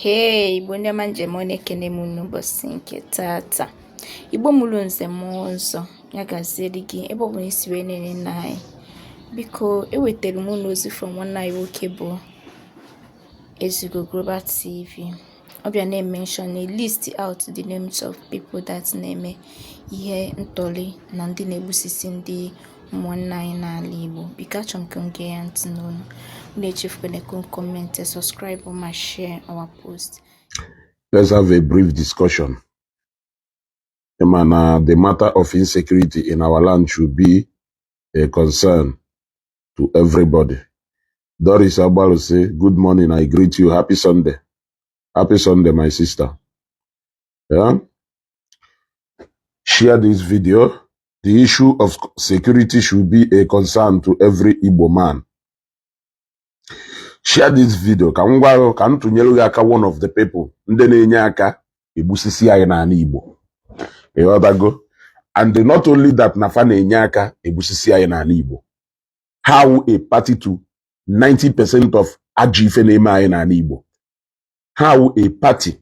Hey, Igbo ndị ọma njem ọ na-ekene m n'ụbọchị nke tata. Igbo mụrụ nze mụọ ọzọ, ya gaziere gị ebe ọ bụla isi wee na-ene nna anyị. Biko, ewetara m unu ozi from nwanne anyị nwoke bụ Ezugo Global TV. Ọ bịa na-emention na list out the names of people that na-eme ihe ntọrị na ndị na-egbusisi ndị ụmụnne anyị n'ala Igbo. Biko, achọrọ m ka m gee ya ntị n'onu. Unu echefukwana ka comment, subscribe ma share our post. Let's have a brief discussion. Mana the matter of insecurity in our land should be a concern to everybody. Doris Abalu say, "Good morning, I greet you. Happy Sunday." Happy Sunday, my sister. Yeah? Share this video. The issue of security should be a concern to every Igbo man. Share this video ka m gwa gị, ka m tụnyere gị aka one of the people ndị na-enye aka egbusisi anyị n'ala Igbo. Ịghọtago? And not only that, na fa na-enye aka egbusisi anyị n'ala Igbo. Ha wụ a party to 90% of ajọ ife na-eme anyị n'ala Igbo. Ha wụ a party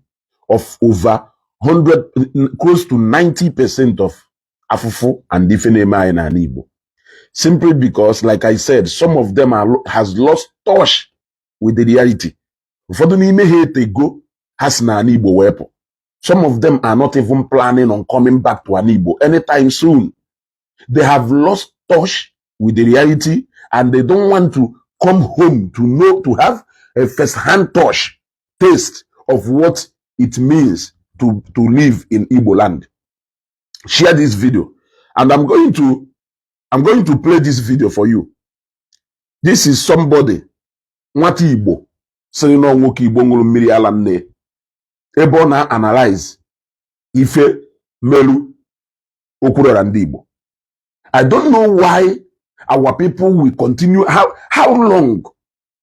of over 100, close to 90% of afụfụ and ife na-eme anyị n'ala Igbo. Simply because, like I said, some of them are, has lost touch with the reality. Ụfọdụ n'ime ha etego ha si n'ala Igbo wee pụ. Some of them are not even planning on coming back to ala Igbo anytime soon. They have lost touch with the reality and they don't want to come home to know, to have a first-hand touch, taste of what it means to live in Igbo land. Share this video. And I'm going to play this video for you. This is somebody, nwata Igbo, sịrị na nwoke Igbo ṅụrụ mmiri ala nne, ebe ọ na-analyze ife melu Okwuluora ndị Igbo. I don't know why our people will continue, how long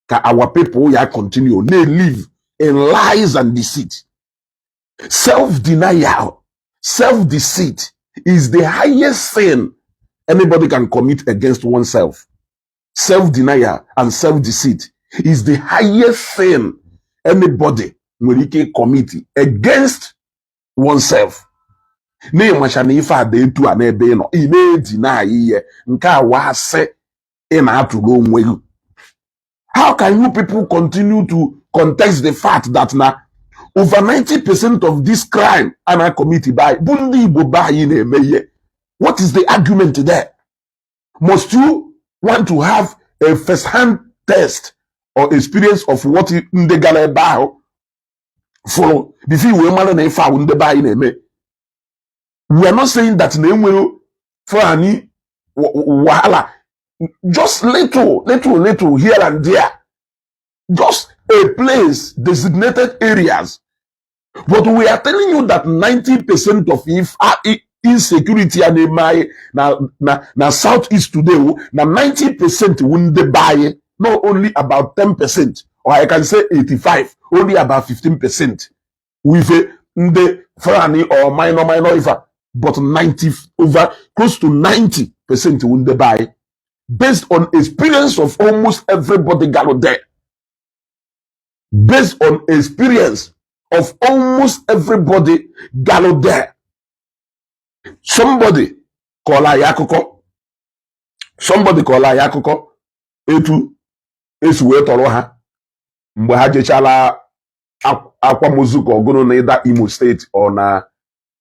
ka our people ya continue na-live in lies and deceit. Self-denial, self-deceit is the highest sin anybody can commit against oneself. Self-denial and self-deceit is the highest sin anybody nwere ike commit against oneself. N'ịmacha na ife a dị etu a n'ebe ị nọ, ị na-edina ihe nke a wasị ị na-atụrụ onwe gị. How can you people continue to contest the fact that na over 90% of this crime a na-commit by bụ ndị Igbo be anyị na-eme ihe? What is the argument there? Must you want to have a first-hand test or experience of what ndị gara ebe ahụ fụrụ before wee mara na ife ahụ ndị be anyị na-eme? We are not saying that na enwere Fulani wahala, just little, little, little here and there, just a place, designated areas, but we are telling you that 90% of if insecurity a na-eme anyị na South East today wụ na 90% wụ ndị be anyị, not only about 10%, or I can say 85, only about 15% with ndị Fulani or minor minor ife, but 90, over close to 90% wụ ndị be anyị, based on experience of almost everybody gathered there, based on experience of almost everybody gathered there. Somebody kọọrọ anyị akụkọ, somebody kọọrọ anyị akụkọ etu esi wee tọrọ ha mgbe ha jechala akwamozu ka ọgụrụ na ịda Imo Steeti ọ na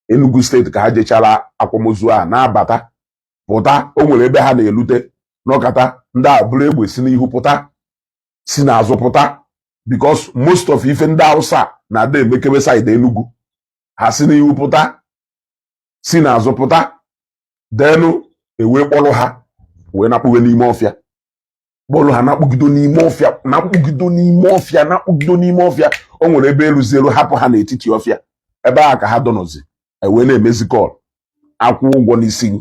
Enugu Steeti ka ha jechara akwamozu a na-abata pụta. O nwere ebe ha na-elute n'ọkata, ndị a bụrụ egbe si n'ihu pụta, si n'azụ pụta, because most of ife ndị Hausa na-ada emekebe side Enugu. Ha si n'ihu pụta, si n'azụ pụta, denu ewee kpọrọ ha wee nakpughe n'ime ọfịa, kpọrọ ha nakpụgido n'ime ọfịa, nakpụgido n'ime ọfịa, nakpụgido n'ime ọfịa. O nwere ebe eluzielu, hapụ ha n'etiti ọfịa ebe a ka ha dọnọzi, ewee na-emezi call, akwụ ụgwọ n'isi gị,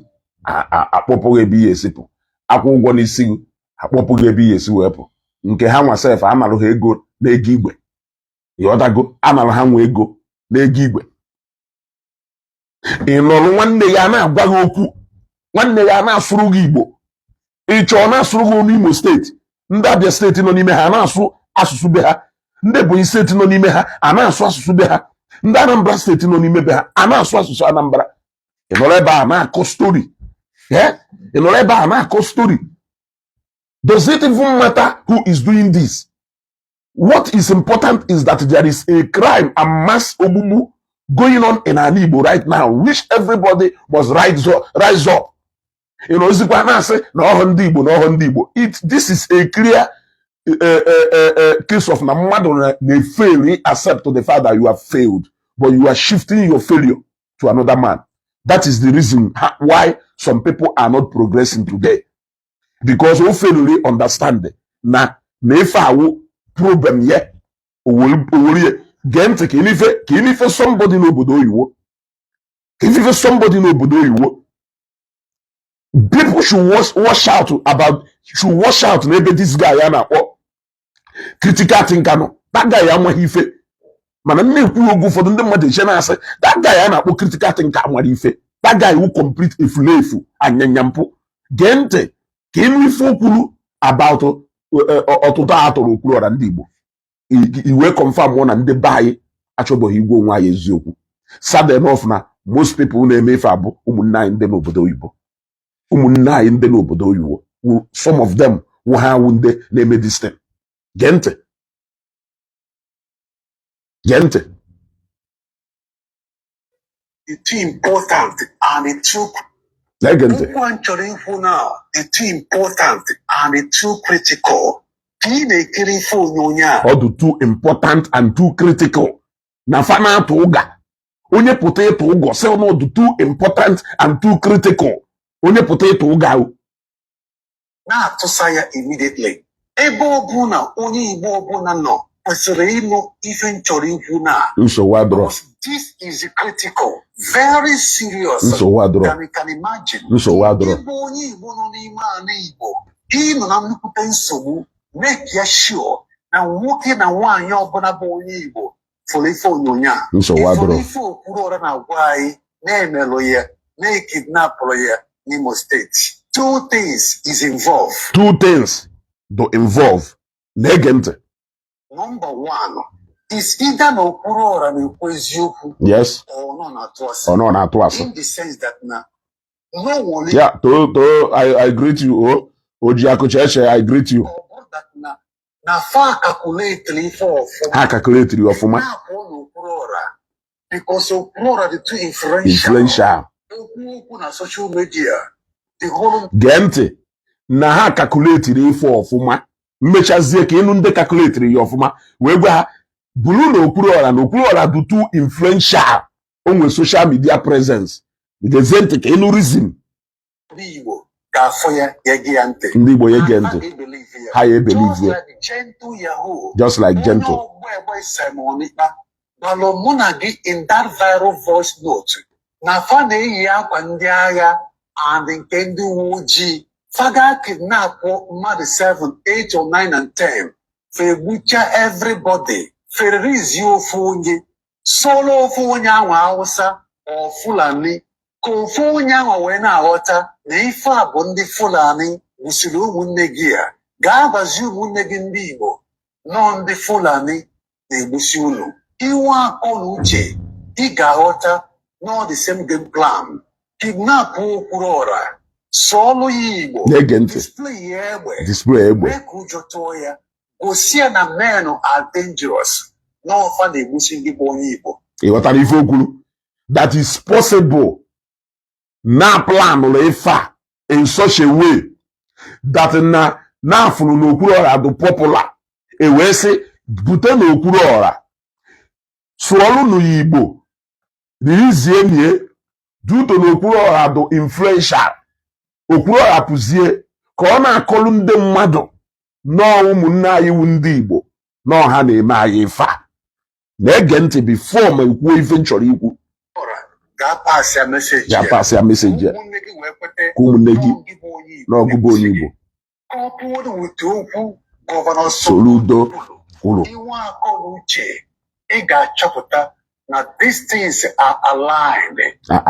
akpọpụghị ebe ihe esipụ, akwụ ụgwọ n'isi gị, akpọpụghị ebe ihe esi wee pụ. Nke ha nwa sef, analụ ha ego n'ego igwe, ịghọtago? Analụ ha nwa ego n'ego igwe. Ị nọrọ, nwanne ya na-agwa gị okwu, nwanne ya na-asụrụ gị Igbo, ị chọọ na-asụrụ gị olu Imo Steeti, ndị Abịa Steeti nọ n'ime ha na-asụ asụsụ be ha. Ndị Ebonyi State nọ n'ime ha a na-asụ asụsụ be ha. Ndị Anambra State nọ n'ime be ha a na-asụ asụsụ Anambra. Ị nọrọ ebe a na-akọ story. Ị nọrọ ebe a na-akọ story. Does it even matter who is doing this? What is important is that there is a crime and mass ogbugbu going on in ala Igbo right now, which everybody must rise up, rise up. You know, ozikwa na-asị na ọhụ ndị Igbo na ọhụ ndị Igbo. It this is a clear case of na mmadụ na-fail accept the fact that you have failed, but you are shifting your failure to another man. That is the reason why some people are not progressing today. Because o fail understand na ife awụ problem ye owurie. Gee ntị ka ilife somebody n'obodo oyiwo, ka ilife somebody n'obodo oyiwo. People should watch out about, should watch out n'ebe this guy ya na-akpọ critical thinker nọ. That guy amaghị ife, mana m na-ekwu oge ụfọdụ ndị mmadụ eche na-asị that guy a na-akpọ critical thinker amara ife. That guy wu complete efulefu anyanya mpụ. Gee ntị ka ịnụ ife okwuru about ọtụtụ a tụrụ Okwuluọra ndị Igbo. Iwe confirm na ndị be anyị achọbụghị igwe onwe anyị eziokwu. Sad enough na most people na-eme ife abụ ụmụnne anyị ndị n'obodo oyibo, ụmụnne anyị ndị n'obodo oyibo. Some of them wụ ha wụ ndị na-eme this thing. Gee ntị, gee ntị. It's too important and it's too Na-ege ntị. Okwu a m chọrọ ikwu now dị too important and it's too critical. Ka ị na-ekiri ife onyonyo a, Ọ dị too important and too critical na fa na-atụ ụga. Onye pụta ịtụ ụgọ sị na ọ dị too important and too critical, onye pụta ịtụ ụga ahụ. Na-atụsa ya immediately. Ebe ọbụla onye Igbo ọbụla nọ kwesịrị ịnụ ife m chọrọ ikwu na Nsogbu adọrọ. because this is critical, very serious Nsogbu adọrọ. than you can imagine. Nsogbu adọrọ. Ịbụ onye Igbo nọ n'ime ala Igbo, ị nọ na nnukwute nsogbu. Make ya sure na nwoke na nwaanyị ọbụla bụ onye Igbo fụrụ ife onyonyo a. Nsogbu Ịfụrụ adọrọ. ife Okwuluọra na-agwa anyị na-emelụ ya, na-ekidnapụrụ ya n'Imo State. Two things is involved. Two things do involve. Na-ege ntị. Number one is either na Okwuluọra na-ekwu eziokwu or nọ na-atụ asị. Ọ nọ na-atụ asị. In the sense that na no nwere Ya too too, I greet you o Ojiakụcha Eche, I greet you. Ọ bụrụ that na fa calculate ife ọfụma, Ha calculate ọfụma. Kidnap n'Okwuluọra because Okwuluọra dị too influential. Influential. Okwu okwu na social media, the whole Gee ntị na ha calculateri ife ọfụma. Mmechazie ka ịnụ ndị calculateri ya ọfụma wee gwa ha buru na Okwuluọra na Okwuluọra dị too influential, o nwere social media presence. Gezie ntị ka ịnụ reason. Ndị Igbo ga-afụ ya, ya gị ya ntị. Ndị Igbo ya ege Ha ntị. ga-ebelieve ya. Ha ya Just ebelieve. like Gentle Yahoo. Just like Onye Gentle. ọgbọ egbe Simon Ekpa gwalụ mụ na gị in that viral voice note na fa na-eyi akwa ndị agha and nke ndị uwe ojii, fa ga kidnap mmadụ 7, 8 or 9 and 10, fa egbucha everybody, fererizie ofu onye solo, ofu onye ahụ Hausa or Fulani, ka ofu onye ahụ wee na-aghọta na ife a bụ ndị Fulani gbusiri ụmụnne gị. A gaa gwazie ụmụnne gị ndị Igbo nọọ ndị Fulani na-egbusi unu. Inwe akọ na uche, ị ga-aghọta nọọ the same game plan. Kidnap Okwuluọra, sụọlụ ya Igbo, Na-ege ntị. Display ya egbe, Display egbe. Mee ka ụjọ tụọ ya, gosi ya na men are dangerous, n'ọfa na-egbusi ndị bụ onye Igbo. Ị ghọtara ife o kwuru? That is possible na planụrụ ife a in such a way that na afụrụ na Okwuluọra dị popular, e wee sị bute na Okwuluọra, sụọlụ ya Igbo, ririzie nie duto na Okwuluọra dị influential. Okwuluọra pụzie ka ọ na-akọlụ ndị mmadụ nọọ ụmụnne anyị wu ndị Igbo nọọ ha na-eme anyị ife a. Na-ege ntị before ma ekwuo ife m chọrọ ikwu. Ọra ga-apasị ya message Ya ya. Pasị ya message ya. Ụmụnne gị wee kweta Ka ụmụnne gị n'ọ gị bụ onye Igbo n'ọgụ bụ onye Igbo. Coupled with okwu Governor Soludo kwuru. Inwe akọ na uche, ị ga-achọpụta na these things are aligned.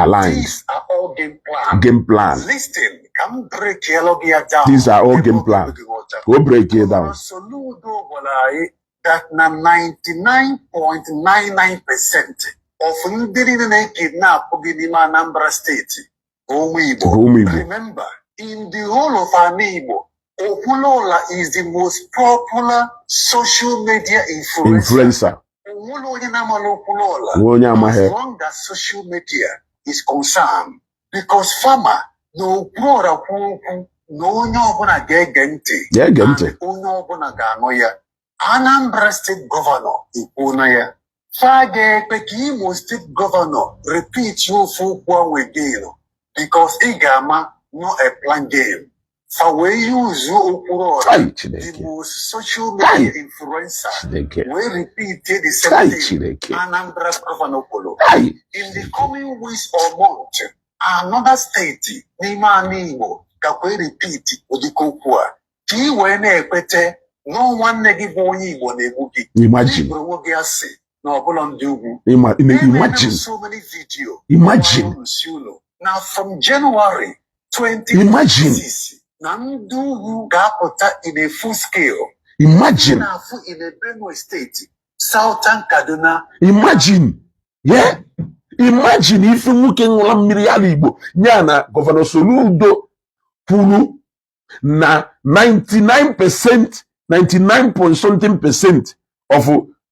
Aligned. These are all game plan. Game plan. Listen, ka m break elu gị ya down. These are all ebe game ọ plan. ga-ekwe gị ghọta. Ka o break it down. Governor Soludo gwara anyị That na 99.99% of ndị niile na-ekidnap gị n'ime Anambra Steeti bụ ụmụ Igbo. Bụ ụmụ Igbo. Remember, in the whole of ala Igbo, Okwuluọla is the most popular social media influencer. Influencer. Onwere onye na-amala Okwuluọla Nwe onye amaghị. As long as social media is concerned, because farmer na Okwuluọra kwuo okwu na onye ọbụla ga-ege ntị Ga-ege ntị. And onye ọbụla ga-anụ ya. Anambra State Governor ekwuona ya, fa ga-ekpe ka Imo State Governor repeat ofu okwu ahụ again, because ị ga-ama no a plan game fa wee yuzuo Okwuluọra, Kai the Chineke. Most social Kai. Media influencer, Chineke. wee repeat the same Kai thing Chineke. Anambra Governor kwuru. Kai. In the coming weeks or months, another state n'ime ala Igbo gakwa repeat ụdịka okwu a, ka ị wee na-ekwete na nwanne gị bụ onye Igbo na-egbu gị. Imagine. N'ịbụrụ onwe gị asị na ọbụla ndị ugwu. Emere m Imagine. So many video Imagine. gbara unu unu na from January Imagine. 2026 na ndị ugwu ga-apụta in a full scale. Imagine. Na-afụ in a Benue State, Southern Kaduna. Imagine. Yeah. Imagine ife nwoke ṅụla mmiri ala Igbo ya na Governor Soludo kwuru na 99%, 99 point something percent of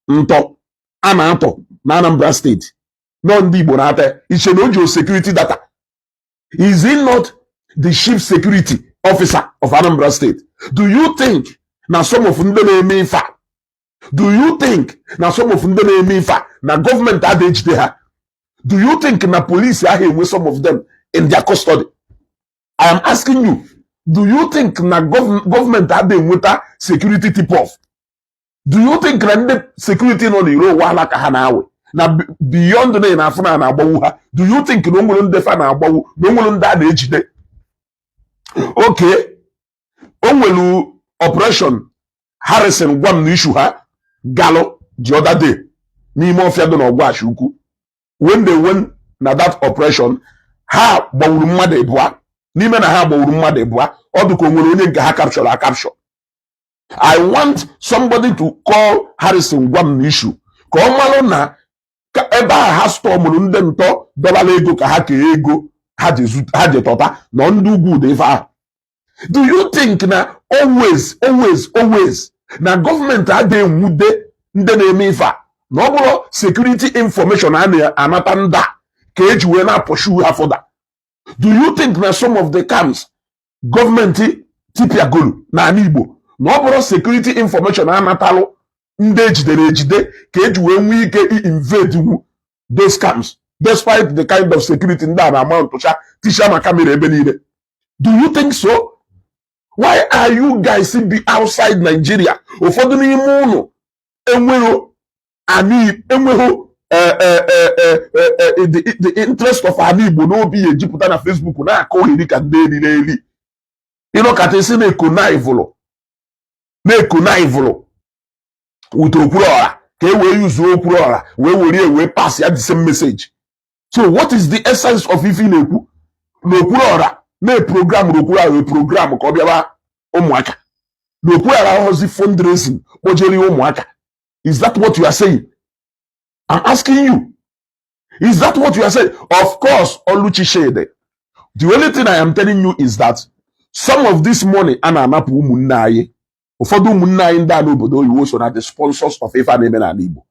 ntọ a na-atọ na Anambra Steeti nọ ndị Igbo na-ata. Iche na o ji security data? Is he not the chief security officer of Anambra State? Do you think na some of ndị na-eme ife a, do you think na some of ndị na-eme ife a na gọọmenti adịghị ejide ha? Do you think na police ahụ enwe some of them in their custody? I am asking you, do you think na gọọmenti adịghị enweta security tip off? Do you think na ndị security nọ n'iro ụwa ala ka ha na-awe na beyond na ị na-afụ na na-agbanwu ha? Do you think na o nwere ndị fa na-agbanwu, na o nwere ndị a na-ejide? Okay, o nwere operation Harrison gwa m na issue ha galụ the other day n'ime ọfịa dị n'Ọgwashi Ukwu. When they went na that operation, ha gbawuru mmadụ ịbụa n'ime na ha gbawuru mmadụ ịbụa. Ọ dị ka o nwere onye nke ha capture a capture. I want somebody to call Harrison gwa m na issue ka ọ malụ na ka ebe a ha stormụrụ ndị ntọ dọbara ego ka ha kee ego ha ji tọta na ndị ugwu dị ife ahụ. Do you think na always, always, always na gọọmenti adịghị enwude ndị na-eme ife a, na ọ bụrụ security information a na-anata ndị a ka eji wee na-apursue ha further? Do you think na some of the camps gọọmenti tipiagolu n'ala Igbo, na ọ bụrụ security information anatalụ ndị ejidere ejide ka eji wee nwee ike invade wu those camps, despite the kind of security ndị a na-ama ntụcha tisha ma camera ebe niile? Do you think so? Why are you guys be outside Nigeria? Ụfọdụ n'ime ụnụ enweghị ani, enweghị the interest of ala Igbo n'obi ya ejupụta na Facebook na-akọ ohiri ka ndị eriri eri ịnọkata isi na-ekonaivụlụ with Okwuluọra ka e wee yuzuo Okwuluọra wee were wee pass ya the same message. So what is the essence of ife ị na-ekwu na Okwuluọra na-eprogram na Okwuluọra wee program ka ọ bịaba ụmụaka na Okwuluọra ahụzi fundraising kpojere ụmụaka? Is that what you are saying? I'm asking you, is that what you are saying? Of course, Oluchi Shede, the only thing I am telling you is that some of this money a na-anapụ ụmụnne anyị, ụfọdụ ụmụnne anyị ndị a n'obodo oyibo so na the sponsors of ife a na-eme n'ala Igbo.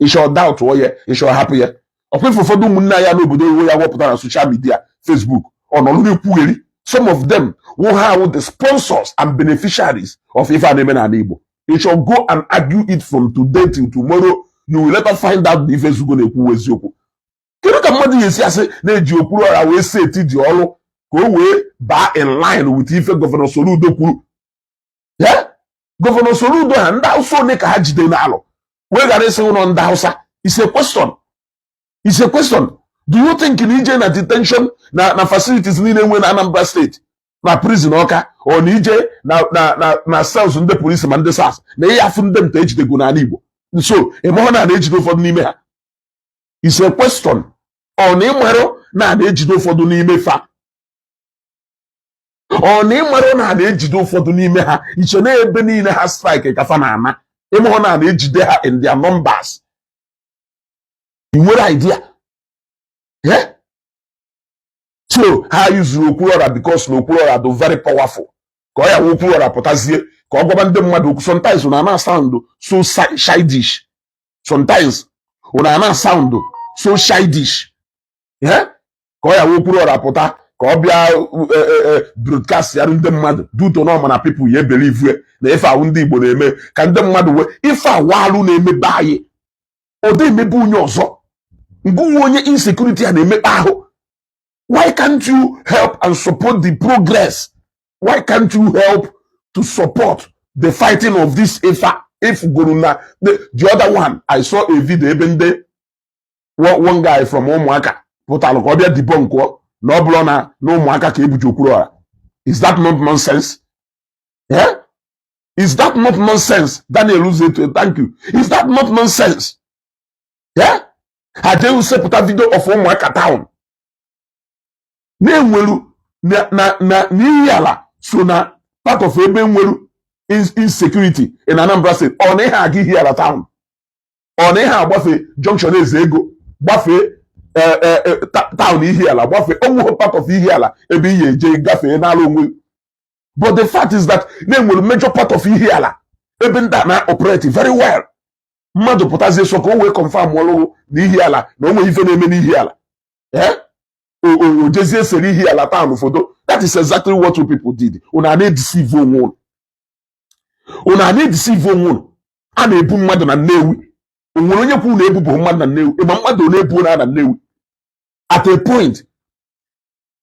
Ịchọ doubt ya, ịchọ hapụ ya. Ọkwa ife ụfọdụ ụmụnne anyị n'obodo oyibo ya wepụta na social media, Facebook, ọ nọrọ na-ekwugheri. Some of them will have the sponsors and beneficiaries of ife a na-eme n'ala Igbo. Ịchọ go and argue it from today till tomorrow, you will later find out na ife Ezugo na-ekwu eziokwu. Kedu ka mmadụ ga-esi asị na-eji Okwuluọra wee seti dị ọrụ ka o wee baa in line with ife Governor Soludo kwuru ya? Governor Soludo ha, ndị Hausa one ka ha jide n'alụ wee ghara ịsị ụlọ ndị Hausa? Is a question, is a question. Do you think na ije na detention na facilities niile nwe na Anambra Steeti, na prison Ọka, ọ na ije na cells ndị polisi ma ndị SARS, na ihe afụ ndị nta ejidego n'ala Igbo nso, ịmahụ na na-ejide ụfọdụ n'ime ha? Is a question. Ọ na ịmarụ na na-ejide ụfọdụ n'ime fa? Ọ na ịmarụ na na-ejide ụfọdụ n'ime ha? Iche na ebe niile ha strike ka fa na-ana. Ịmụhụ na na-ejide ha in their numbers. Ị nwere idea? Yeah? So ha yuzuru Okwuluọra because na Okwuluọra dị very powerful, ka ọ ya wụ Okwuluọra pụtazie ka ọ gwaba ndị mmadụ okwu. Sometimes una na sound so childish. Sometimes una na sound so childish. Yeah? Ka ọ ya wụ Okwuluọra pụta ka ọ bịa broadcast ya ndị mmadụ duto na ọma na people ya believe na ife ahụ ndị Igbo na-eme, ka ndị mmadụ wee ife awalụ na-emebe anyị. Ọ dị emebe onye ọzọ ngụnwe onye insecurity a na-emekpa ahụ. Why can't you help and support the progress? Why can't you help to support the fighting of this ife if goro na the other one? I saw a video ebe ndị one guy from Ụmụaka pụtalụ ka ọ bịa debunk na ọ bụrụ na Ụmụaka ka ebuji Okwuluọra. Is that not nonsense? Yeah? Is that not nonsense? Daniel Uzeto, thank you. Is that not nonsense? Yeah? Ha jee sepụta video of Ụmụaka town na-enweru na n'ihi ala so na part of ebe nweru insecurity in Anambra State. Ọ na ihe aga Ihiala town, ọ na ihe agbafe junction Eze Ego, gbafee town Ihiala, gbafee onweghị part of Ihiala ebe ihe eje gafee n'ala onwe. But the fact is that na-enwere major part of Ihiala ebe ndị a na-operate very well. Mmadụ pụtazie so ka o wee confirm ọlụgụ na Ihiala na o nwere ife na-eme n'Ihiala, eh, o jezie sere Ihiala town foto. That is exactly what you people did. Unu a na-edeceive onwe unu, unu a na-edeceive onwe unu. A na-ebu mmadụ na Nnewi. O nwere onye kwuru na ebubo mmadụ na Nnewi? Ịma mmadụ ole ebuo na Nnewi? At a point,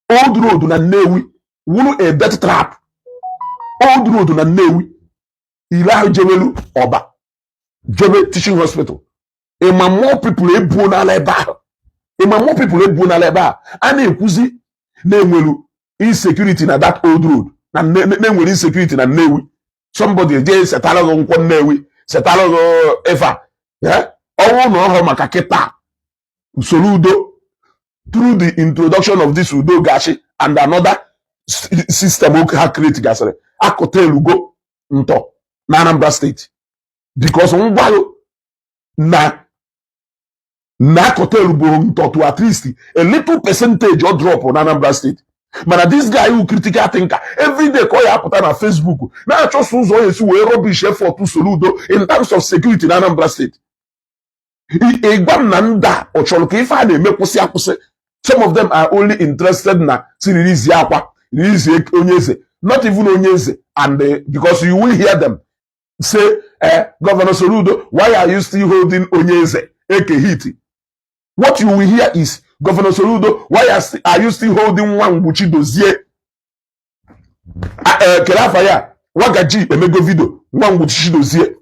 Old Road na Nnewi wuru a death trap. Old Road na Nnewi ile ahụ jewelu Ọba, jebe teaching hospital, ịma more people ebuo n'ala ebe ahụ. Ịma more people ebuo n'ala ebe ahụ. A na-ekwuzi na-enwelu insecurity na that Old Road, na na-enwere insecurity na Nnewi. Somebody eje setara gị nkwọ Nnewi, setara gị ife a. Ọnwụ na ọhụrụ maka kịta usoro udo, through the introduction of this Udo Gachi and another system ha create gasịrị, akụta elugo ntọ na Anambra State, because ngwarụ na akụta elugo ntọ to at least a little percentage or drop na Anambra State. Mana this guy who critical thinker every day ka ọ ya apụta na Facebook na-achọsọ ụzọ ọ esi wee rubbish effort Soludo in terms of security na Anambra State. Ịgwa m na ndị a ọ chọrọ ka ife a na-eme kwụsị akwụsị? Some of them are only interested na si release akwa, release onye eze, not even onye eze. And because you will hear them say, "Governor Soludo, why are you still holding onye eze Eke Hit?" What you will hear is, "Governor Soludo, why are you still holding nwa mgbuchi dozie?" Kere afa ya Wagaji emego video nwa mgbuchi dozie,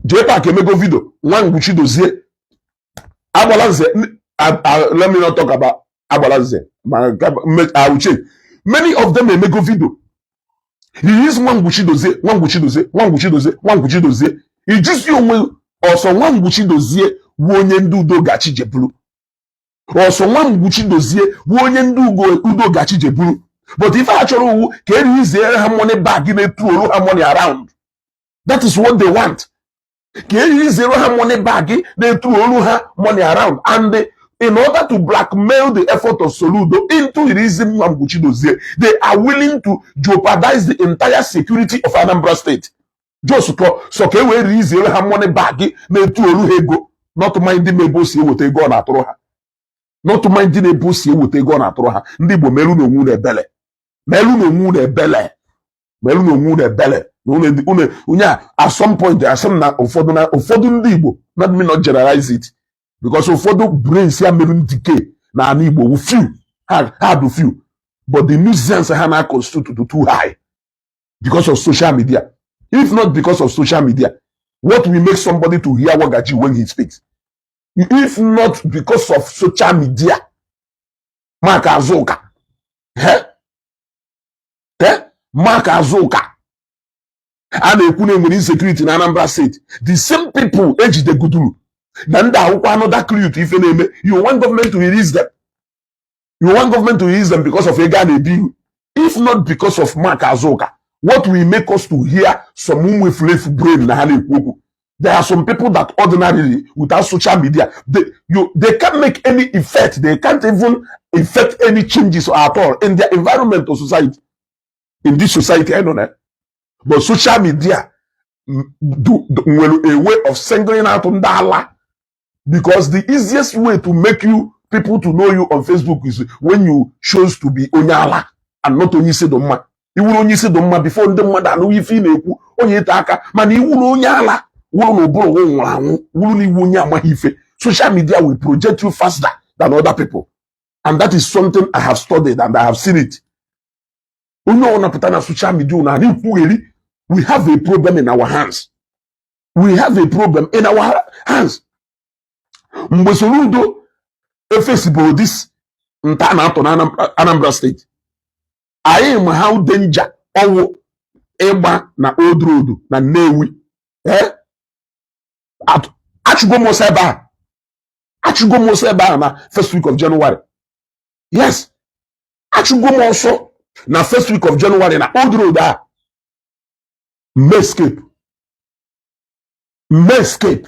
Jpac emego video nwa mgbuchi dozie, Agbalanze. Let me not talk about Agbalanze. I will change. Many of them emego video release nwa mgbuchi dozie, nwa mgbuchi dozie, nwa mgbuchi dozie, nwa mgbuchi dozie. Ijuzi onwe ọsọ, nwa mgbuchi dozie wu onye ndị Udo Gachi jeburu ọsọ, nwa mgbuchi dozie wu onye ndị Udo Gachi jeburu. But ife ha chọrọ owu ka eriziere ha money bag na-etuolu ha money around. That is what they want, ka eriziere ha money bag na-etuolu ha money around. And in order to blackmail the effort of Soludo into releasing Nwamgbuchi Dozie, they are willing to jeopardize the entire security of Anambra State just ka so ka e wee riziere ha money bag na-etuolu ha ego, not minding ebe o si eweta ego ọ na-atụrụ ha, not minding ebe o si eweta ego ọ na-atụrụ ha. Ndị Igbo, merụ n'onwe unu ebele, merụ n'onwe unu ebele, merụ n'onwe unu ebele na unu onye a. At some point, asị m na ụfọdụ, na ụfọdụ ndị Igbo, not me, not generalize it, because ụfọdụ brains ya merụ decay na ala Igbo wu few, ha do few, but the nuisance ha na constitute to too high because of social media. If not because of social media, what will make somebody to hear Wagaji when he speaks? If not because of social media, Mark Azuka, eh? Eh? Mark Azuka a na-ekwu na enwere insecurity na Anambra State, the same people ejideguduru na ndị akwụkwọ another crew ife na-eme. You want government to release them? You want government to release them because of ego a na-ebi ihu? If not because of Mark Azuka, what will make us to hear some ụmụ efulefu brain na ha na-ekwu okwu? There are some people that ordinarily, without social media, they can't make any effect. They can't even effect any changes at all in their environment or society. In this society, I know that. But social media do nwere a way of singling out ndị ala, because the easiest way to make you people to know you on Facebook is when you chose to be onye ala and not onye isi dị mma. Iwuru onye isi dị mma, before ndị mmadụ anụ ife ị na-ekwu, onye ịta aka. Mana iwuru onye ala, wuru na ụbụrụ nwụrụ anwụ, wuru na iwu onye amaghị ife, social media will project you faster than other people. And that is something I have studied and I have seen it. Onye ọ napụta na social media na na-ekwugheri. We have a problem in our hands. We have a problem in our hands. Mgbe Soludo efesibụrụ this nta na-atọ na Anambra State, anyị ma how danger ọwụ ịgba na Old Road na Nnewi. Eh? Achụgo m ọsọ ebe a, achụgo m ọsọ ebe a na first week of January. Yes, achụgo m ọsọ na first week of January na Old Road a. Mme escape, mme escape.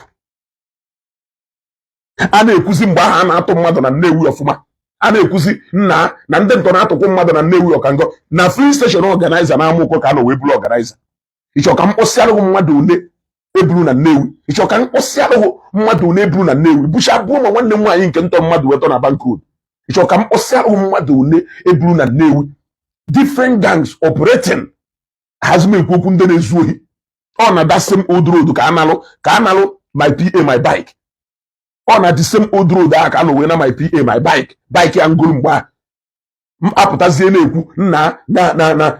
A na-ekwuzi mgbe ahụ a na-atụ mmadụ na Nnewi ọfụma. A na-ekwuzi nna na ndị ntọ na-atụkwu mmadụ na Nnewi. Ọkango na free station organizer na Amụkọ ka a nọ wee buru organizer. Ịchọ ka m kpọsịarụghị mmadụ one eburu na Nnewi? Ịchọ ka m kpọsịarụghị mmadụ one eburu na Nnewi bụcha bụrụ ma nwanne m nwaanyị nke ntọ mmadụ wetọ na Bank Road? Ịchọ ka m kpọsịarụghị mmadụ one eburu na Nnewi? Different gangs operating. Hazi m ekwu okwu ndị na-ezu ohi. Ọ na that same Old Road ka analụ my PA my bike. Ọ na the same Old Road ahụ ka a nọ wee na my PA my bike, bike ya ngolu. Mgbe a m apụtazie na-ekwu nna na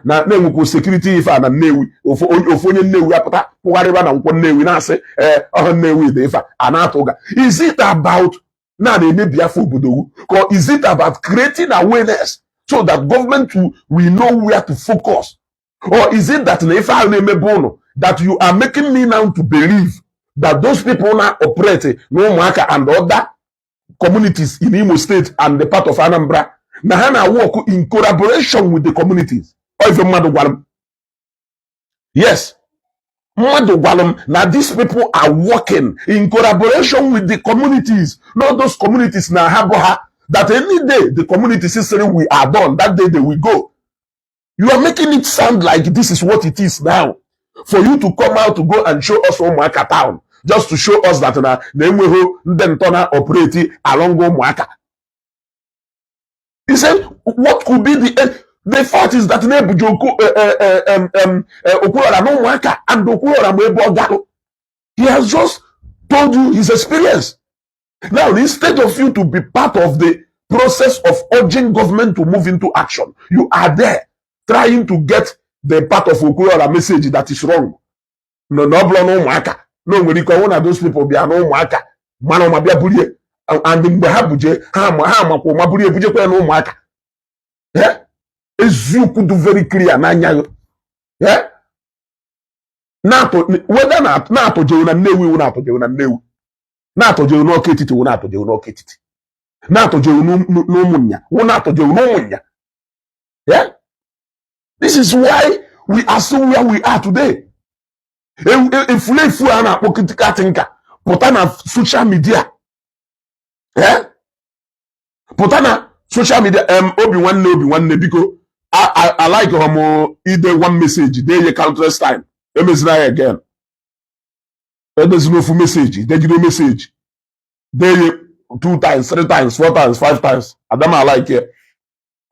na-enwekwu security ife a na Nnewi, ofu onye Nnewi apụta kwụgharịba na Nkwọ Nnewi na-asị, ee, ọha Nnewi dị ife a na-atụ ụga. Is it about na na-emebi afọ obodo wu, ka is it about creating awareness so that government will know where to focus? Or is it that na ife ahụ na-emebe ụnụ, that you are making me now to believe that those people now operate na Ụmụaka and other communities in Imo State and the part of Anambra, na ha na-work in collaboration with the communities? Ọ ife mmadụ gwara m. Yes, mmadụ gwara m na these people are working in collaboration with the communities, not those communities na ha bụ ha, that any day the communities say we are done, that day they will go. You are making it sound like this is what it is now. For you to come out to go and show us Ụmụaka town, just to show us that na enweghị ndị ntọ na operate along Ụmụaka. He said, what could be the fact is that na-ebuje Okwuluora na Ụmụaka, and Okwuluora ma ebe ọ galụ. He has just told you his experience. Now, instead of you to be part of the process of urging government to move into action, you are there trying to get the part of Okwuluora message that is wrong. No, na ọ bụrụ na Ụmụaka na o nwere ike ọnwụ na those people bịa na Ụmụaka mana ọma bịa burie, and mgbe ha buje ha ma ha makwa ụma burie bujekwa ya na Ụmụaka. Eh? Eziokwu dị very clear n'anya gị. Eh? Na-atụ whether na na-atụjewu na Nnewi wụ na-atụjewu na Nnewi, na-atụjewu n'Ọka Etiti wụ na-atụjewu n'Ọka Etiti, na-atụjewu n'Ụmụnya wụ na-atụjewu n'Ụmụnya. Yeah? This is why we are still where we are today. Efulefu a na-akpọ critical thinker pụta na social media. Eh? Pụta na social media. Obi nwanne, obi nwanne, biko, I like m ide one message dee ye countless time. Emezina ya again. Edezina ofu message, degide message dee ye two times, three times, four times, five times. Adama like ya.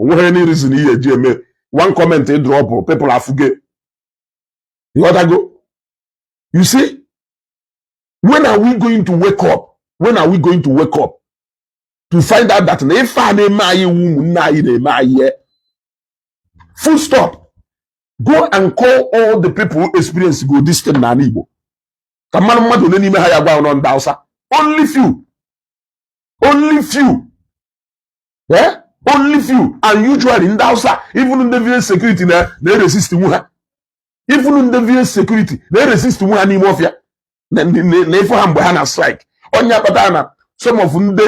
Onweghị any reason ihe eji eme one comment ị drop, people afuge. Ịghọtago? You see, when are we going to wake up? When are we going to wake up to find out that na ife a na-eme anyị iwu ụmụnne anyị na-eme anyị ihe? Full stop. Go and call all the people who experience go this thing n'ala Igbo, ka mmadụ ole n'ime ha ya gwa nọ ndị Hausa. Only few, only few. Eh? Only few. And usually ndị Hausa, even ndị village security na na-resist nwu ha, even ndị village security na-resist nwu ha n'ime ọfịa na ife ha mgbe ha na strike. Onye akpatara na some of ndị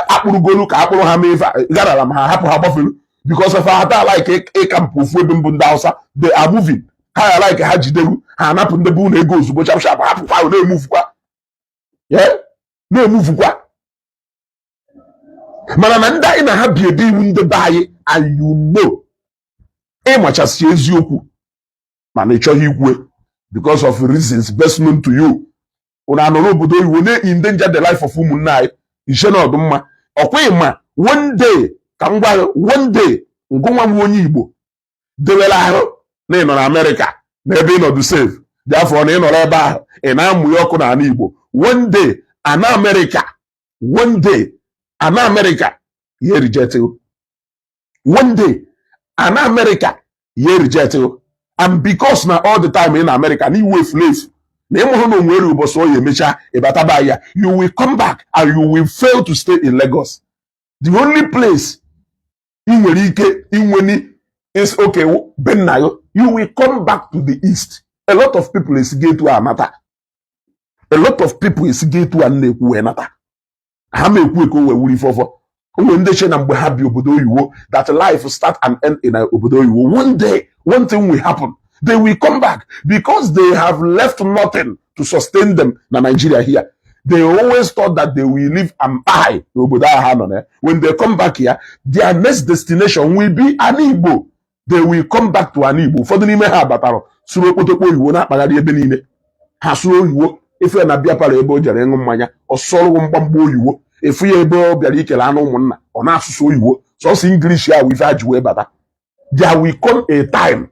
akpụrụgolu ka akpụrụ ha mee ife garara ma ha hapụ ha gbafelu, because of ha taa like ịkampụ ofu ebe mbụ. Ndị Hausa, they are moving. Ha ya like ha jidewu ha, anapụ ndị bụ ụlọ ego ozugbo, sharp sharp, hapụkwa ahụ na-emuvukwa. Yeah? Na-emuvukwa, mana na ndị anyị na ha bi ebi iwu ndị be anyị, and you know, ịmachasị eziokwu, mana ị chọghị ikwu because of reasons best known to you. Unu anọrọ obodo oyibo na-endanger the life of ụmụnne anyị. Iche na ọdụmma ọkwa ma one day, ka m gwa gị, one day, ngụnwa m onye Igbo dewere ahụ na ị nọ na Amerịka na ebe ị nọdụ safe, therefore na ị nọrọ ebe ahụ ị na-amụ ya ọkụ n'ala Igbo, one day ana Amerịka, one day ana Amerịka ya reject you. One day ana Amerịka ya reject you. And because na all the time ị na Amerịka na iwu efulefu na ịmụhụ na onwere ụbọchị ọ ya emecha ịbataba ya, you will come back and you will fail to stay in Lagos. The only place ị nwere ike inweni is, okay, be nna ya. You will come back to the east. A lot of people esigo etu a nata. A lot of people esigo etu a na-ekwu wee nata. Ha ma ekwu eko wee wuru ife ọfọ. O nwere ndị che na mgbe ha bi obodo oyibo, that life start and end in obodo oyibo. One day, one thing will happen, they will come back because they have left nothing to sustain them na Nigeria here. They always thought that they will live and die n'obodo ahụ ha nọ na. When they come back here, their next destination will be ana Igbo. They will come back to ana Igbo. Ụfọdụ n'ime ha batara sụrụ okpotokpo oyibo na-akpagharị ebe niile. Ha sụrụ oyibo efu ya na bịa para ebe o jere ịṅụ mmanya, ọ sụọrọ mgbamgba oyibo efu ya. Ebe ọ bịara ikele anụ ụmụnna, ọ na-asụsụ oyibo. Sọsọ English ya wụ ife ha ji wee bata. There will come a time,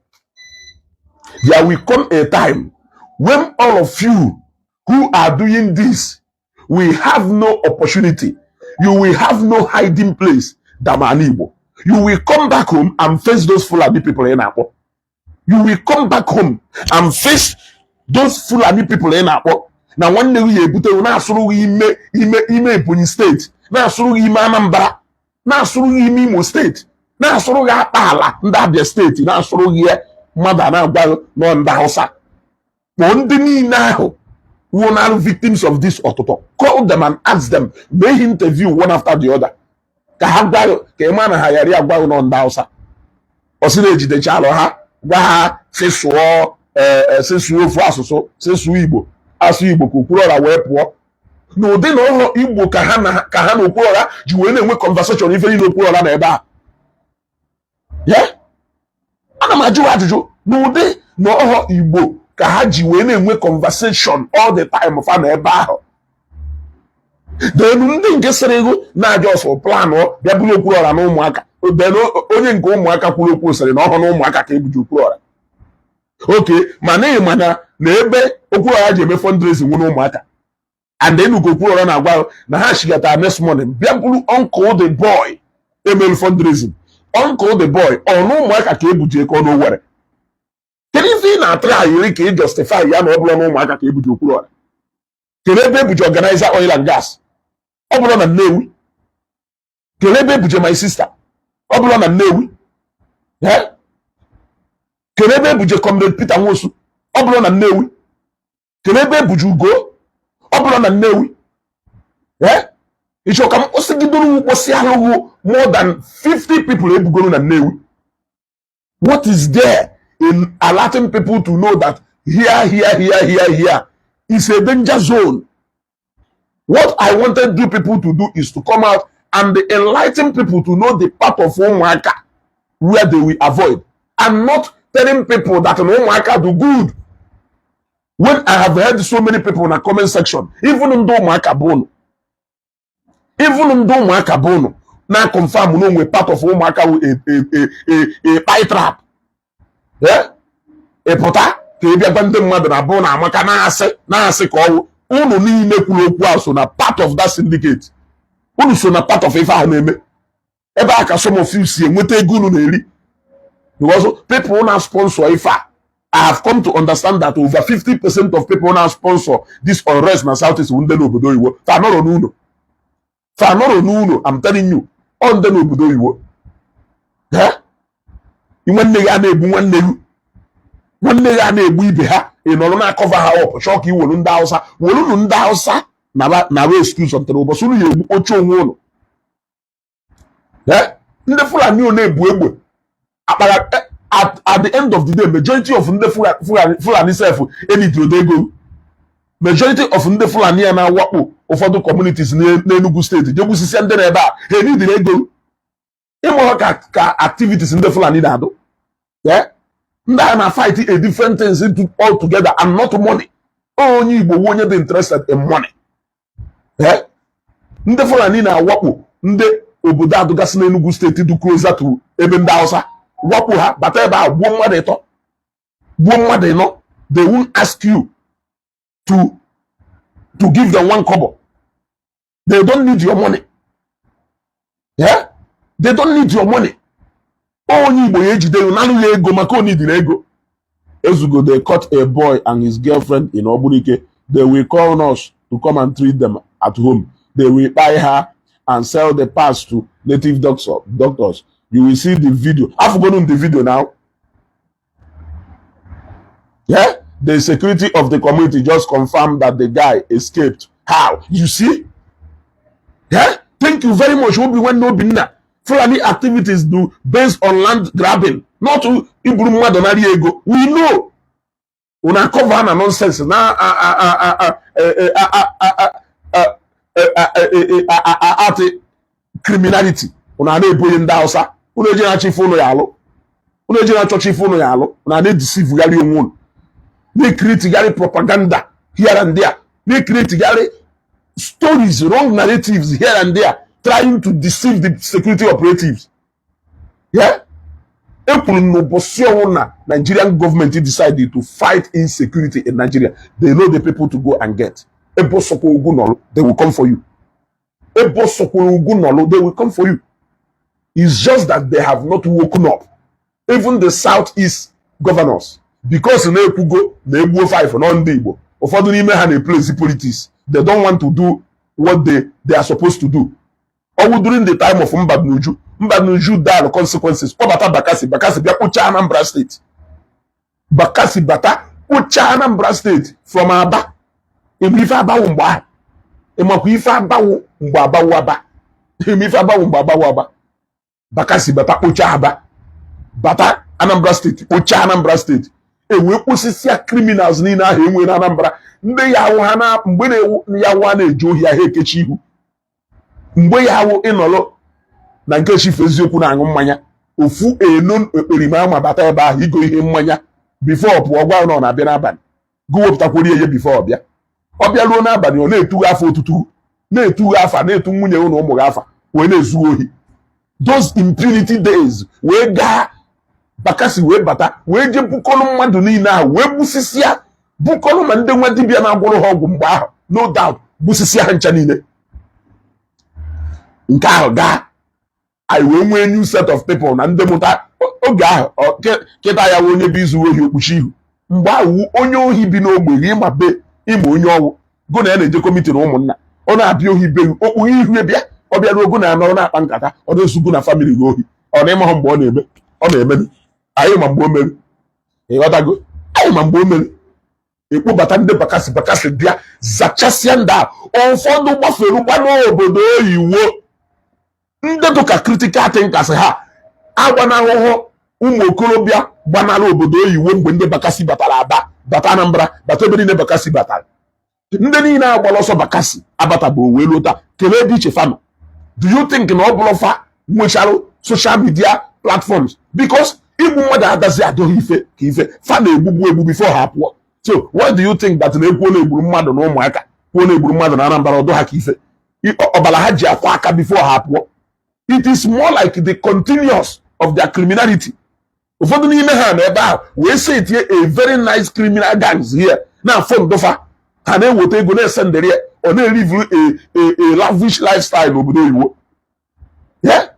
there will come a time when all of you who are doing this will have no opportunity. You will have no hiding place than ana Igbo. You will come back home and face those Fulani people ị na-akpọ. You will come back home and face those Fulani people ị na-akpọ na nwanne gị ya ebute na-asụrụ gị ime ime ime Ebonyi Steeti, na-asụrụ gị ime Anambra, na-asụrụ gị ime Imo Steeti, na-asụrụ gị akpa ala ndị Abia Steeti, na-asụrụ gị ya. Mmadụ a na-agwa gị nọ ndị Hausa. Kpọọ ndị niile ahụ wụ victims of this ọtụtụ. Call them and ask them. Mee interview one after the other ka ha gwa gị, ka ị ma na ha ghara ya gwa gị nọ ndị Hausa. Ọ sị na-ejidecha alụ ha, gwa ha sị sụọ, sị sụọ ofu asụsụ, sị sụọ Igbo, asụ Igbo ka Okwuluọra wee pụọ n'ụdị na ọhụrụ Igbo ka ha na Okwuluọra ji wee na-enwe conversation. Ife niile Okwuluọra na ebe a ya, ana m ajụ ajụjụ, n'ụdị na ọhọ Igbo ka ha ji wee na-enwe conversation all the time fa na ebe ahụ. Then ndị nke sịrị ego na-aja ọsọ plan bịa bụrụ Okwuluọra na ụmụaka. Then onye nke ụmụaka kwuru okwu sịrị na ọhụ na ụmụaka ka ebuji Okwuluọra oke ma n'ihi mana na ebe Okwuluọra ji eme fundraising nwụ na ụmụaka. And Enugu Okwuluọra na-agwa na ha chigata next morning bịa bụrụ uncle the boy emelu fundraising. Uncle the boy ọ na ụmụaka ka ebuje ka ọ na Owerri. Kedu ife ị na-atụrụ ayịrị ka ị justify ya na ọ bụrụ na ụmụaka ka ebuje Okwuluọra? Kedu ebe ebuje organizer oil and gas? Ọ bụrụ na Nnewi. Kedu ebe ebuje my sister? Ọ bụrụ na Nnewi. Kedu ebe ebuje Comrade Peter Nwosu? Ọ bụrụ na Nnewi. Kedu ebe ebuje Ugo? Ọ bụrụ na Nnewi. Ịchọ ka m kpọsịgidoro mkpọsị ahụhụ more than 50 people ebugoro na Nnewi. What is there in alerting people to know that here, here, here, here, here is a danger zone? What I wanted you people to do is to come out and enlighten people to know the part of ụmụaka where they will avoid, and not telling people that ụmụaka do good, when I have heard so many people in the comment section, even ndị ụmụaka bụ unu, even ndị ụmụaka bụ unu na confirm na onwe part of ụmụaka wụ a a a trap. Ị pụta ka ị bịa gwa ndị mmadụ na bụ na amaka na-asị na-asị ka ọwụ unu niile kwuru okwu ahụ so na part of that syndicate. Unu so na part of ife ahụ na-eme ebe a ka some of you si enweta ego unu na-eri, because people na sponsor ife a, I have come to understand that over 50% of people na sponsor this unrest na South East ndị n'obodo oyibo. Fa nọrọ n'ụlọ, fa nọrọ n'ụlọ. I'm telling you, ọ ndị n'obodo oyibo. Nwanne gị a na-egbu nwanne gị, nwanne gị a na-egbu ibe ha, ị nọrọ na-acover ha up, chọọ ka ị welu ndị Hausa, welunu ndị Hausa nara excuse ntara ụbọchị unu ya egbu oche onwe unu. Ndị Fulani ọ na-ebu egbe akpara. At the end of the day, majority of ndị Fulani sef enitrodo ego. Majority of ndị Fulani ya na-awakpo ụfọdụ communities n'Enugu Steeti, jegbusisia ndị na ebe a, ha enidiri ego. Ịmụrụ ka activities ndị Fulani na-adụ. Yeah? Ndị a na fight a different things into all together and not money. Onye Igbo wu onye dị interested in money. Yeah? Ndị Fulani na-awakpo ndị obodo adụgasị n'Enugu Steeti dị closer to ebe ndị Hausa, wakpo ha, bata ebe ahụ, gbuo mmadụ ịtọ, gbuo mmadụ ịnọ. They won't ask you to give them one kobo. They don't need your money. Yeah? They don't need your money. Onye Igbo ya ejide ya, nanụ ya ego maka onidiri ego. Ezugo, they caught a boy and his girlfriend in Ogbunike. They will call nurse to come and treat them at home. They will buy her and sell the parts to native doctors. You will see the video. I've forgotten the video now. Yeah? The security of the community just confirmed that the guy escaped. How? You see? Yeah? Thank you very much. Obi when no binna. Fulani activities do based on land grabbing, not to iburu mmadụ nari ego. We know. Una cover na nonsense na a a a a a criminality. Una na-ebonye ndị Hausa. Unu eji na-achọ ife ụnụ ya alụ. Unu eji na-achọcha ife ụnụ ya alụ. Una na-edeceive gharị onwe unu. Na-ecreategharị propaganda here and there. Na-ecreategharị stories, wrong narratives here and there, trying to deceive the security operatives. Yeah? Ekwuru m n'ụbọchị ọnwụ na Nigerian government decided to fight insecurity in Nigeria, they know the people to go and get. Ebe ọsọkwa ugwu nọrọ, they will come for you. Ebe ọsọkwa ugwu nọrọ, they will come for you. It's just that they have not woken up. Even the Southeast governors, because na-ekwugo na egbuo five nọ ndị Igbo, ụfọdụ n'ime ha na-eplace politics. They don't want to do what they are supposed to do. Ọwụ during the time of Mbadinuju, Mbadinuju dial consequences, kpọbata Bakassi. Bakassi bịa kpụchaa Anambra Steeti. Bakassi bata kpụchaa Anambra Steeti from Aba. Ịma ife abawu mgbe ahụ? Ịmakwa ife abawu mgbe abawu aba? Ịma ife abawu mgbe abawu aba? Bakassi bata kpụchaa Aba, bata Anambra Steeti, kpụchaa Anambra Steeti, ewee kpụsịsịa criminals niile ahụ enwe na Anambra. Ndị ya awụ ha na mgbe na-ewu ya awụ ha na-eji ohi ahụ ekechi ihu, mgbe ya awụ ịnọrọ na nke chifu eziokwu na-aṅụ mmanya, ofu eno ekperima ama bata ebe ahụ igo ihe mmanya before pụọ, gwa na ọ na-abịa n'abalị, gụ wepụtakwuru ihe before ọ bịa. Ọ bịa ruo n'abalị, ọ na-etugha afa otutu, na-etugha afa, na-etu nwunye na ụmụ gị afa, wee na-ezu ohi. Those impunity days wee gaa. Bakassi wee bata, wee jee bukọrọ mmadụ niile ahụ, wee gbusisia, bukọrọ ma ndị nwa dibịa na-agwọrọ ha ọgwụ mgbe ahụ, no doubt, gbusisia ha ncha niile. Nke ahụ gaa, anyị wee nwee new set of people na ndị mụta oge ahụ. Kịta ya wụ onye bụ izu ohi okpuchi ihu. Mgbe ahụ, onye ohi bi n'ogbe gị, ịma be ịma onye ọwụ, gụ na ya na-eje committee na ụmụnna, ọ na-abịa ohi be gị, okpughe ihu bịa. Ọ bịaruo ogo na anọrọ na-akpa nkata, ọ na-esugo na family gị ohi. Ọ na ịmahụ mgbe ọ na-eme, ọ na-eme. Anyị ma mgbe o mere, ịghọtago? Anyị ma mgbe o mere. Ekpobata ndị Bakassi. Bakassi bịa zachasịa ndị a. Ụfọdụ gbafere gbanụ obodo oyiwo. Ndị dụka critical thinkers ha agbanahụhụ. Ụmụ okorobịa gbanara obodo oyiwo mgbe ndị Bakassi batara Aba, bata Anambra, bata ebe niile Bakassi batara. Ndị niile agbara ọsọ Bakassi abatabụ wee luo taa. Kelee ebe iche fanọ. Do you think na ọ bụrụ fa nwecharụ social media platforms? Because igbu mmadụ adazi adọghị ife ka ife fa na-egbugbu egbu before ha pụọ. So why do you think that na ekwuo na egburu mmadụ na ụmụaka, kwuo na egburu mmadụ na Anambra, ọdụ ha ka ife ọbara ha ji akwa aka before ha pụọ? It is more like the continuous of their criminality. Ụfọdụ n'ime ha na ebe ahụ wee setie a very nice criminal gangs here na afọ ndụfa ha na-eweta ego na-esendịrị ya, ọ na-elive a lavish lifestyle n'obodo oyibo. Yeah?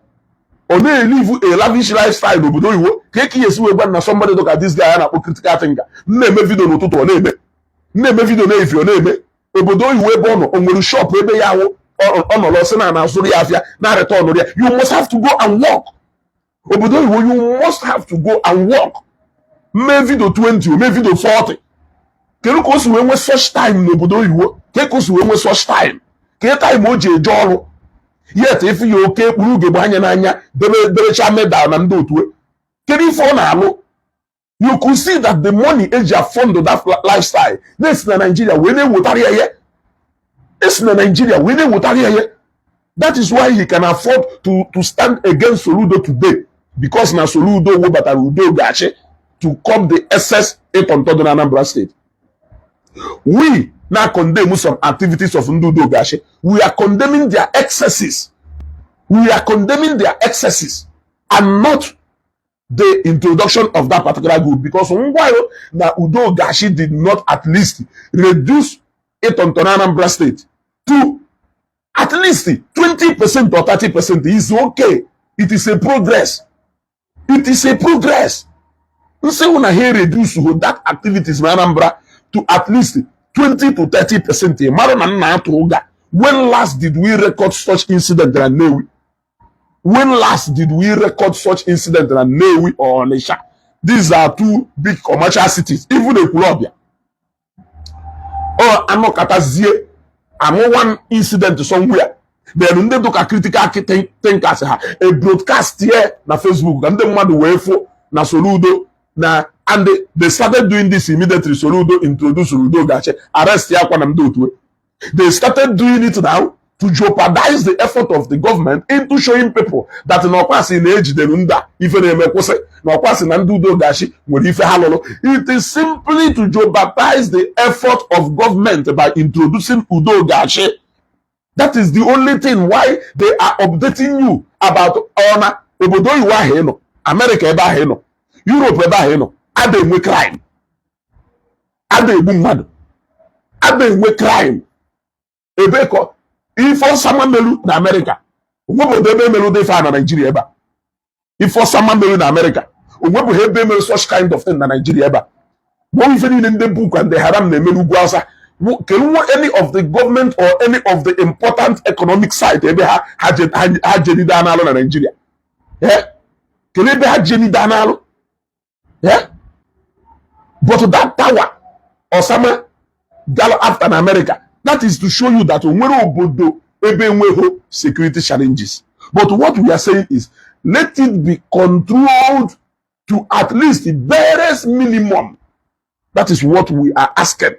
Ọ na-elive a lavish lifestyle n'obodo oyibo. Ka eke esi wee gwa na somebody dịka this guy a na-akpọ critical thinker, m na-eme video n'ụtụtụ, ọ na-eme, m na-eme video n'efi, ọ na-eme obodo oyibo ebe ọ nọ, o nwere shop ebe ya ahụ ọ nọrọ sị na na-azụrụ ya afịa na return ya. You must have to go and work. Obodo oyibo, you must have to go and work. Mee video 20, o mee video 40. Kedu ka o si wee nwee such time n'obodo oyibo? Ka o si wee nwee such time? Ka time o ji eje ọrụ, yet ife ya oke kpuru ugegbe anya n'anya, debe debecha medal na ndị otu. Kedu ife ọ na-alụ? You could see that the money eji afund that lifestyle na-esi na Nigeria wee na-ewetara ya. Ya esi na Nigeria wee na-ewetara ya ya. That is why he can afford to stand against Soludo today, because na Soludo webatara Udo Ga-achị to curb the excess ịtọntọ dị na Anambra State. We now condemn some activities of ndị Udo Ga-achị. We are condemning their excesses. We are condemning their excesses and not the introduction of that particular group, because ngwayo na Udo Ga-achị did not at least reduce ịtọntọ na Anambra State to at least 20% or 30% is okay. It is a progress. It is a progress. Nsị hụ na ha reduce that activities na Anambra to at least 20 to 30%, mara na nna atụ ụga. When last did we record such incident na Nnewi? When last did we record such incident na Nnewi or Onitsha? These are two big commercial cities. Even Ekwulobia ọ anọkọtazie anụ one incident somewhere, then ndị dụka critical thinkers ha e broadcast here na Facebook ka ndị mmadụ wee fụ na Soludo na, and they started doing this immediately Soludo introduce Udo Ga-achị, arrest ya kwa na ndị otu. They started doing it now to jeopardize the effort of the government into showing people that na ọkwasị na ejidere ndị a ife na-eme kwụsị, na ọkwasị na ndị Udo Ga-achị nwere ife ha lụrụ. It is simply to jeopardize the effort of government by introducing Udo Ga-achị. That is the only thing why they are updating you about ọna obodo oyibo ahụ ị nọ, America ebe ahụ ị nọ, Europe ebe ahụ ị nọ, ada enwe crime, ada egbu mmadụ, ada enwe crime. Ebe ka ife ọsama melu na America, onwebodo ebe emelu dị ife a na Nigeria ebe a. Ife ọsama melu na America, onwebụghị ebe emelu such kind of thing na Nigeria ebe a. Gbọọ ife niile ndị Boko and the Haram na-eme n'ugwu Awụsa. Kedu any of the government or any of the important economic site ebe ha jenide analụ na Nigeria? Eh? Kedu ebe ha jenide analụ? Eh? But that power Osama galo after na America, that is to show you that o nwere obodo ebe enweghị security challenges. But what we are saying is, let it be controlled to at least the barest minimum. That is what we are asking.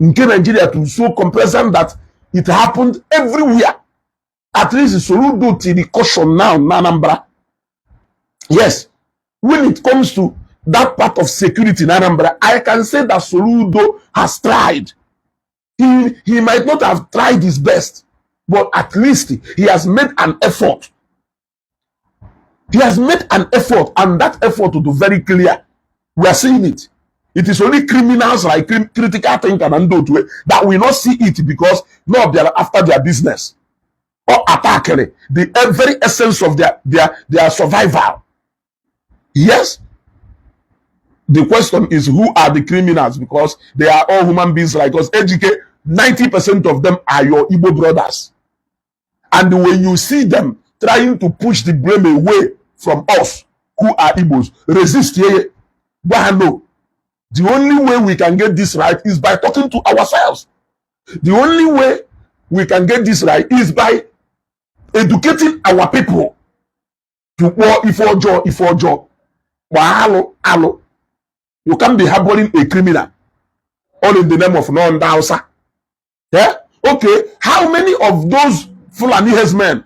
Nke Nigeria to so complacent that it happened everywhere. At least Soludo till the caution now na Anambra. Yes, when it comes to that part of security in Anambra, I can say that Soludo has tried. He might not have tried his best, but at least he has made an effort. He has made an effort, and that effort to be very clear. We are seeing it. It is only criminals like critical thinker and otu that will not see it, because no, they are after their business or attacking the very essence of their survival. Yes. The question is, who are the criminals? Because they are all human beings like us. Ejike, 90% of them are your Igbo brothers. And when you see them trying to push the blame away from us who are Igbos, resist here. No. The only way we can get this right is by talking to ourselves. The only way we can get this right is by educating our people to kpọọ ife ọjọọ ife ọjọọ, gbaa alụ alụ. You can't be harboring a criminal all in the name of no ndị Hausa. Yeah? Okay, how many of those Fulani herdsmen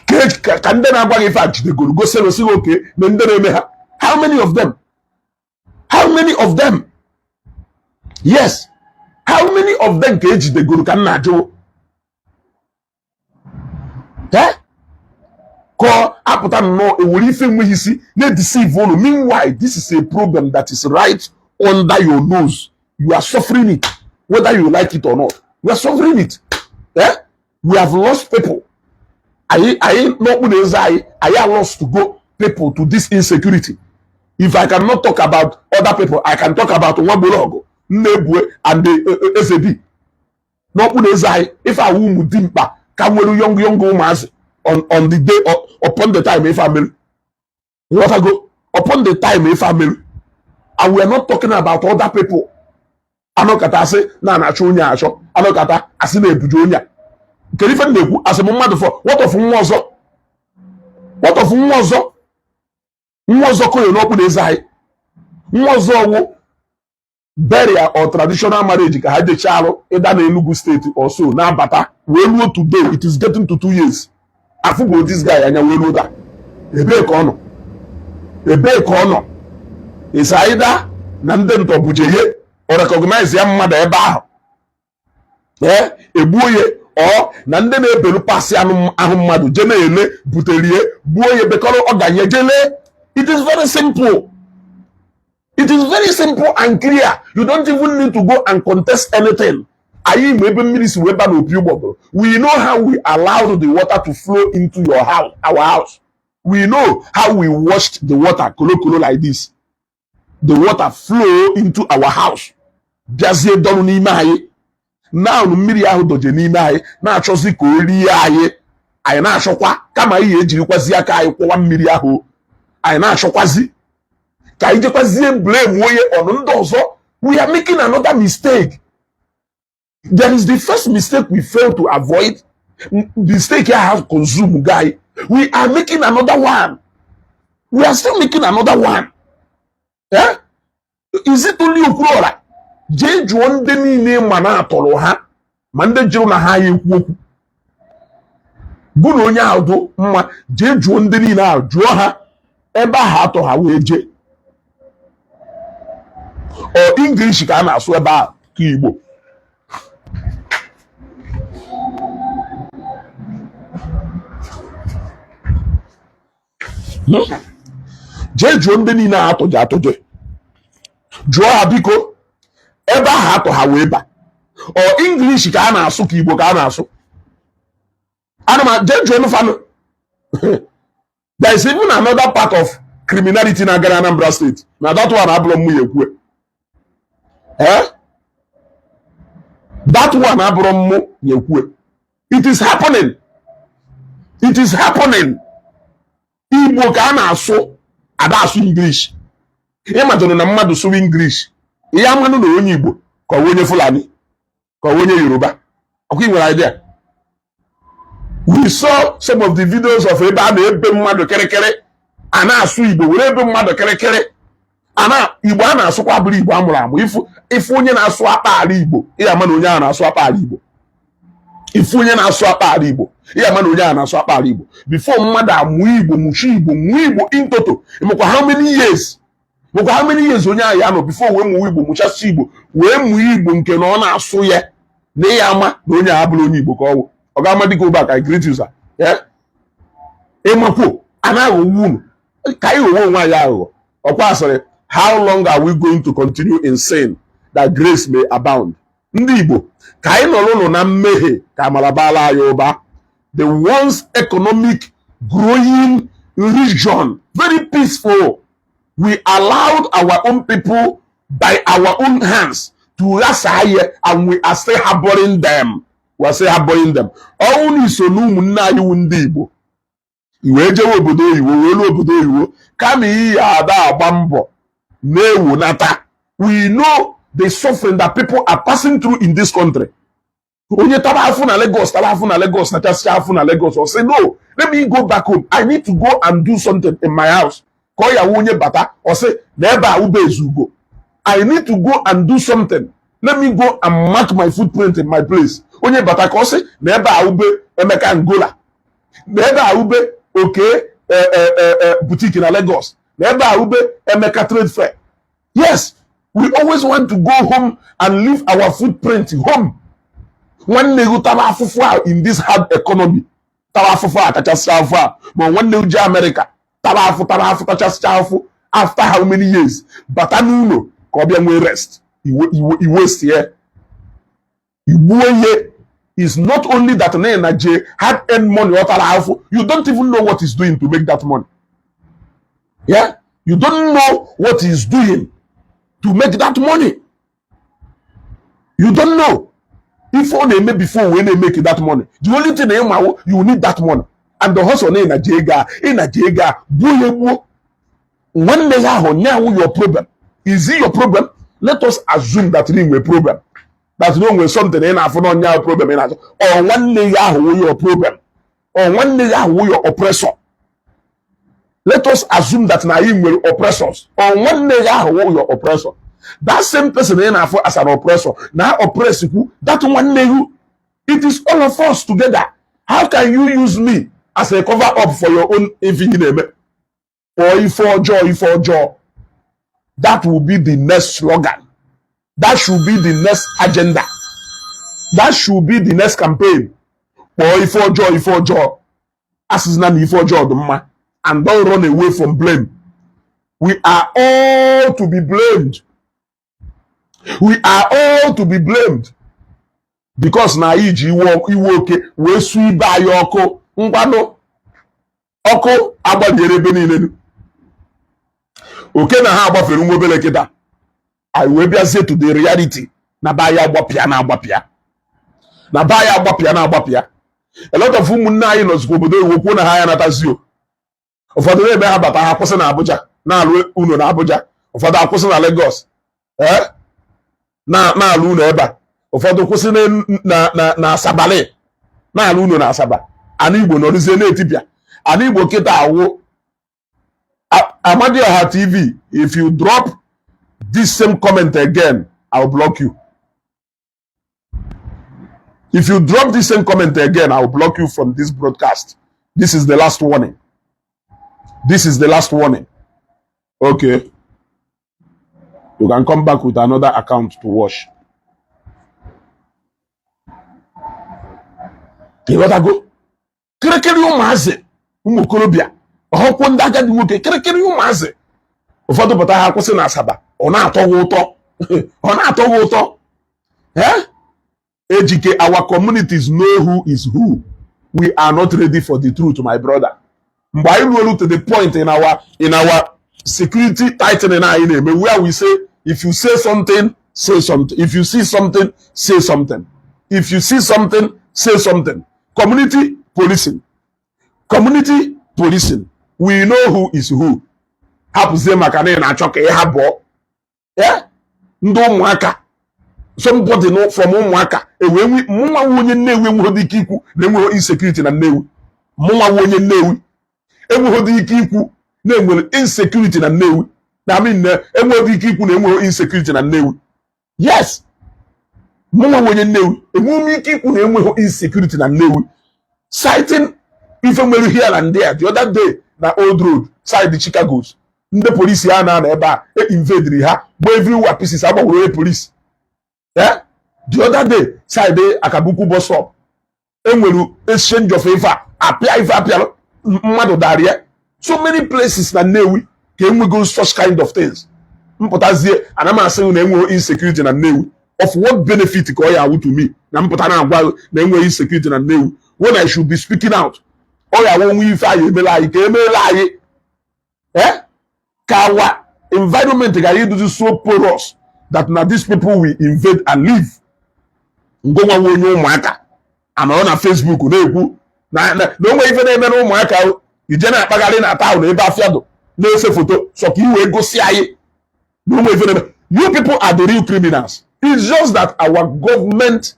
ka ndị na-agwa gị ife a jidegoro gosiri osi gị oke na ndị na-eme ha? How many of them? How many of them? Yes, how many of them ka ejidegoro ka m na-ajụ? Eh? Ka apụta nnọọ ewere ife enweghị isi na-edeceive unu. Meanwhile, this is a problem that is right under your nose. You are suffering it whether you like it or not. We are suffering it. Eh? We have lost people. Anyị n'okpuru eze anyị, anyị are lost to go people to this insecurity. If I cannot talk about other people, I can talk about Nwagborogu Nnebue and the Ezebi n'okpuru eze anyị. Ife awụ ụmụ dimkpa ka nwere young young ụmụazị on the day, upon the time ife ameru, nghọtago, upon the time ife ameru. And we are not talking about other people. Anọkata asị na na-achọ onye achọ, anọkata asị na-ebuje onye a. Kedu ife m na-ekwu? Asị m mmadụ fọ. What of nwa ọzọ? What of nwa ọzọ? Nwa ọzọ konye n'okpuru eze anyị. Nwa ọzọ wụ burial or traditional marriage ka ha jechaa arụ ịda na Enugu State or so na-abata wee ruo today. It is getting to 2 years afụgo this guy anya wee ruo taa. Ebee ka ọ nọ? Ebee ka ọ nọ? Is either na ndị ntọ buje ọ recognize ya mmadụ ebe ahụ, ee, egbuo ya, ọ na ndị na-ebelu pasị anụ ahụ mmadụ je na-ele buterie gbuo ya, bekọrọ ọganye je lee. It is very simple. It is very simple and clear. You don't even need to go and contest anything. Anyị ma ebe mmiri si wee ba n'opi ụgbọgụrụ. We know how we allowed the water to flow into your house, our house. We know how we washed the water kolo kolo like this. The water flow into our house, bịazie dọrụ n'ime anyị. Now mmiri ahụ doje n'ime anyị na-achọzi ka o rie anyị. Anyị na-achọkwa kama anyị ejirikwazi aka anyị kwụwa mmiri ahụ. Anyị na-achọkwazi ka anyị jekwazie blame onye ọnụ ndị ọzọ. We are making another mistake. There is the first mistake we fail to avoid, mistake I have consumed guy. We are making another one. We are still making another one. Eh? Is it only Okwuluora? Jee jụọ ndị niile ma na-atọrọ ha, ma ndị jụrụ na ha ya ekwu okwu bụ na onye ahụ dụ mma. Jee jụọ ndị niile ahụ, jụọ ha ebe ahụ atọ ha wee jee. Ọ English ka a na-asụ ebe ahụ ka Igbo? Jee jụọ ndị niile a atụje atụje, jụọ ha biko, ebe ahụ atọ ha wee ba, ọ English ka a na-asụ ka Igbo ka a na-asụ? Ana m jee jụọ fanụ. There is even another part of criminality na-aga na Anambra State na that one abụrụ mụ ya ekwu. Eh, that one abụrụ mụ ya ekwu. It is happening. It is happening. Igbo ka a na-asụ, ada asụ English. Ịmajụrụ na mmadụ sụrụ English, ihe amanụ na onye Igbo ka ọ onye Fulani ka ọ onye Yoruba. Ọkwa ị nwere idea? We saw some of the videos of ebe a na-ebe mmadụ kịrịkịrị, a na-asụ Igbo were ebe mmadụ kịrịkịrị. Ana Igbo a na-asụkwa bụrụ Igbo amụrụ amụ. Ifu onye na-asụ akpa ala Igbo, ị ama na onye ahụ na-asụ akpa ala Igbo. Ifu onye na-asụ akpa ala Igbo, ị ama na onye ahụ na-asụ akpa ala Igbo. Before mmadụ amụ Igbo, mụchi Igbo, mụọ Igbo in total, mụkwa how many years, mụkwa how many years onye ahụ ya nọ before wee mụọ Igbo, mụchasị Igbo, wee mụọ Igbo nke na ọ na-asụ ya na ya ama na onye ahụ abụrụ onye Igbo ka ọ wụ. Ọ ga-ama dịka ụba ka I greet you, sir. Ịmakwuo a na-aghọgbu unu ka anyị ghọwe onwe anyị aghụghọ. Ọkwa asịrị, how long are we going to continue in sin that grace may abound? Ndị Igbo, ka anyị nọrọ ụlọ na mmehie ka amara baala anyị ụba? The once economic growing region, very peaceful, we allowed our own people by our own hands to ghasa ya, and we are still harboring them. We are still harboring them. Ọnwụ na iso na ụmụnne anyị wụ ndị Igbo i wee jewe obodo oyibo, wee ruo obodo oyibo, kama iyi ada agba mbọ na-ewunata. We know the suffering that people are passing through in this country. Onye tara afụ na Lagos, tara afụ na Lagos, nachasịcha afụ na Lagos, ọ sị, "No, let me go back home. I need to go and do something in my house." Ka ọ ya wụ onye bata, ọ sị na ebe a ube ezugo, "I need to go and do something. Let me go and mark my footprint in my place." Onye bata ka ọ sị na ebe a ube Emeka Angola, na ebe a ube oke boutique na Lagos, na ebe a ube Emeka Trade Fair. Yes, we always want to go home and leave our footprint home. Nwanne gị tara afụfụ a in this hard economy, tara afụfụ a, tachasịcha afụfụ a, ma nwanne gị jee Amerịka tara afụ, tara afụ, tachasịcha afụ, after how many years bata n'ụlọ ka ọ bịa nwee rest, iwe sie igbuo ihe. Is not only that na na je hard earned money ọ tara afụ, you don't even know what he's doing to make that money. Yeah, you don't know what he's doing to make that money. You don't know ife ọ na-eme before wee na-emeke that money. The only thing na ịmawo, you need that money and the hustle na ịnaje ego a, ịnaje ego a, gbuo ya, egbuo nwanne ya ahụ nyawu. Your problem, is it your problem? Let us assume that ị nwere problem, that no nwere something ị na-afụ n'ọnya ahụ, problem ị na-achọ. Ọ nwanne ya ahụ wụ your problem? Ọ nwanne ya ahụ wụ your oppressor? Let us assume that na anyị nwere oppressors. Ọ nwanne ya ahụ wụ your oppressor. That same person ị na-afụ as an oppressor na oppress kwu that nwanne you. It is all of us together. How can you use me as a cover up for your own ife ị na-eme or ife ọjọọ, ife ọjọọ? That will be the next slogan. That should be the next agenda. That should be the next campaign. Kpọọ ife ọjọọ ife ọjọọ. Asịzina na ife ọjọọ dị mma, and don't run away from blame. We are all to be blamed. We are all to be blamed because na anyị ji iwe iwe oke wee suo ibe anyị ọkụ. Ngwanụ, ọkụ agbanyere ebe niile. Oke na ha agbafere nwa obere kịta, anyị wee bịazie to the reality na be anyị agbapịa na agbapịa, na be anyị agbapịa na agbapịa. A lot of ụmụnne anyị nọzikwa obodo oyibo kwuo na ha ya natazi o. Ụfọdụ na-eme ha bata, ha kwụsị na Abuja na-alụ unu na Abuja. Ụfọdụ akwụsị na Lagos, ee, na-alụ unu ebe a. Ụfọdụ kwụsị na Asabali na-alụ unu na Asaba. Ana Igbo nọrụzie na-etipịa. Ana Igbo kịta awụ. Amadioha TV, if you drop this same comment again, I'll block you. If you drop this same comment again, I'll block you from this broadcast. This is the last warning. This is the last warning. Okay, you can come back with another account to wash. Ịghọtago? Kịrịkịrị ụmụazị, ụmụ okorobịa, ọhụkwụ, ndị agadi nwoke, kịrịkịrị ụmụazị ụfọdụ pụta, ha kwụsị na Asaba. Ọ na-atọ gị ụtọ? Ọ na-atọ gị ụtọ? Eh, Ejike, our communities know who is who. We are not ready for the truth, my brother. Mgbe anyị ruolu to the point in our security tightening anyị na-eme, where we say, if you say something, say something. If you see something, say something. If you see something, say something. Community policing, community policing. We know who is who. Hapụzie maka na ị na-achọ ka ị hapụọ ndị ụmụaka. Somebody no from ụmụaka ewee nwe. Mụnwa nwe onye Nnewi enweghị ike ikwu na enweghị insecurity na Nnewi. Mụnwa nwe onye Nnewi enweghị ike ikwu na enwere insecurity na Nnewi, na I mean, na enweghị ike ikwu na enweghị insecurity na Nnewi. Yes, mụnwa nwe onye Nnewi enweghị m ike ikwu na enweghị insecurity na Nnewi, citing ife nwere here and there. The other day na Old Road side Chicago's, ndị polisi a na-anọ ebe a e invadiri ha, gba everywhere pieces, agbanwere onye polisi. Eh, the other day, side Akabukwu bus stop, enwere exchange of ife a apịa, ife apịa, mmadụ daria. So many places na Nnewi ka enwego such kind of things. Mpụtazie, ana m asị na enweghị insecurity na Nnewi. Of what benefit ka ọ ya awụ to me na mpụta na-agwa na enweghị insecurity na Nnewi when I should be speaking out? Ọ ya awụ onwe ife anyị emela anyị ka emeela anyị, eh, ka our environment gara ịdụzi so porous that na these people will invade and leave. Ngụnwa nwe onye ụmụaka anọrọ na Facebook na-ekwu na onwe ife na-eme na ụmụaka, ije na-akpagharị na town ebe afịa dụ na-ese foto sọ ka i wee gosi anyị na onwe ife na-eme. You people are the real criminals. It's just that our government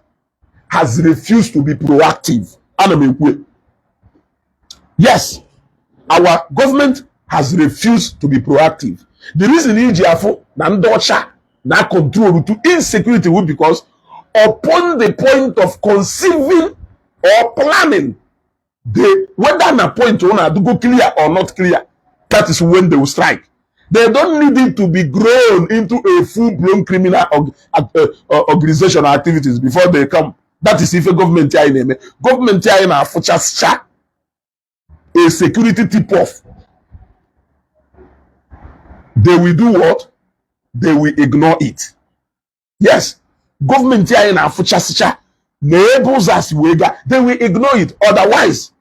has refused to be proactive. Ana m ekwu, yes, our government has refused to be proactive. The reason iji afụ na ndị ọcha na control to insecurity will because upon the point of conceiving or planning, they, whether na point ọ na-adụgo clear or not clear, that is when they will strike. They don't need it to be grown into a full-blown criminal organization or activities before they come. That is ife gọọmenti anyị na-eme. Gọọmenti anyị na-afụchasịcha a security tip off, they will do what? They will ignore it. Yes, gọọmenti anyị na-afụchasịcha na ebe ụzọ a si wee gaa, they will ignore it. Otherwise,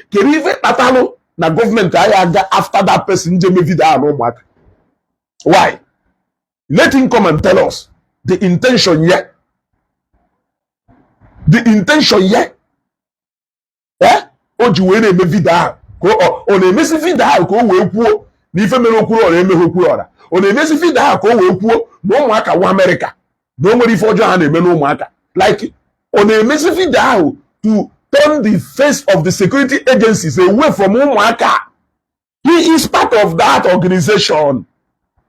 kedu ife kpatalụ na gọọmenti anyị aga after that person nje me video ahụ na ụmụaka? Why? Let him come and tell us the intention here, the intention here. Eh, o ji wee na-eme video ahụ ka ọ na-emesi video ahụ ka o wee kwuo na ife mere Okwuru Ọra emeghe Okwuru Ọra. Ọ na-emesi video ahụ ka o wee kwuo na ụmụaka nwa Amerịka na o nwere ife ọjọọ ha na-eme n'ụmụaka. Like, ọ na-emesi video ahụ to turn the face of the security agencies away from ụmụaka. He is part of that organization.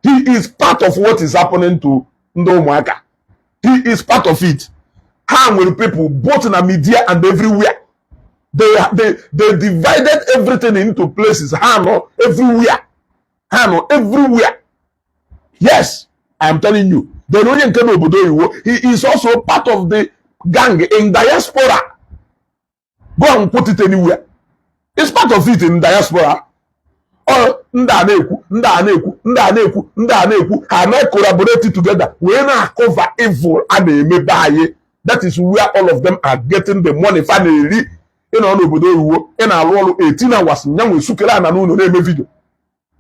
He is part of what is happening to ndị ụmụaka. He is part of it. Ha nwere people both na media and everywhere. They divided everything into places. Ha nọ everywhere. Ha nọ everywhere. Yes, I am telling you. Then onye nke n'obodo oyibo, he is also part of the gang in diaspora. Go and put it anywhere. It's part of it in diaspora. Ọ ndị a na-ekwu, ndị a na-ekwu, ndị a na-ekwu, ndị a na-ekwu, ha na-collaborate together wee na-cover evil a na-emebe anyị. That is where all of them are getting the money fa na-eri. Ịnọ n'obodo oyibo, ị na-alụ ọrụ 18 hours, nya nwe sukere ana n'ụlọ na-eme video.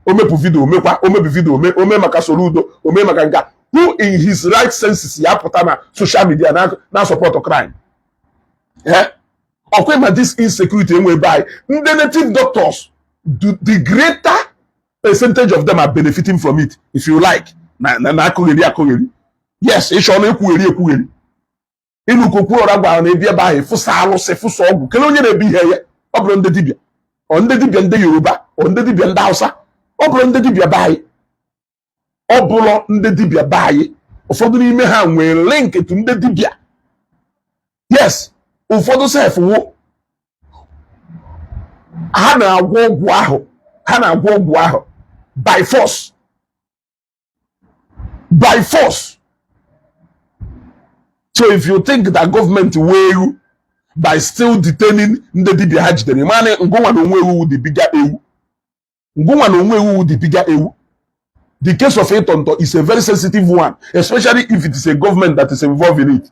O mepụ video, omekwa omebi video, ome ome maka Soludo, ome maka nka. Who in his right senses ya pụta na social media na support crime? Eh? Ọkwa ma this insecurity enwe ebe anyị, ndị native doctors, the greater percentage of them are benefiting from it. If you like, na akụgheri akụgheri. Yes, ịchọ na ekwugheri ekwugheri. Ịnụ kokwu ọra gwara na ebi ebe ahụ fụsa alụsị, fụsa ọgwụ. Kelee onye na-ebi ihe ya? Ọ bụrụ ndị dibịa, ọ ndị dibịa ndị Yoruba, ọ ndị dibịa ndị Hausa, ọ bụrụ ndị dibịa be anyị, ọ bụrụ ndị dibịa be anyị. Ụfọdụ n'ime ha nwere link to ndị dibịa. Yes, ụfọdụ sef wụ ha na-agwọ ọgwụ ahụ, ha na-agwọ ọgwụ ahụ by force, by force. So if you think that government wee ewu by still detaining ndị dibịa ha jidere, mana ngụnwa na onwe ewu the bigger ewu, ngụnwa na onwe ewu the bigger ewu. The case of Itonto is a very sensitive one, especially if it is a government that is involved in it.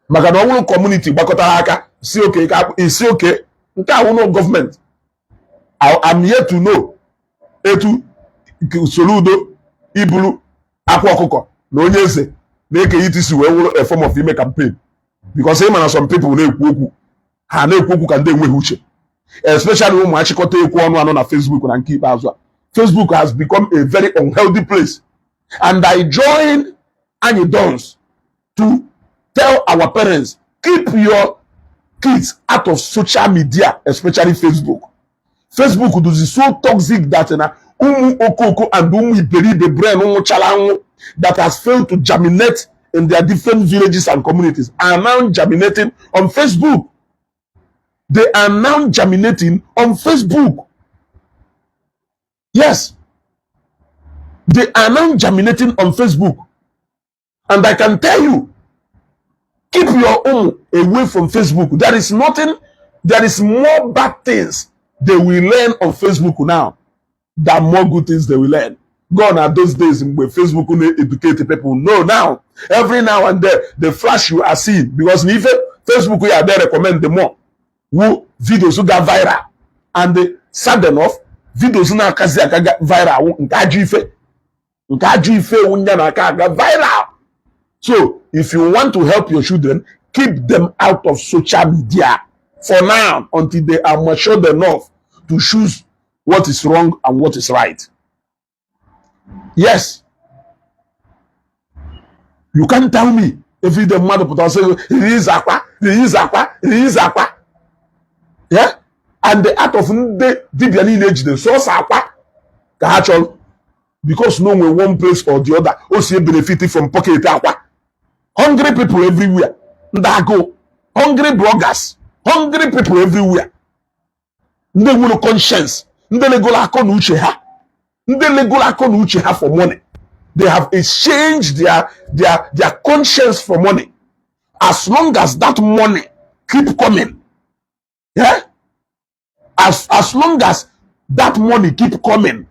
Maka na ọ bụrụ community gbakọtara aka si oke ka isi oke nke ahụ no gọọmenti. I'm here to know etu Soludo iburu akwa ọkụkọ na onye eze na-eke iti wee wụrụ a form of ime campaign, because ị ma na some people na-ekwu okwu, ha na-ekwu okwu ka ndị enweghị uche, especially ụmụ achịkọta ekwu ọnụ anọ na Facebook. Na nke ikpeazụ a, Facebook has become a very unhealthy place, and I join Anyị Dons to tell our parents, keep your kids out of social media, especially Facebook. Facebook is so toxic that na ụmụ okoko and ụmụ iberibe brain nwụchara anwụ that has failed to germinate in their different villages and communities are now germinating on Facebook. They are now germinating on Facebook. Yes, they are now germinating on Facebook. And I can tell you, keep your own away from Facebook. There is nothing, there is more bad things they will learn on Facebook now than more good things they will learn. Gone are those days mgbe Facebook na-educate people. No, now, every now and then, the flash you are seeing, because if Facebook ya they recommend the more who videos ga viral, and the sad enough, videos na-akazi aka ga viral wụ nke ajọ ife, nke ajọ ife wụ nya na-aka aga viral. So if you want to help your children, keep them out of social media for now until they are matured enough to choose what is wrong and what is right. Yes, you can't tell me every day mmadụ pụtara sị release akwa, release akwa, release akwa. Yeah, and the art of ndị dibịa niile ejide sọsọ akwa ka ha chọrọ, because no nwere one place or the other o si benefit from pocket akwa. Hungry people everywhere, ndị agụụ, hungry bloggers, hungry people everywhere, ndị nwere conscience, ndị legolo akọ na uche ha, ndị legolo akọ na uche ha for money. They have exchanged their conscience for money. As long as that money keep coming, yeah, as long as that money keep coming.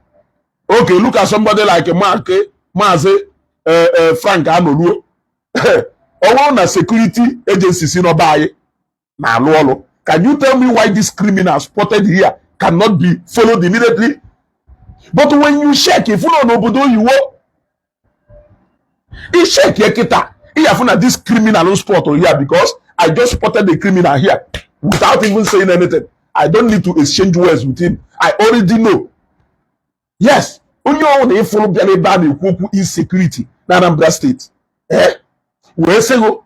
Okay, look at somebody like Mark, Maazị Frank Anoluo. Ọ bụrụ na security agency si n'ọba anyị na-alụ ọrụ, can you tell me why this criminal spotted here cannot be followed immediately? But when you check, if nọ n'obodo oyiwo, i check ya kịta, ịyafụ na this criminal spot here, because I just spotted the criminal here without even saying anything. I don't need to exchange words with him. I already know. Yes, onye ọbụla ịfụrụ bịara ebe a na-ekwu okwu insecurity na Anambra State, eh, wee sịgụ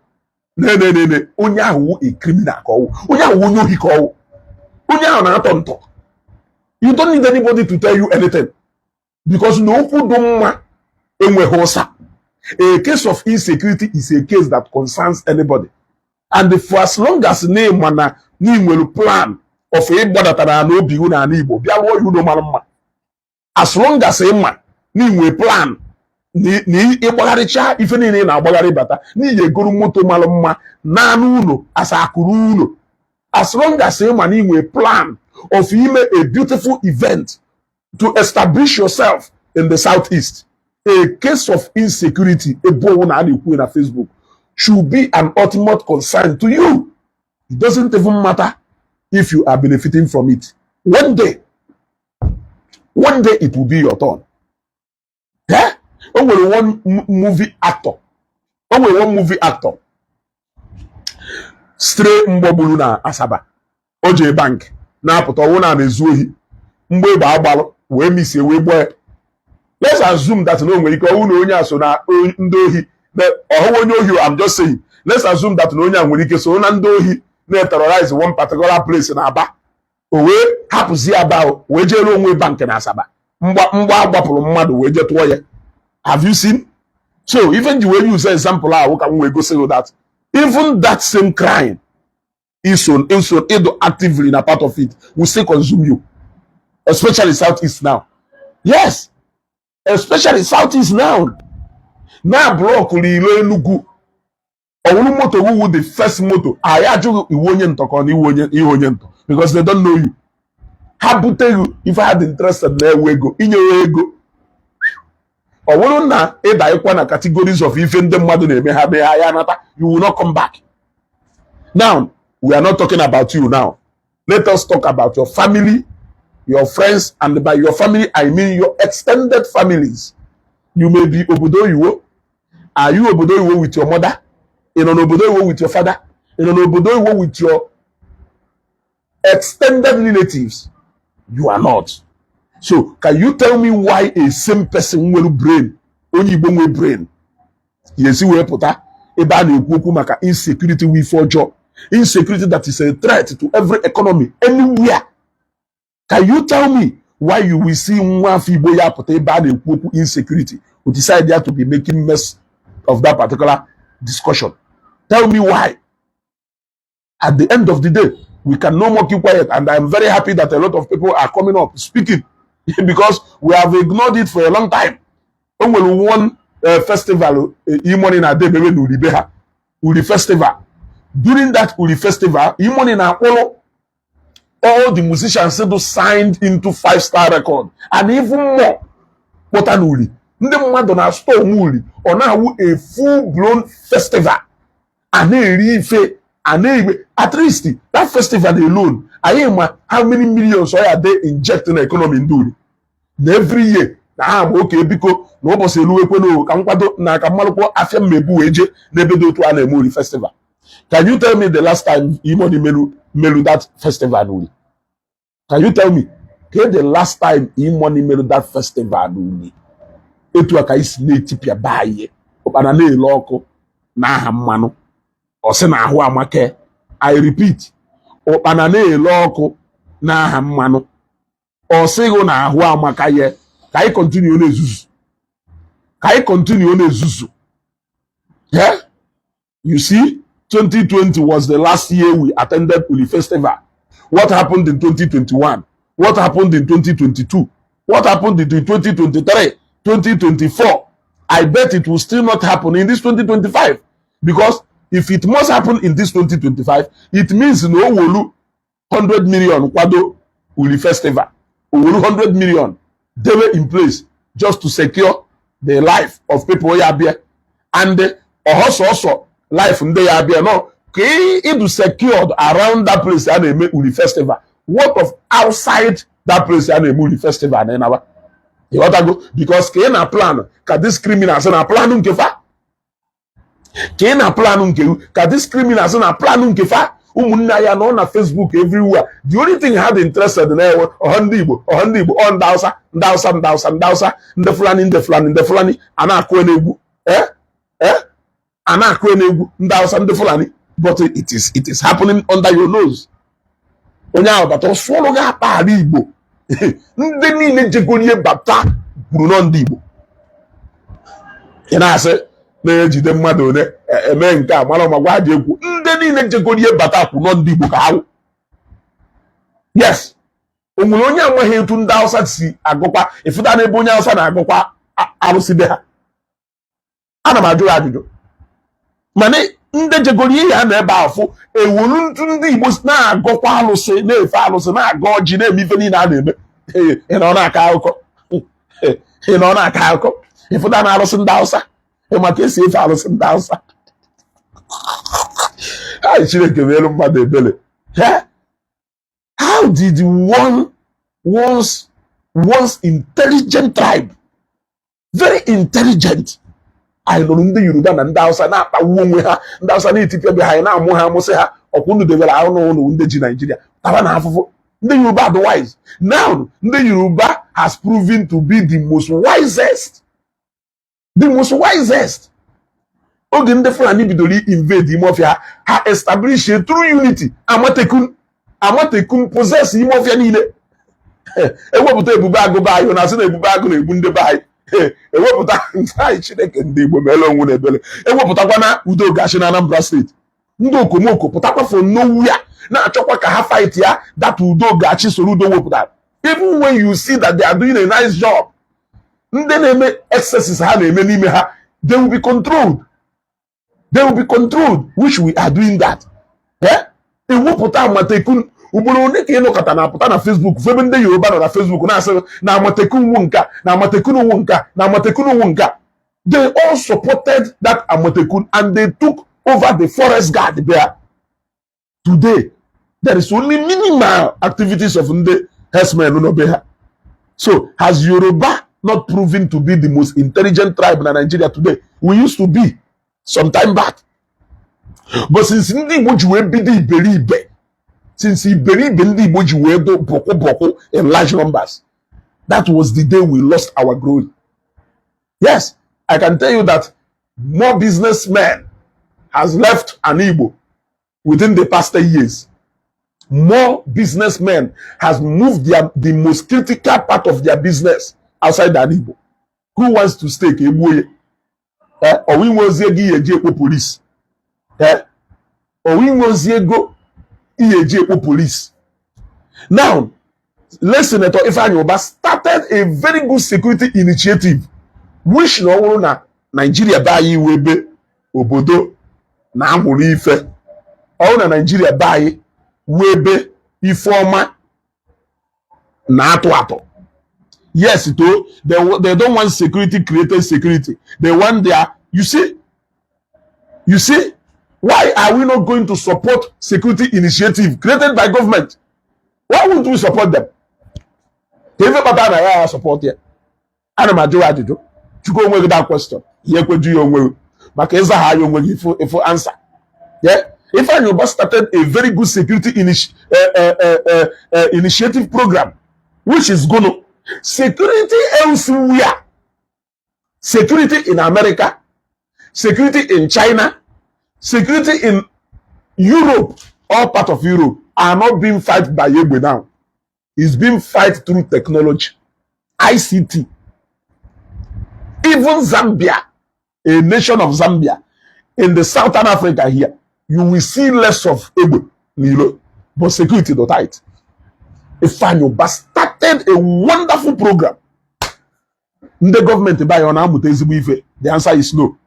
ne onye ahụ wụ a criminal ka ọwụ, onye ahụ wụ onye ohi ka ọwụ, onye ahụ na-atọ ntọ. You don't need anybody to tell you anything, because na okwu dị mma enweghị ụsa. A case of insecurity is a case that concerns anybody, and for as long as na ịma na na ị nwere plan of ịgbadatara na obi iwu n'ala Igbo bịa rụọ ya ụlọ mara mma, as long as ịma na ị nwere plan na ịgbagharịcha ife niile ị na-agbagharị bata n'ihi egoro moto mara mma naanị ụlọ asa akụrụ ụlọ, as long as ịma na ị nwere plan of ime a beautiful event to establish yourself in the Southeast, a case of insecurity ebe ọwụ na a na-ekwu na Facebook should be an ultimate concern to you. It doesn't even matter if you are benefiting from it. One day, one day it will be your turn. Yeah? O nwere one movie actor. O nwere one movie actor. Stray mgbagburu na Asaba. O jee bank na-apụta ọwụ na na-ezu ohi. Mgbe egbe agbalụ wee misie wee gbaa ya. Let's assume that na o nwere ike ọwụ na onye a so na ndị ohi ọhụụ onye ohi. I'm just saying, let's assume that na onye a nwere ike so na ndị ohi na-terrorize one particular place na Aba, o wee hapụzi Aba o wee jere onwe bank na Asaba, mgba mgba agbapụrụ mmadụ wee jee tụọ ya. Have you seen? So even ji wee use example ahụ ka m wee gosi you that even that same crime iso iso ịdụ actively na part of it will still consume you, especially Southeast now. Yes, especially Southeast now na block ilo Enugu ọwụrụ moto wuwu the first moto anyị ajụghị iwu onye ntọ ka ọ na iwu onye ihe onye ntọ, because they don't know you. Ha buteghị ife ha dị interested na-ewe ego inyewe ego. Ọ bụrụ na ịda ịkwa na categories of ife ndị mmadụ na-eme ha mee ha ya nata, you will not come back. Now we are not talking about you. Now let us talk about your family, your friends, and by your family I mean your extended families. You may be obodo oyibo. Are you obodo oyibo with your mother? Ị nọ n'obodo oyibo with your father? Ị nọ n'obodo oyibo with your extended relatives? You are not. So can you tell me why a same person nwere brain, onye Igbo nwere brain, ya esi wee pụta ebe a na-ekwu okwu maka insecurity wi ife ọjọọ, insecurity that is a threat to every economy anywhere? Can you tell me why you will see nwa afọ Igbo ya pụta ebe a na-ekwu okwu insecurity o decide ya to be making mess of that particular discussion? Tell me why. At the end of the day, we can no more keep quiet, and I am very happy that a lot of people are coming up speaking, because we have ignored it for a long time. O nwere one festival E-Money na-ada emebe na Uri be ha, Uri festival. During that Uri festival, E-Money na-akpọrọ all the musicians do signed into Five Star Record and even more kpọta na Uri. Ndị mmadụ na storm Uri, ọ na-awụ a full blown festival, a na-eri ife, a na-egbe. At least that festival alone, anyị ma how many millions ọ ya dey inject na economy ndị Uri na every year na ha ma oke biko na ụbọchị eluwekwe ka nkwado na ka mmalụkwọ afịa mmebu wee jee n'ebe dị otu a na-eme Uri festival. Can you tell me the last time E-Money melu that festival n'Uri? Can you tell me ke the last time E-Money melu that festival n'Uri? Etu a ka anyị si na-etipịa be anyị, ụkpana na-ele ọkụ n'aha mmanụ, ọ sị na ahụ amake. I repeat, ụkpana na-ele ọkụ n'aha mmanụ, ọ sịghị na ahụ amaka ya. Ka anyị continue na-ezuzu, ka anyị continue na-ezuzu. Yeah? You see, 2020 was the last year we attended Uli Festival. What happened in 2021? What happened in 2022? What happened in 2023, 2024? I bet it will still not happen in this 2025, because if it must happen in this 2025, it means na o wolu 100 million kwado Uli Festival, o wolu 100 million debe in place just to secure the life of people ya bịa and ọhọsọsọ life ndị ya bịa no ka ịdụ secured around that place a na-eme Uli Festival. What of outside that place a na-eme Uli Festival na ịnaba? Ịghọtago? Because ka ị na plan ka this criminals na plan nke fa, ka ị na plan nke ka this criminals na plan nke fa. Ụmụnne ya nọ na Facebook everywhere. The only thing ha dị interested na ewe ọha ndị Igbo, ọha ndị Igbo, ọ ndị Hausa, ndị Hausa, ndị Hausa, ndị Hausa, ndị Fulani, ndị Fulani, ndị Fulani a na-akụ n'egwu, eh a na-akụ n'egwu, ndị Hausa, ndị Fulani. But it is happening under your nose. Onye ahụ bata ọsụọrụ gị akpa ala Igbo. Ndị niile jegorie bata kwuru nọ ndị Igbo. Ị na-asị na-ejide mmadụ one eme nke a mara ma gwa dị egwu. Ndị niile jegorie bata kwu nọ ndị Igbo ka ha wụ. Yes, o nwere onye amaghị etu ndị Hausa si agụkwa ịfụta n'ebe onye Hausa na-agụkwa arụsị be ha. Ana m ajụ ya ajụjụ, mana ndị jegoro ihe a na ebe afụ ewuru ntụ ndị Igbo na-agọkwa alụsị, na-efe alụsị, na-agọ ọjị, na-eme ife niile a na-eme. Ị nọ na-akọ akụkọ, ị nọ na-akọ akụkọ ịfụta na arụsị ndị Hausa. Ị ma ka esi efe arụsị ndị Hausa? Ai, Chineke meelu mmadụ ebere. How did one once intelligent tribe, very intelligent, anyị nụrụ ndị Yoruba na ndị Hausa na-akpagbu onwe ha, ndị Hausa na-etipịa be ha, anyị na-amụ ha, amụsị ha ọkwụ unu debere ahụ n'ụlọ ndị ji Naijiria taba na afụfụ. Ndị Yoruba dị wise. Now ndị Yoruba has proven to be the most wisest, the most wisest. Oge ndị Fulani bidoro invade ime ọfịa, ha establish a true unity. Amatekun, Amatekun possess ime ọfịa niile. Ewepụta Ebube Agụ be anyị, na-asị na Ebube Agụ na-egbu ndị be anyị. Ewepụta anyị, Chineke, ndị Igbo meela onwe na ebere. Ewepụtakwa na udo gachi na Anambra Steeti, ndị okomoko pụtakwa from nowhere na-achọkwa ka ha fight ya. That udo gachi soro udo wepụtara, even when you see that they are doing a nice job, ndị na-eme excesses ha na-eme n'ime ha, they will be controlled, they will be controlled, which we are doing that. Eh, ewepụta Amatekun, ugboro ole ka ịnụkọta na-apụta na Facebook febe ndị Yoruba nọ na Facebook na-asị na Amatekun wu nka, na Amatekun wu nka, na Amatekun wu nka? They all supported that Amatekun and they took over the forest guard there. Today there is only minimal activities of ndị herdsmen nọ be ha. So has Yoruba not proven to be the most intelligent tribe na Nigeria today? We used to be some time back, but since ndị Igbo ji wee bido iberibe, since iberibe ndị Igbo ji wee do bọkụ bọkụ in large numbers, that was the day we lost our glory. Yes, I can tell you that more businessmen has left an Igbo within the past 10 years. More businessmen has moved the most critical part of their business outside an Igbo. Who wants to stay ka egbuo ya? Ọwa inwe ozi ego ihe eji ekpo polisi? Ọwa inwe ozi ego ihe eji ekpo polisi? Now, late Senator Ifeanyi Uba started a very good security initiative, which na ọ bụrụ na Nigeria be anyị iwe ebe obodo na-amụrụ ife, ọ bụrụ na Nigeria be anyị wee ebe ife ọma na-atụ atụ. Yes, to they don't want security created security. They want their, you see, you see, why are we not going to support security initiative created by government? Why won't we support them? Ka ife kpatara na ya support ya? Ana m ajụ ya ajụjụ. Chukwu onwe gị that question, ya ekweju ya onwe gị maka ịzagha ya onwe gị ifu answer. Yeah, Ifeanyi Uba started a very good security initiative program, which is gonna security elsewhere, security in America, security in China, security in Europe, all part of Europe are not being fight by egbe now. It's being fight through technology, ICT. Even Zambia, a nation of Zambia in the southern Africa here, you will see less of egbe n'ilo, but security dị tight. Ifeanyi Uba started a wonderful program. Ndị gọọmenti be anyị ọ na-amụta ezigbo ife? The answer is no.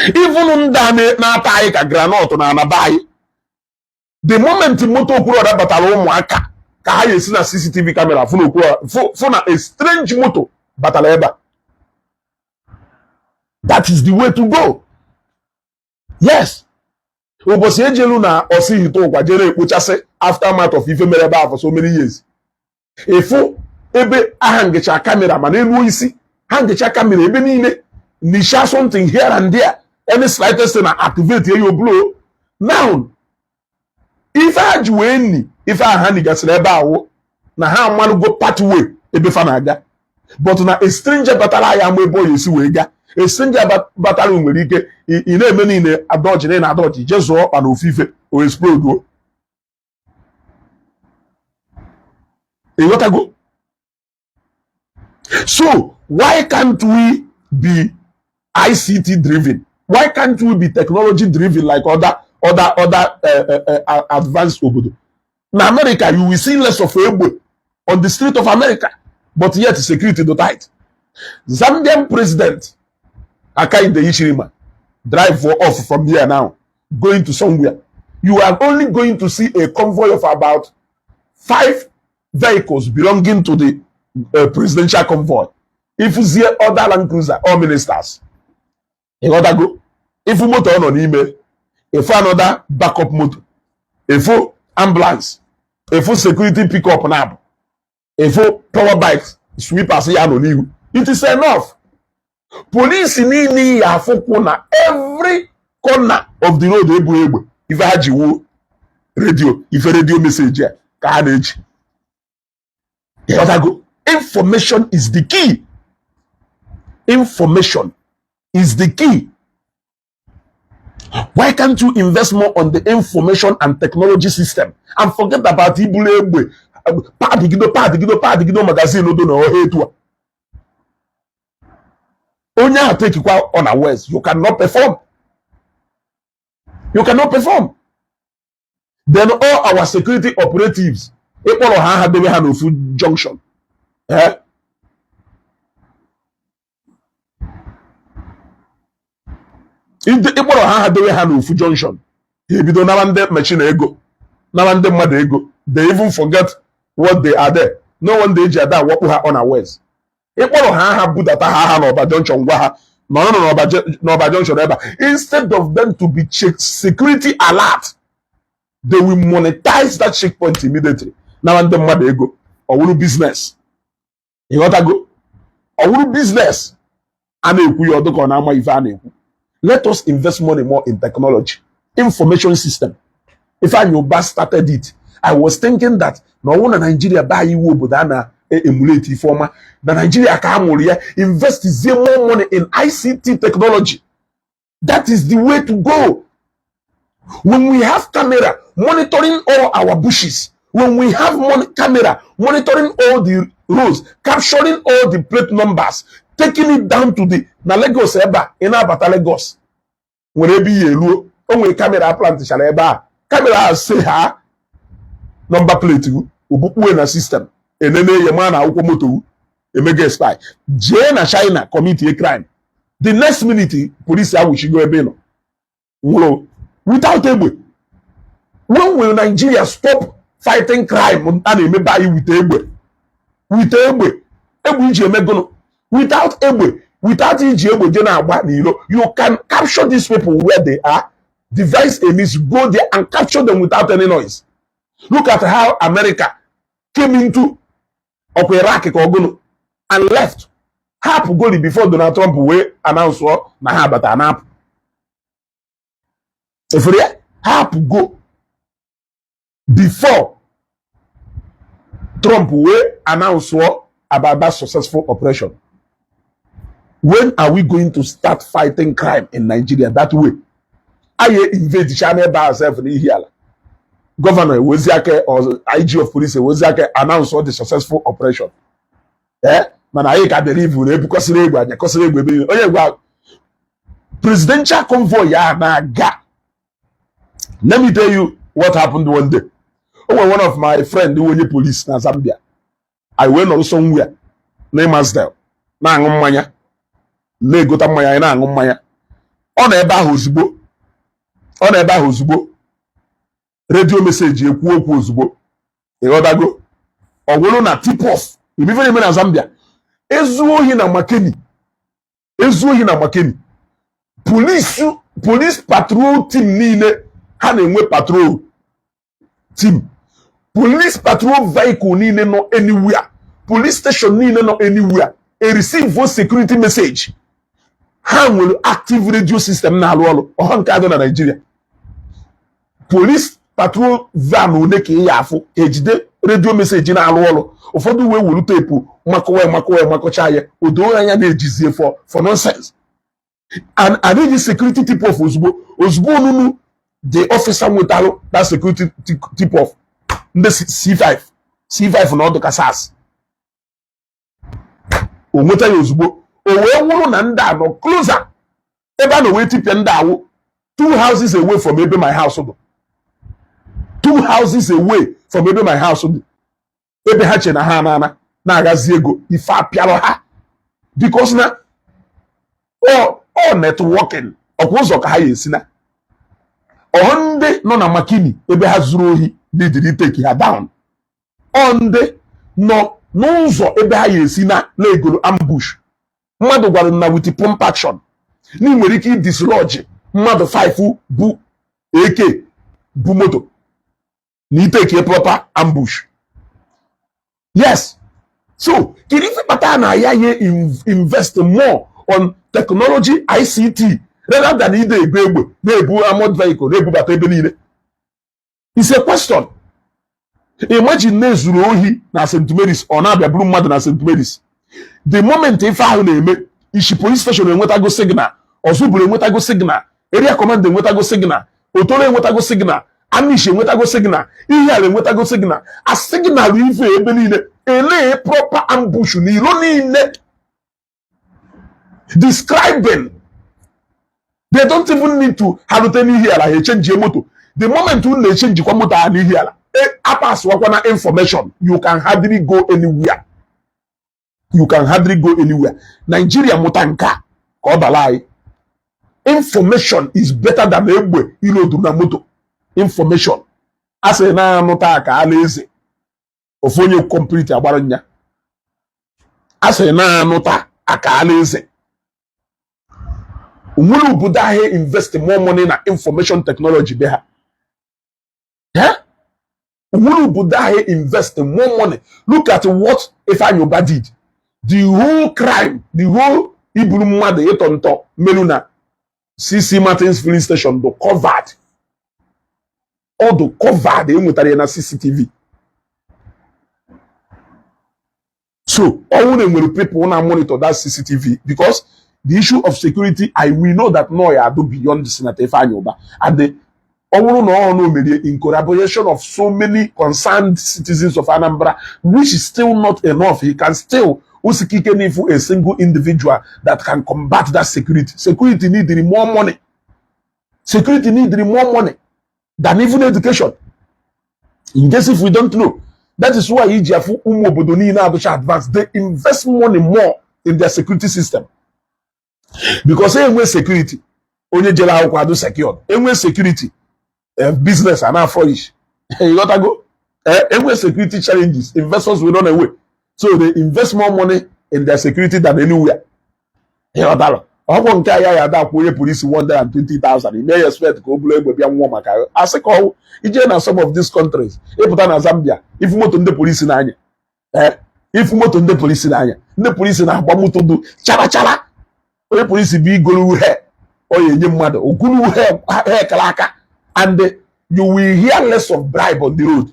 Even ndị a na-ata anyị ka groundnut na anaba anyị, the moment moto Okwuluọra batara, ụmụaka ka ha ga-esi na CCTV camera fụ na Okwuluọra fụ na a strange moto batara ebe a. That is the way to go. Yes, ụbọchị ejelu na ọsị hite ụkwa jere ekpochasị aftermath of ife mere ebe a for so many years, ịfụ ebe aha ngecha camera ma n'elu isi ha ngecha camera ebe niile, nisha something here and there, any slightest thing na activate ya, blow. Now ife ha ji wee ni ife ahụ ha nigasịrị ebe ahụ na ha amalụgo pathway ebe fa na-aga, but na a stranger batara ya ama ebe ọ ga-esi wee gaa. A stranger batara nwere ike ị na-eme niile adọji na adọji jee zụọ ọkpa na ofufe o explode. Ịghọtago? So why can't we be ICT driven? Why can't we be technology driven like other advanced obodo? Na America, you will see less of egbe on the street of America, but yet security dị tight. Zambian President Hakainde Hichilema drive off from here now, going to somewhere. You are only going to see a convoy of about five vehicles belonging to the presidential convoy. If you see other Land Cruiser or ministers, ịghọtago? Ifu moto ọ nọ n'ime, ifu another backup moto, ifu ambulance, ifu security pickup na-abụ, ifu power bikes, sweepers ya nọ n'ihu. It is enough. Police niile ya afụkwụ na every corner of the road ebu egbe. Ife ha ji wuo radio, ife radio message a ka ha na-eji. Ịghọtago? Information is the key. Information is the key. Why can't you invest more on the information and technology system and forget about ibulu egbe padigido padigido padigido magazine do na ọha etu a? Onye ahụ tekikwa unawares, you cannot perform. You cannot perform. Then all our security operatives, ịkpọrọ ha aha debe ha n'ofu junction. Eh? Ịkpọrọ ha aha debe ha n'ofu junction, ha ebido nara ndị machine ego, nara ndị mmadụ ego. They even forget what they are there. No one day eji ada awakpo ha unawares. Ịkpọrọ ha aha budata ha aha n'Ọba junction, gwa ha nọrọ n'Ọba junction ebe a. Instead of them to be check security alert, they will monetize that checkpoint immediately, nara ndị mmadụ ego. Ọ wụrụ business. Ịghọtago? Ọ wụrụ business. A na-ekwu ya ọdụ ka ọ na-ama ife a na-ekwu. Let us invest money more in technology, information system. Ifeanyi Uba started it. I was thinking that na ọnwụ na Nigeria baa iwu obodo a na-emulate ife ọma na Nigeria ka a mụrụ ya, invest more money in ICT technology. That is the way to go. When we have camera monitoring all our bushes, when we have camera monitoring all the roads, capturing all the plate numbers, taking it down to the na Lagos ebe a ị na-abata Lagos nwere ebe ihe eruo, o nwere camera plantịchara ebe a, camera a sị ha number plate obukpue na system enene ya ma na akwụkwọ moto emego spy. Jee na China commit a crime, the next minute police awụchigo ebe ị nọ nwụrụ without egbe. When will Nigeria stop fighting crime a na-emebe anyị with egbe, with egbe, egbe iji emegụnụ without egbe, without iji egbe je na-agba n'ilo? You can capture these people where they are, devise a means, go there and capture them without any noise. Look at how America came into ọkwa Iraq ka ọgụnụ and left. Hapụ goli before Donald Trump wee announce na ha abata na-apụ efere ya. Hapụ go before Trump wee announce about that successful operation. When are we going to start fighting crime in Nigeria that way? Anyị invade China ebe ahụ sef n'ihi ala governor ewezi aka, IG of police ewezi aka announce all the successful operation. Eh, mana anyị ka bịara ivu na ebukọsịrị egbe, anyakọsịrị egbe ebe onye gwa presidential convoy ya na-aga. Let me tell you what happened one day. O nwere one of my friend onye police na Zambia. Anyị wee nọrọ somewhere na Imasdale na-aṅụ mmanya, na-egota mmanya, anyị na-aṅụ mmanya. Ọ nọ ebe ahụ ozugbo, ọ nọ ebe ahụ ozugbo, radio message ekwu okwu ozugbo. Ịghọtago? Ọ bụrụ na tip off ife na-eme na Zambia, ezu ohi na Makeni, ezu ohi na Makeni, police patrol team niile ha na-enwe, patrol team, police patrol vehicle niile nọ anywhere, police station niile nọ anywhere e receive security message, ha nwere active radio system na-arụ ọrụ ọha nke adị na Nigeria. Police patrol van one ka ị ya afụ ejide radio message na-arụ ọrụ. Ụfọdụ wee wuru tape makọwa makọwa makọcha ya, o doo anya na-ejizie for nonsense and adịghị security tip off. Ozugbo ozugbo onunu the officer nwetalụ that security tip off, ndị C5 C5 na ọdụ ka SARS o nweta ya ozugbo. O wee wụrụ na ndị a nọ closer ebe a na wee tipịa ndị awụ two houses away from ebe my house dị, two houses away from ebe my house dị, ebe ha che na ha anana na-agazi ego ife apịalụ ha, because na ọ networking ọkwa ụzọ ka ha ya esi na ọ ndị nọ na Makini ebe ha zuru ohi need take ha down, ọ ndị nọ n'ụzọ ebe ha ya esi na legoro ambush. Mmadụ gwara m na with pump action na ị nwere ike idislodge mmadụ 5 bụ AK bụ moto na iteke proper ambush. Yes, so kedu ife kpatara na ya ye invest more on technology, ICT, rather than ide ebu egbe na-ebu armored vehicle na-ebubata ebe niile? It's a question. Imagine na-ezuru ohi na St. Mary's, ọ na-abịa buru mmadụ na St. Mary's. The moment ife ahụ na-eme, Ishi police station enwetago signal, Ozubulu enwetago signal, area command enwetago signal, Otolo enwetago signal, Amishi enwetago signal, Ihiala enwetago signal, a signal ife ebe niile, ele proper ambush n'ilo niile describing. They don't even need to ha rute n'Ihiala, ha echenjie moto. The moment unu na-echenjikwa moto ha n'Ihiala, apaswakwa na information. You can hardly go anywhere, you can hardly go anywhere. Nigeria mụta nke a ka ọ bara anyị. Information is better than egbe ilodu na moto. Information a sị na-anụta ka ala eze ofu onye complete agbara nya, a sị na-anụta aka ala eze. Onwere obodo ahụ invest more money na information technology be ha? Onwere obodo ahụ invest more money? Look at what Ifeanyi Uba did. The whole crime, the whole iburu mmadụ ịtọ ntọ melu na CC Martins filling station do covered, ọ do covered, enwetara ya na CCTV. So ọnwụ na enwere people na monitor that CCTV, because the issue of security, I will know that no ya do beyond Senator Ifeanyi Uba and the ọ bụrụ na ọ na omerie in collaboration of so many concerned citizens of Anambra, which is still not enough. He can still usikike n'ifu a single individual that can combat that security. Security need more money, security need more money than even education, in case if we don't know. That is why iji afụ ụmụ obodo niile adụcha advance, they invest money more in their security system, because enwe security, onye jere akwụkwọ adụ secured, enwe security, business and flourish. You gotta go. Enwe security challenges, investors will run away. So they invest more money in their security than anywhere. Ịghọtara ọgwụ nke a ya ya ada akwụ onye polisi 120,000, ime ya expect ka o buru egbe bịa nwụọ maka asị ka ọwụ ije na some of these countries. Ịpụta na Zambia, ifu moto ndị polisi n'anya, ifu moto ndị polisi n'anya, ndị polisi na-agba moto du chara chara. Onye polisi bụ igolu he ọ ya enye mmadụ okulu he kara aka, and you will hear less of bribe on the road,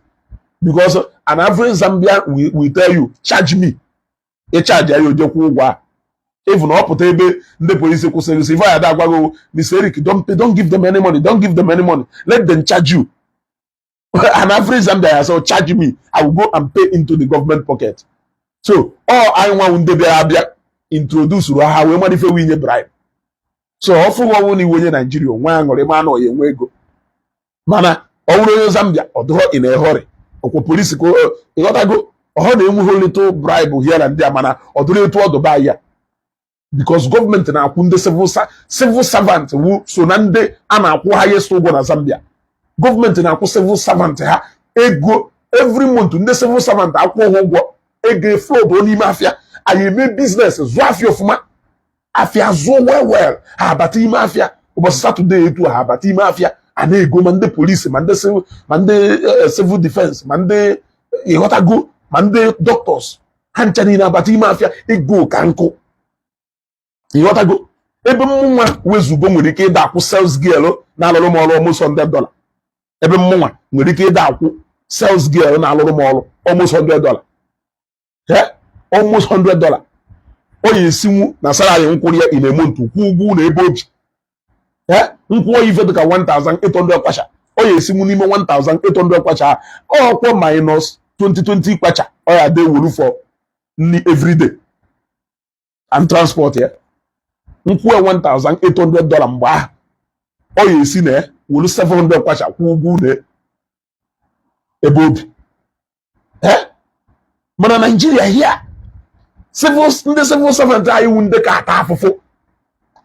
because an average Zambian will tell you, "Charge me." Ị charge ya, ojekwu ụgwọ a. Even ọ pụta ebe ndị polisi kwụsịrị sị ife ya da agwago, "Mr. Eric, don't pay, don't give them any money, don't give them any money, let them charge you." An average Zambian ya say, "Charge me, I will go and pay into the government pocket." So ọ anyị nwanwu ndị bịara abịa introduce ruo ha wee mara ife winye bribe. So ọ fụghị ọnwụ na iwe onye Naijiria onwe aṅụrị ma na ọ ya enwe ego, mana ọ bụrụ onye Zambia, ọ dụrọ in a hurry. Ọkwa polisi ka ịghọtago ọhọ na-enweghị little bribe here and there, mana ọ dụrụ etu ọ dụba ya, because gọọmenti na-akwụ ndị civil servant wu so na ndị a na-akwụ highest ụgwọ na Zambia. Gọọmenti na-akwụ civil servant ha ego every month. Ndị civil servant akwụ ha ụgwọ, ego flood n'ime afịa. Anyị eme business, zụọ afịa ọfụma, afịa zụọ well well, ha abata ime afịa ụbọchị Saturday etu ha abata ime afịa a na-ego, ma ndị polisi, ma ndị civil, ma ndị civil defense, ma ndị ịghọtago, ma ndị doctors, ha ncha niile abata ime afịa, ego ka nkụ. Ịghọtago ebe mmụnwa wezugo nwere ike ịda akwụ sales girl na-alụrụ m ọrụ almost $100, ebe mmụnwa nwere ike ịda akwụ sales girl na-alụrụ m ọrụ almost $100, almost $100, ọ ya esinwu na salary nkwụrụ ya in a month kwụ ụgwọ ụlọ ebe o bi, nkwụọ ife dịka 1800 kwacha, ọ ya esinwu n'ime 1800 kwacha ọkwọ minus 2020 kwacha ọ ya dị wuru for nri everyday and transport ya. Nkwụ $1800 mgbe ahụ, ọ ya esi na ya wuru 700 kwacha kwụọ ụgwọ ụlọ ebe obi. Mana Naijiria here, civil, ndị civil servant anyị wu ndị ka ata afụfụ.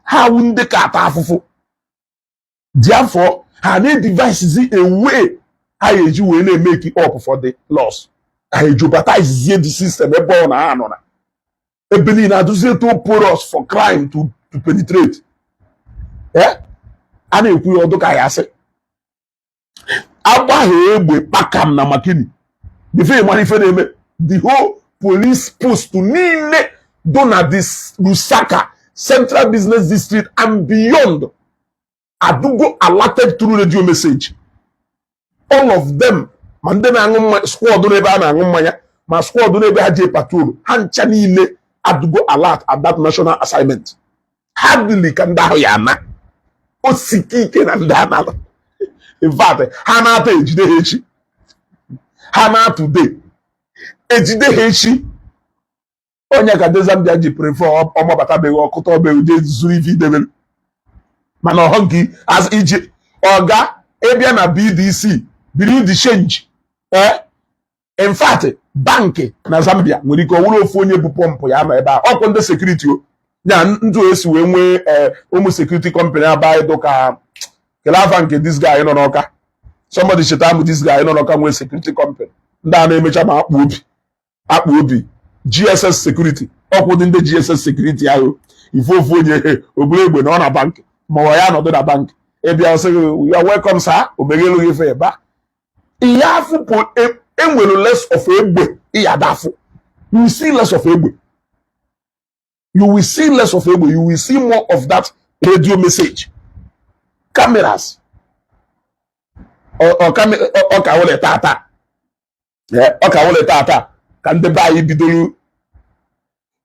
Ha wu ndị ka ata afụfụ. Therefore, ha na-devise a way ha ga-eji wee na-emeki up for the loss. Ha ejubatizie the system ebe ọ na ha nọ na ebe niile adụzie too porous for crime to penetrate. A na-ekwu ya ọdụ ka ya asị agbagha egbe kpakam na Makini before ịmara ife na-eme. The whole police post niile do na this Lusaka Central Business District and beyond adugo alerted through radio message, all of them. Ma ndị na-aṅụ mmanya, squad n'ebe a na-aṅụ mmanya, ma squad n'ebe ha jee patrol, ha ncha niile adugo alert at that national assignment. Hardly ka ndị ahụ ya ana osike ike na ndị anala. In fact, ha na-ata ejide ha echi, ha na today ejide ha echi. Onye ka ndị Zambia ji prefer ọmabatabeghị ọkụta ọbeghị jee zuru ife idebere. Mana ọhọ nke as iji ọga ịbịa na BDC, bureau de change. In fact, bank na Zambia nwere ike ọ wụrụ ofu onye bụ pump ya nọ ebe a. Ọkwụ ndị security o ya ndụ esi wee nwee ụmụ security company aba ịdụ ka kele afa nke this guy nọ n'Ọka. Somebody cheta m, this guy nọ n'Ọka nwee security company, ndị a na-emecha ma akpụ obi akpụ obi, GSS security. Ọkwụ dị ndị GSS security ahụ, ife ofu onye oburu egbe na ọ na bank, ma ọ ya nọdụ na bank ịbịa sị gị, "You are welcome, sir." O meghelu gị ife ebe a ihe afụ bụ enwere less of egbe ịyada afụ. You will see less of egbe, you will see less of egbe, you will see more of that radio message, cameras. Ọ ka wụle tata, ọ ka wụle tata ka ndị be anyị bidoro,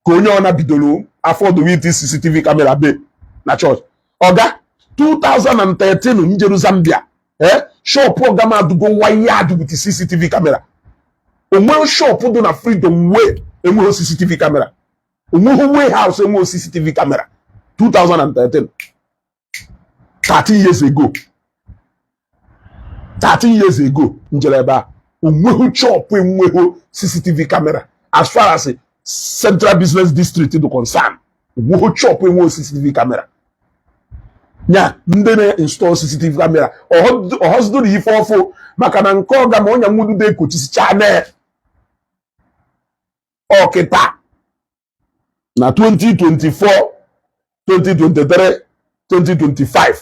ka onye ọna bidoro afọdụ iti CCTV camera be na chọọchị. Ọga 2013 njeru Zambia, shop ọga m adụgo wired with CCTV camera. Onweghị shop dị na Freedom Way enweghị CCTV camera, onweghị warehouse enweghị CCTV camera. 2013, 13 years ago, 13 years ago njere ebe a, onweghị shop enweghị CCTV camera. As far as Central Business District dị concern, onweghị shop enweghị CCTV camera. Nya ndị na-install CCTV camera ọhọzidoro ife ọfụ maka na nke ọga ma ọnya nwududo ekochisicha na ọkịta na 2024, 2023, 2025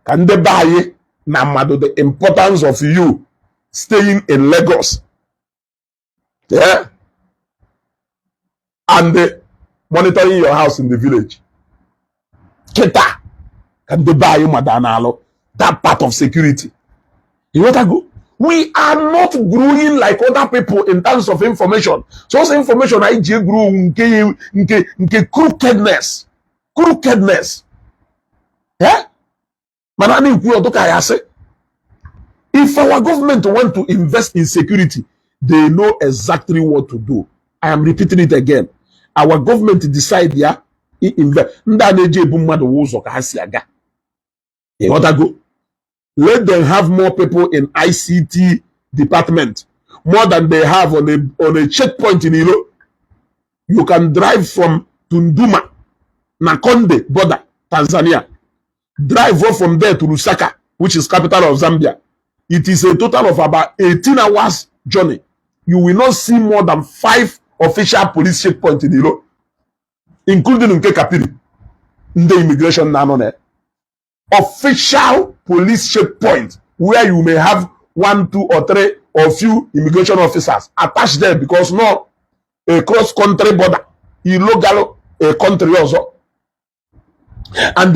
ka ndị be anyị na mmadụ the importance of you staying in Lagos, yeah, and monitoring your house in the village. Kịta ka ndị be anyị mada na-alụ that part of security. You we are not growing like other people in terms of information. So information anyị ji grow nke crookedness, crookedness. Yeah? Mana a na-ekwu ọdụ ka ya sị, if our government want to invest in security, they know exactly what to do. I am repeating it again, our government decide ya invest, ndị a na-eji ebu mmadụ ụzọ ka ha si aga. Ịghọtago? Let them have more people in ICT department, more than they have on a checkpoint in Ilo. You can drive from Tunduma na Konde border, Tanzania, drive off from there to Lusaka, which is capital of Zambia. It is a total of about 18 hours journey. You will not see more than five official police checkpoint in Ilo, including nke Kapiri ndị immigration na-anọ na official police checkpoint, where you may have one, two or three or few immigration officers attached there, because no a cross country border, illegal a country ọzọ. And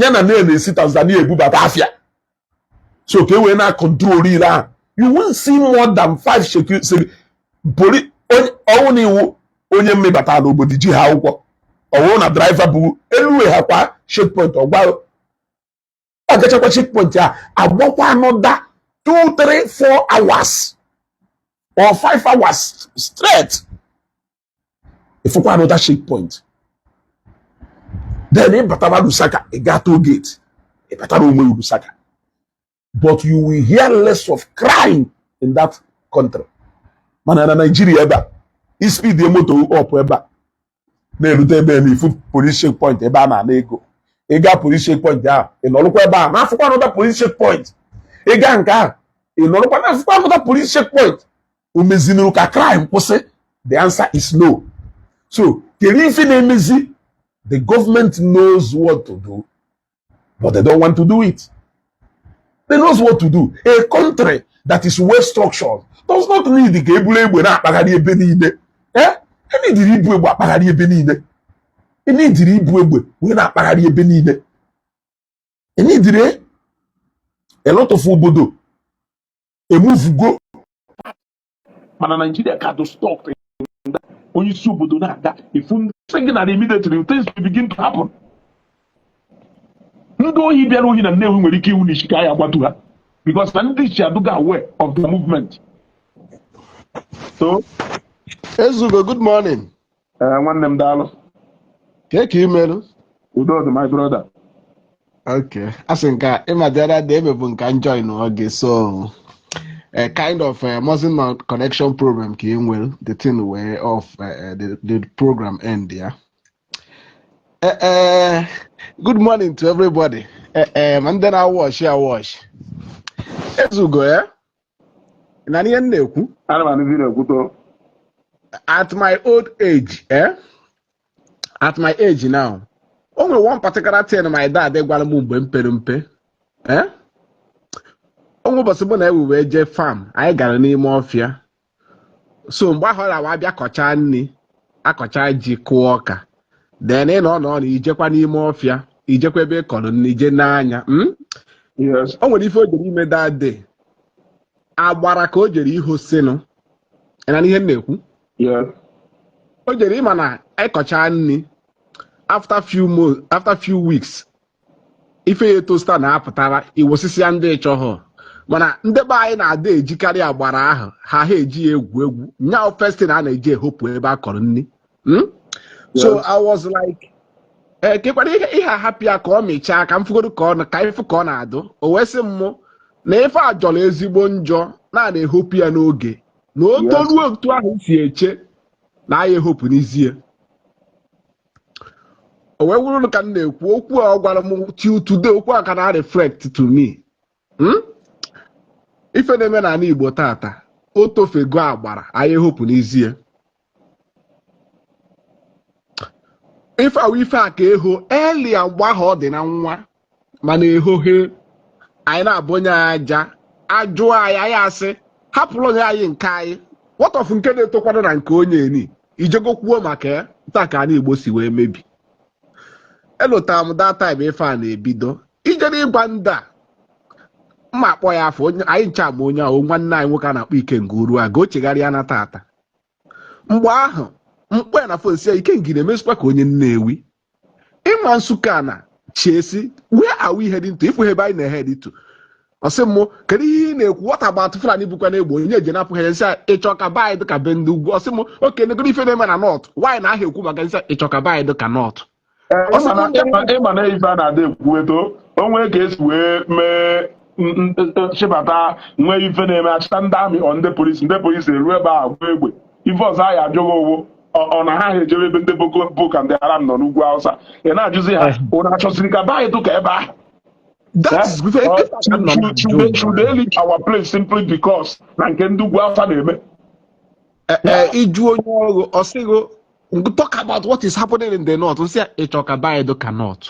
ya na na-esi Tanzania ebubata afịa, so ka e wee na control ile ahụ. You won't see more than five security police. Ọnwụ na iwu onye mmebata n'obodo ji ha akwụkwọ, ọwụ na driver bụ elu ha kwa checkpoint, ọgba agachakwa checkpoint a, agbakwa another 2, 3, 4 hours. or 5 hours straight, ịfụkwa another checkpoint. Then ị batara Lusaka, ị gaa toll gate, ị batara onwe Lusaka, but you will hear less of crime in that country. Mana na Nigeria ebe a, ispeed moto up ebe a na-erute ebe na ifu police checkpoint ebe a na-ana ego. Ị gaa police checkpoint ahụ, ị nọrụkwa ebe a na-afụkwa another police checkpoint. Ị gaa nke ahụ, ị nọrụkwa na-afụkwa another police checkpoint. O mezinuru ka crime kwụsị? The answer is no. So kedu ife na-emezi? The government knows what to do, but they don't want to do it. They knows what to do. A country that is well structured does not need ka eburu egbe na-akpagharị ebe niile. Eh, enidiri ibu egbe akpagharị ebe niile, enidiri ibu egbe wee na-akpagharị ebe niile, enidiri. A lot of obodo emuvugo, mana Nigeria ka do stuck. Onye isi obodo na-aga ifu ndị signal, immediately things will begin to happen. Ndị ohi bịara ohi na Nnewi nwere ike iwu na isi ka ya agbatu ha, because na ndị ichi adụga aware of the movement. So Ezugo, good morning. Nwanne m, daalụ. Ka ka imerụ? Udo dị, my brother. Okay. Asị nka ịma the other day emebu nka join oge, so a kind of wasn't connection problem ka e nwere, the thing wee off, the program end ya. Good morning to everybody. Ma ndị na-watch ya watch. Ezugo ya? Na ihe m na-ekwu? Ana m anụzi na-ekwuto. At my old age, eh? At my age now, o nwere one particular thing my dad gwara m mgbe m pere mpe. Eh? O nwere ụbọchị mụ na ewu wee jee farm, anyị gara n'ime ọfịa. So mgbe ahụ ọ na-awa abịa kọchaa nri, akọchaa ji, kụọ ọka. Then ị nọ nọ na ijekwa n'ime ọfịa, ijekwa ebe ị kọrọ nri, ije n'anya. Yes. O nwere ife o jere ime that day. Agbara ka o jere ihosinụ. Ị na ihe m na-ekwu? Yes. O jere ịma na ịkọcha nri, after few months, after few weeks, ife ya etosta na-apụtara iwosisi ya ndị ịchọghọ. Mana ndị be anyị na-ada ejikarị agbara ahụ ha eji ya egwu egwu nya. First thing a na-eji ehopụ ebe a kọrọ nri. So Yes. I was like, ee, kekwana ihe ahapụ ya ka ọ mịchaa, ka m fụgodu ka ọ ka ifu ka ọ na-adụ. O wee sị m mụ na ife a jọrọ ezigbo njọ na na-ehopụ ya n'oge na o toruo otu ahụ si eche na ya ehopụ n'izie. O wee wụrụ ka m na-ekwu okwu a ọ gwara m, till today okwu a ka na reflect to me. Ife na-eme n'ala Igbo tata, o tofego agbara anyị ehopụ n'izie. Ife awụ ife a ka eho elia mgbe ahụ ọ dị na nwa, mana ehoghe anyị na-abụ onye aja ajụọ anyị, anyị asị hapụrụ onye anyị nke anyị. What of nke na-etokwanụ na nke onye eni ijego kwuo maka ya taa ka anyị Igbo si wee mebi. Elotara m that time ife a na-ebido ijere ịgwa ndị a mma akpọ ya afọ onye anyị nche ama onye ahụ, nwanne anyị nwoke a na-akpọ Ikenga Uruaga, o chegharịa na tata. Mgbe ahụ mkpọ ya na phone si ya, Ikenga na-emezikwa ka onye Nnewi ịma Nsụka na chiesi, where are we heading to? Ịfụ ebe anyị na-head to? Ọ sị m, kedu ihe ị na-ekwu? What about Fulani bụkwa na-egbu onye eje napụ ha? Nsị ịchọ ka be anyị dị ka be ndị ugwu. Ọ sị m, oke negoro ife na-eme na North, why na aha ekwu maka nsị ịchọ ka be anyị dị ka North? Ịma na ife a na-ada ekwu eto onwe ka esi wee mee chịbata nwee ife na-eme, achịta ndị army ọ ndị polisi, ndị polisi eru ebe a gba egbe. Ife ọzọ anyị ajụghị owo ọ na ha ejebe ebe ndị Boko ndị Haram nọ n'ugwu Hausa. Ị na-ajụzi ha, ụnụ achọsiri ka be anyị dụ ka ebe ahụ? That is Should they leave our place simply because na nke ndị ugwu Hausa na-eme? Ịjụ onye ọrụ, ọ sịghị talk about what is happening in the North. Nsị ịchọ ka be anyị dị ka North.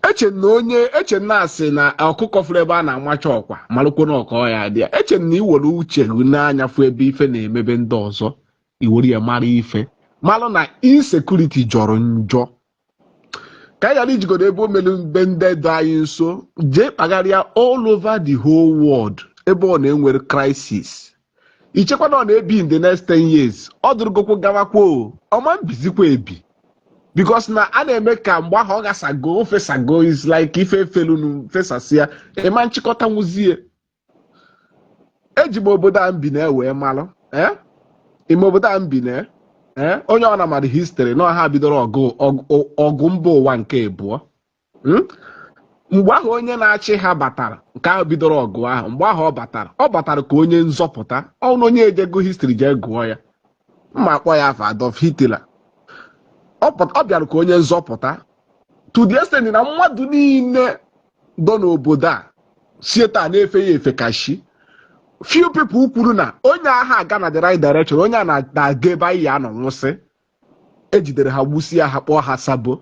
Eche na onye eche na asị na ọkụkọ fụrụ ebe a na-amacha ọkwa malụkwo na ọkọ ya dị ya. Eche na iwere uche gị n'anya fụ ebe ife na-emebe ndị ọzọ, iwere ya mara ife, malụ na insecurity jọrọ njọ. Ka anyị ghara ijigodo ebe o mere mbe ndị dị anyị nso jee kpagharịa all over the whole world ebe ọ na-enwere crisis, ichekwa na ọ na-ebi in the next 10 years, ọ dụrụgokwo gawakwa o ọma mbizikwa ebi, because na a na-eme ka mgbe ahụ ọ gasago o fesago, is like ife efelunu fesasịa ịma nchịkọta nwuzie. Eji m obodo a m bi na-ewe malụ. Eh? Ime obodo a m bi na, eh? Onye ọ na-amara history na ọha bidoro ọgụ mba ụwa nke abụọ. Mgbe ahụ onye na-achị ha batara, nke ahụ bidoro ọgụ ahụ, mgbe ahụ ọ batara ka onye nzọpụta. Ọ na onye ejego history jee gụọ ya, mma akpọ ya afọ Adolf Hitler. Ọ bịara ka onye nzọpụta to the extent na mmadụ niile dọ n'obodo a sie taa na-efe ya efe. Kashi few people kwuru na onye agha aga na the right direction, onye a na-aga ebe anyị ya anọ nwụsị. Ejidere ha, gbusie ha, kpọọ ha sabo.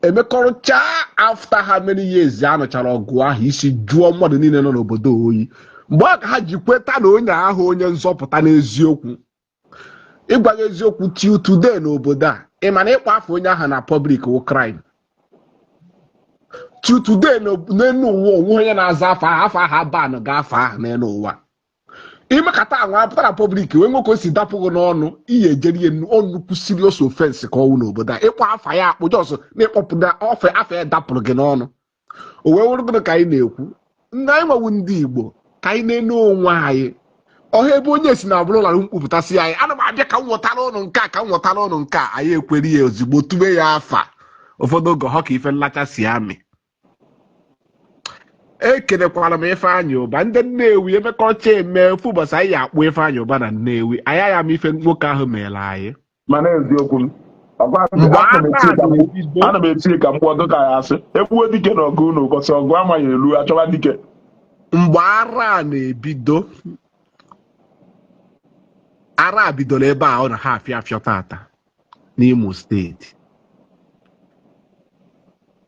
Emekọrịcha after how many years a nụchara ọgụ ahụ, isi jụọ mmadụ niile nọ n'obodo oyi, mgbe ọ ka ha ji kweta na onye ahụ onye nzọpụta n'eziokwu. Ịgwa gị eziokwu, till today n'obodo a, ị ma na ịkpọ afọ onye ahụ na public wụ crime. Till today n'elu ụwa, onwe onye na-aza afọ ahụ, afọ ahụ aban ga-afọ ahụ n'elu ụwa. Imekata anwa apụta na public wee nwoke o si dapụ gị n'ọnụ iyi ejeri ya nnukwu serious offense ka ọnwụ n'obodo a. Ịkpọ afa ya akpụ, just na ịkpọpụta ofe afa ya dapụrụ gị n'ọnụ. O wee wụrụ gịnị ka anyị na-ekwu? Ndị anyị nwewu, ndị Igbo, ka anyị na-ene onwe anyị ọha ebe onye si na abụrụ lara mkpupụtasị anyị, ana m abịa ka m nwetara ụnụ nke a, ka m nwetara ụnụ nke a. Anyị ekwere ya ozugbo, tube ya afa. Ụfọdụ oge họ ka ife nlacha si amị. Ekelekwara m Ifeanyị Ụba, ndị Nnewi emekọcha eme ofu ụbọchị anyị akpụ Ifeanyị Ụba na Nnewi. Anyị aya m ife nwoke ahụ mere anyị. Mana eziokwu m ọkwa. Mgbe ana m aka eti ka na-ebido ana m eti ka mkpọ dịka ya asị egbuo dike na ọgụ unu ụbọchị ọgụ amaghị elu achọba dike. Mgbe ara a na-ebido, ara a bidoro ebe a ọ na ha afịa afịọ tata n'Imo Steeti,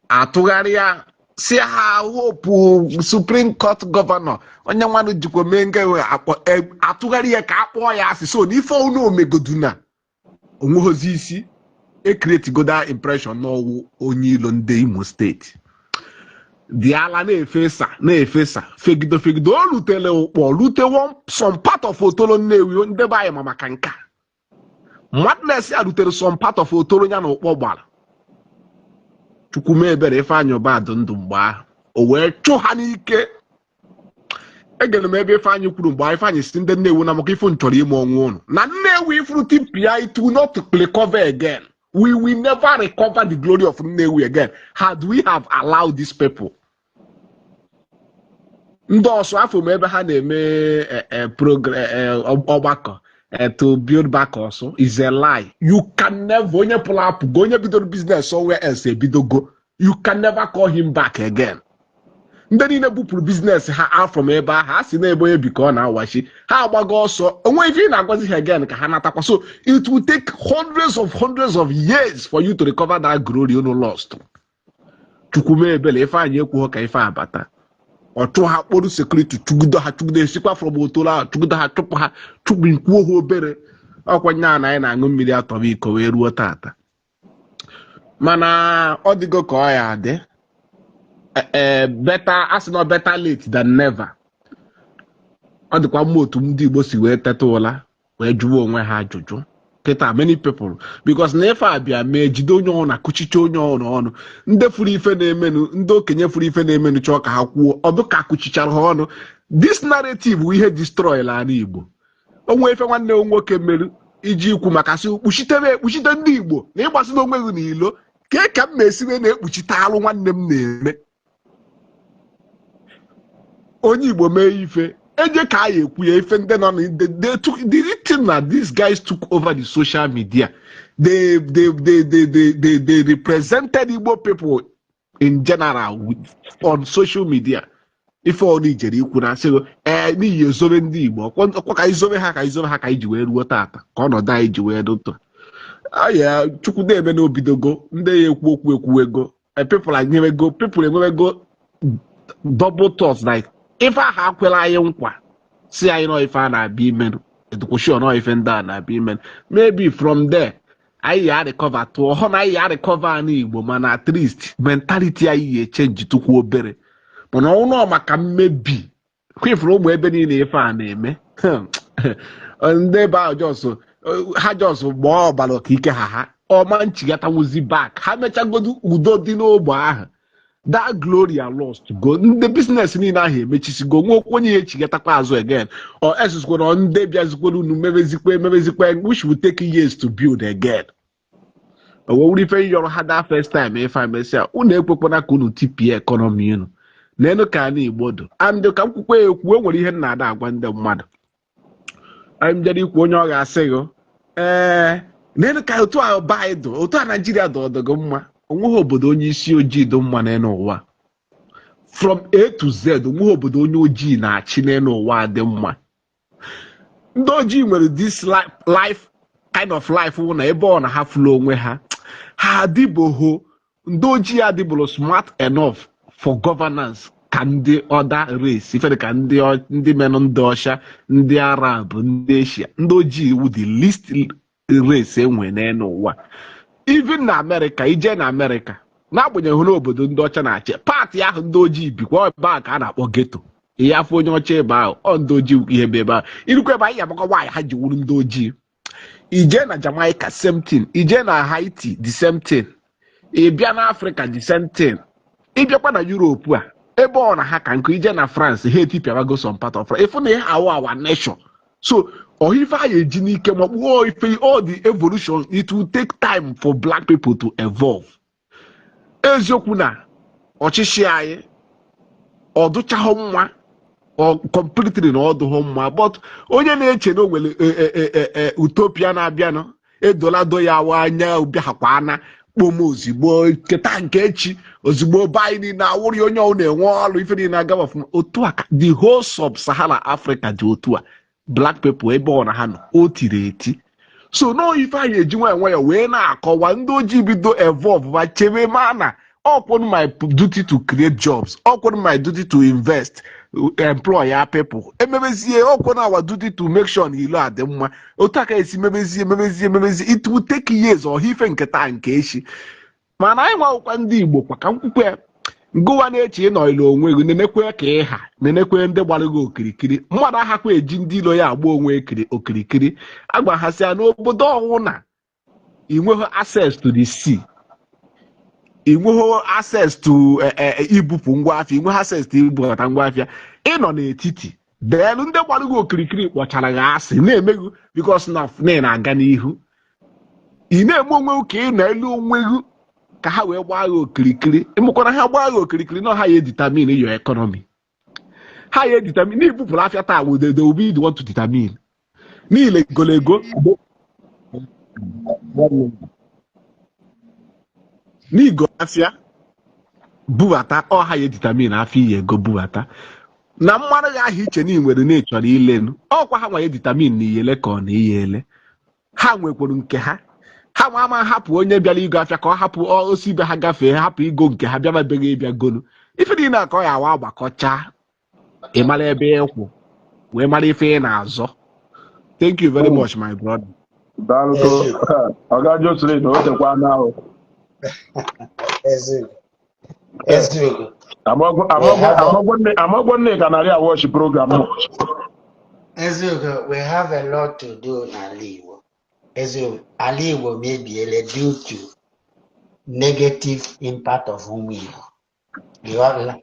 atụgharịa si ha hopu Supreme Court governor onye nwanụ jikwa mee nke akpọ atụgharị ya ka a kpọọ ya asị. So n'ife unu omegodu na onweghịzi isi ecreategoda impression n'ọwụ onye ilo ndị Imo Steeti dị ala na-efesa na-efesa fegido fegido. O rutere ụkpọ, rute one some part of Otolo Nnewi. Ndị be anyị ma maka nke a. Madness ya rutere some part of Otolo ya na ụkpọ gbara. Chukwu mee ebere, Ifeanyị Ụba dị ndụ mgbe ahụ, o wee chụ ha n'ike. Egere m ebe Ifeanyị kwuru mgbe Ifeanyị si ndị Nnewi na maka ife m chọrọ ime ọnwụ ụnụ na Nnewi ifuru tipịa, it will not recover again. We will never recover the glory of Nnewi again had we have allowed these people. Ndị ọsụ afọ m ebe ha na-eme ọgbakọ to build back ọsụ is a lie. You can never, onye pụrụ apụ go, onye bidoro business somewhere else ebidogo, you can never call him back again. Ndị niile bupụrụ business ha out from ebe ahụ, ha si n'ebe onye bi ka ọ na-awachi, ha agbago ọsọ. Onwe ife ị na-agwazi ha again ka ha natakwa. So it will take hundreds of hundreds of years for you to recover that glory unu lost. Chukwu mee ebele, Ifeanyị ekwughị ka ife abata. Ọ chụ ha, kpọrọ security chụgido ha, chụgido esikwa from Otolo ahụ chụgido ha, chụpụ ha, chụpụ nkwuo ha obere ọkwa nya na anyị na-aṅụ mmiri atọba iko wee ruo tata. Mana ọ dịgo ka ọ ya adị ee, better a sị na better late than never. Ọ dịkwa mma otu ndị Igbo si wee teta ụla wee jụwa onwe ha ajụjụ kịta. Many people, because na ife a bịa mee jide onye ọnụ na kụchiche onye ọnụ ọnụ. Ndị furu ife na-emenụ, ndị okenye furu ife na-emenụ, chọọ ka ha kwuo, ọ bụ ka kụchichara ha ọnụ. This narrative bụ ihe destroy ala Igbo. Onwe ife nwanne m nwoke merụ iji ikwu maka sị kpuchitere ekpuchite ndị Igbo na ịgbasi n'onwe gị n'ilo kee ka m na-esiwe na-ekpuchite alụ nwanne m na-eme. Onye Igbo mee ife eje ka a ya ekwu ya ife ndị nọ na they took the thing na these guys took over the social media. They represented Igbo people in general on social media. Ife ọnụ ijere ikwu na asị ee n'ihi ezobe ndị Igbo ọkwa ka izobe ha, ka izobe ha, ka anyị ji wee ruo tata, ka ọnọdụ anyị ji wee dụtụ aya. Chukwu na-eme na obidogo ndị ya ekwu okwu ekwuwego. People enwewego, people enwewego double thoughts, like ife ahụ akwela anyị nkwa si anyị nọ ife a na-abịa imenụ edukwushi nọ ife ndị a na-abịa imenụ. Maybe from there anyị ya recover tụọ hụ na anyị ya recover anyị Igbo, mana at least mentality anyị ya echange tukwu obere. Mana ọnụ maka mmebi kwefuru ụmụ ebe niile ife a na-eme, ndị ebe ahụ just ha just gbaa ọbara ka ike ha ha ọma nchigatanwuzi back. Ha mechagodu udo dị n'ogbe ahụ. That glory are lost go. Ndị business niile ahụ emechisigo, nwe onye ya echigatakwa azụ again, or else na ndị bịazikwere unu mebezikwe emebezikwe, which will take years to build again. O wee ife yọrọ ha that first time, ife mesịa, unu ekwekwana ka unu tipie economy unu n'elu ka ana Igbo dụ. And ka m kwukwe ekwu, e nwere ihe m na-ada agwa ndị mmadụ. Anyị m jere ikwu, onye ọ ga-asị gị, ee, n'elu ka otu a be anyị dụ, otu a Naijiria dị, ọdụgụ mma. Onweghị obodo onye isi ojii dị mma n'elu ụwa. From A to Z, onweghị obodo onye ojii na-achị n'elu ụwa dị mma. Ndị ojii nwere this life, kind of life wụ na ebe ọ na ha fụlụ onwe ha, ha adịboho. Ndị ojii adịbụrụ smart enough for governance ka ndị other race, ife dị ka ndị menụ, ndị ọcha, ndị Arab, ndị Asia. Ndị ojii wu the least race enwe n'elu ụwa. Even na Amerịka, ije na Amerịka, n'agbanyeghị n'obodo ndị ọcha na-achị, party ahụ ndị ojii bikwa ebe a ka a na-akpọ ghetto. Ihe afọ onye ọcha ebe ahụ, ọ ndị ojii ihe bụ ebe ahụ. Irukwa ebe anyị agbakọ nwaanyị ha ji wuru ndị ojii. Ije na Jamaica, same thing. Ije na Haiti, the same thing. Ị bịa na Afrịka, the same thing. Ịbịakwa na Europe a, ebe ọ na ha ka nkụ, ije na France, ha etipịabago some part of France. Ịfụ na ihe awụ our nation, so ọha ife anyị eji n'ike ma kpuo ife, all the evolution, it will take time for black people to evolve. Eziokwu na ọchịchị anyị ọ dụchaghị mma, ọ completely na ọ dụghị mma, but onye na-eche na o nwere utopia na-abịanụ, edolado ya awa anya bịakwa ana kpom ozigbo keta nke echi ozigbo be anyị niile awụrụ onye ọ na-enwe ọrụ, ife niile aga ọfụma. Otu a ka the whole sub-Sahara Africa dị. Otu a black people ebe ọ na ha nọ, o tiri eti. So nọọ ife anyị eji nwayọ nwayọ wee na-akọwa ndị ojii bido evolve ma chebe ma na ọkwụnụ my duty to create jobs, ọkwụnụ my duty to invest, employ ya people, emebezie, ọkwụnụ our duty to make sure na ilo adị mma. Otu aka esi mebezie, mebezie, mebezie, it will take years. Ọha ife nke taa nke echi, mana anyị nwawụkwa ndị Igbo kwa ka nkwukwe ngụwa na-eche ịnọ ilo onwe gị, nenekwe ka ịha nenekwe ndị gbara gị okirikiri. Mmadụ ahakwa eji ndị ilo ya agba onwe okirikiri agbaghasịa n'obodo ọnwụ na inweghị access to the sea, inweghị access to ibupụ ngwa afịa, inweghị access to ibubata ngwa afịa, ịnọ n'etiti deelu ndị gbara gị okirikiri kpọchara gị asị na-emeghu because na ị na-aga n'ihu, ị na-eme onwe gị ka ị nọ elu onwe gị ka ha wee gbaa gị okirikiri. Ịmụkwana ha gbaa gị okirikiri na ha ya determine your economy, ha ya determine na ibupụrụ afịa taa, will they will be the one to determine niile golego n'igo afịa bubata. Ọha ya determine afịa iyi ego bubata na mmanụ ya ahụ iche na ị nwere na ị chọrọ ilenu. Ọkwa ha nwa ya determine na iyele ka ọ na iyele. Ha nwekwuru nke ha, ha nwa ama hapụ onye bịara igo afịa ka ọ hapụ osi ibe ha gafee, hapụ igo nke ha bịaba be gị ịbịa gonu ife niile a ka ọ ya awa agbakọcha, ị mara ebe ịkwụ wee mara ife ị na-azọ. Thank you very much, my brother. Daalụ. Eziokwu. Ọga Jocelyn, o tekwa n'ahụ. Eziokwu. Eziokwu. We have a Amagwo nne ka narị awọchi program. Eziokwu, we have a lot to do n'ala Igbo. Eziokwu, ala Igbo mebiele due to negative impact of ụmụ Igbo. Ịghọtala?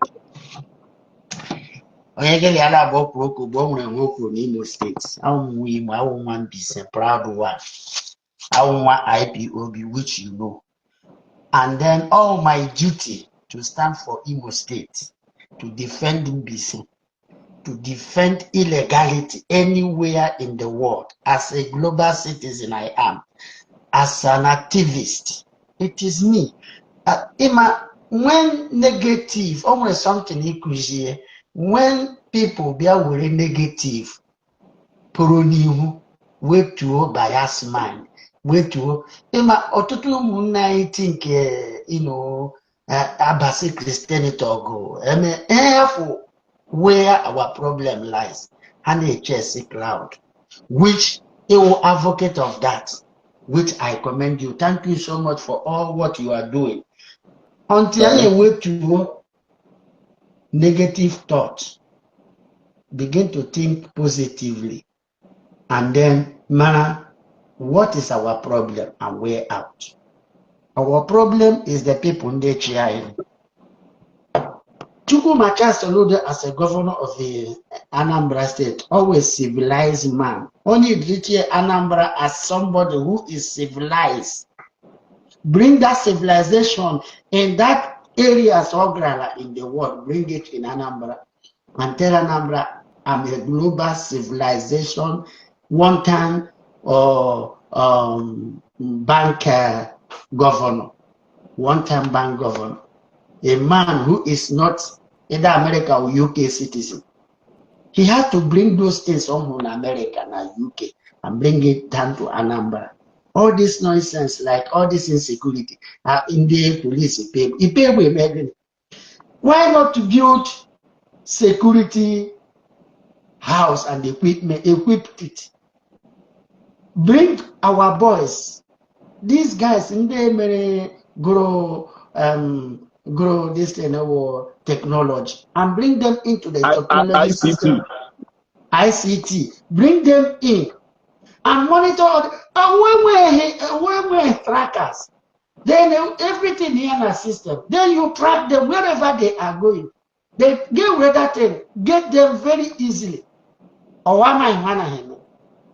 Onye gịnị ya na-abụ kwuru okwu mgbe o nwere nwe o kwuru n'Imo Steeti. Awụ m nwa Imo, awụ nwa Mbaise, proud one. Awụ nwa IPOB, which you know. And then all my duty to stand for Imo State, to defend Mbaise, to defend illegality anywhere in the world. As a global citizen I am, as an activist, it is me. Ima, when negative, almost something ịkụzie, when people bịa were negative pụrụ n'ihu, wetuo bias mind, wetuo ịma ọtụtụ ụmụnne anyị ti nke abasị Christianity ọgụ eme efu, where our problem lies, ha na-echesi cloud, which iwu advocate of that, which I commend you. Thank you so much for all what you are doing. Until anyị ewetuo negative thought, begin to think positively, and then mara what is our problem and way out. Our problem is the people ndị chi anyị. Chukwuma Charles Soludo as a governor of the Anambra State, always civilized man. Only treat Anambra as somebody who is civilized. Bring that civilization in that areas Ograla in the world, bring it in Anambra and tell Anambra, "I'm a global civilization, one time or bank governor, one time bank governor," a man who is not either America or UK citizen. He had to bring those things home in America and UK and bring it down to Anambra. All this nonsense, like all this insecurity, in the police pay, pay. Why not to build security house and equipment, equip it? Bring our boys, these guys in the mere grow this thing, our technology, and bring them into the technology ICT. System. ICT, bring them in and monitor. And when we trackers, then everything here in our system, then you track them wherever they are going. They get rid that thing, get them very easily. Or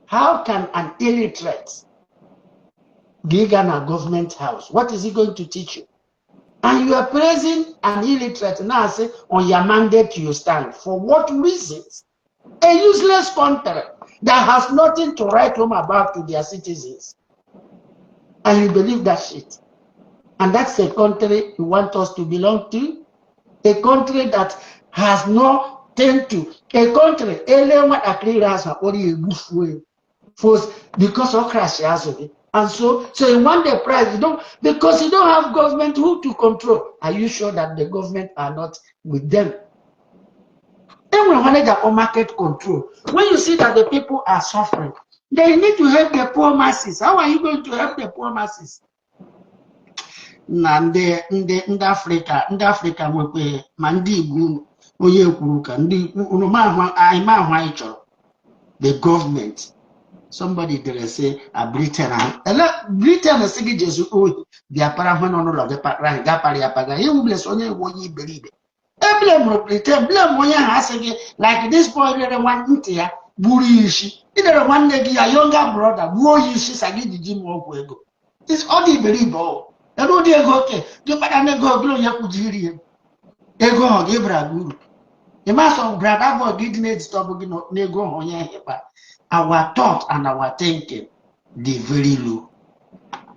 how can an illiterate gig in a government house? What is he going to teach you? And you are praising an illiterate now, say on your mandate you stand. For what reasons? A useless country that has nothing to write home about to their citizens. And you believe that shit. And that's a country you want us to belong to? A country that has nothing to. A country, ele nwatakịrị azụ akpọrọ ya egbufuo ya. First, because of crash azụ. And so you want the price, you don't, because you don't have government who to control. Are you sure that the government are not with them? Then we manage our market control. When you see that the people are suffering, they need to help the poor masses. How are you going to help the poor masses? Na ndị Afrịka, ndị Afrịka nwekwe ma ndị Igbo unu, onye kwuru ka ndị unu ma ahụ anyị, ma ahụ anyị chọrọ the government. Somebody dere say a Britain ahụ ele Britain sị gị jezu ohi bịa para hụ nọ n'ụlọ gị kpara anyị gaa para ya paga ya ewubles onye nwe onye iberibe e blame Britain, blame onye ahụ asị gị like this boy rere nwa ntị ya gburu ya isi idere nwanne gị ya younger brother gbuo ya isi sa gị jiji ma ọgwụ ego. Ọ dị iberibe ọ elu ụdị ego oke dịkpara na ego ọbụla onye kwujiri ya ego ahụ gị bara gị uru ịmasọ brother boy gị dị na-edistọbụ gị n'ego ahụ onye ahụ ịkpa. Our thought and our thinking dey very low.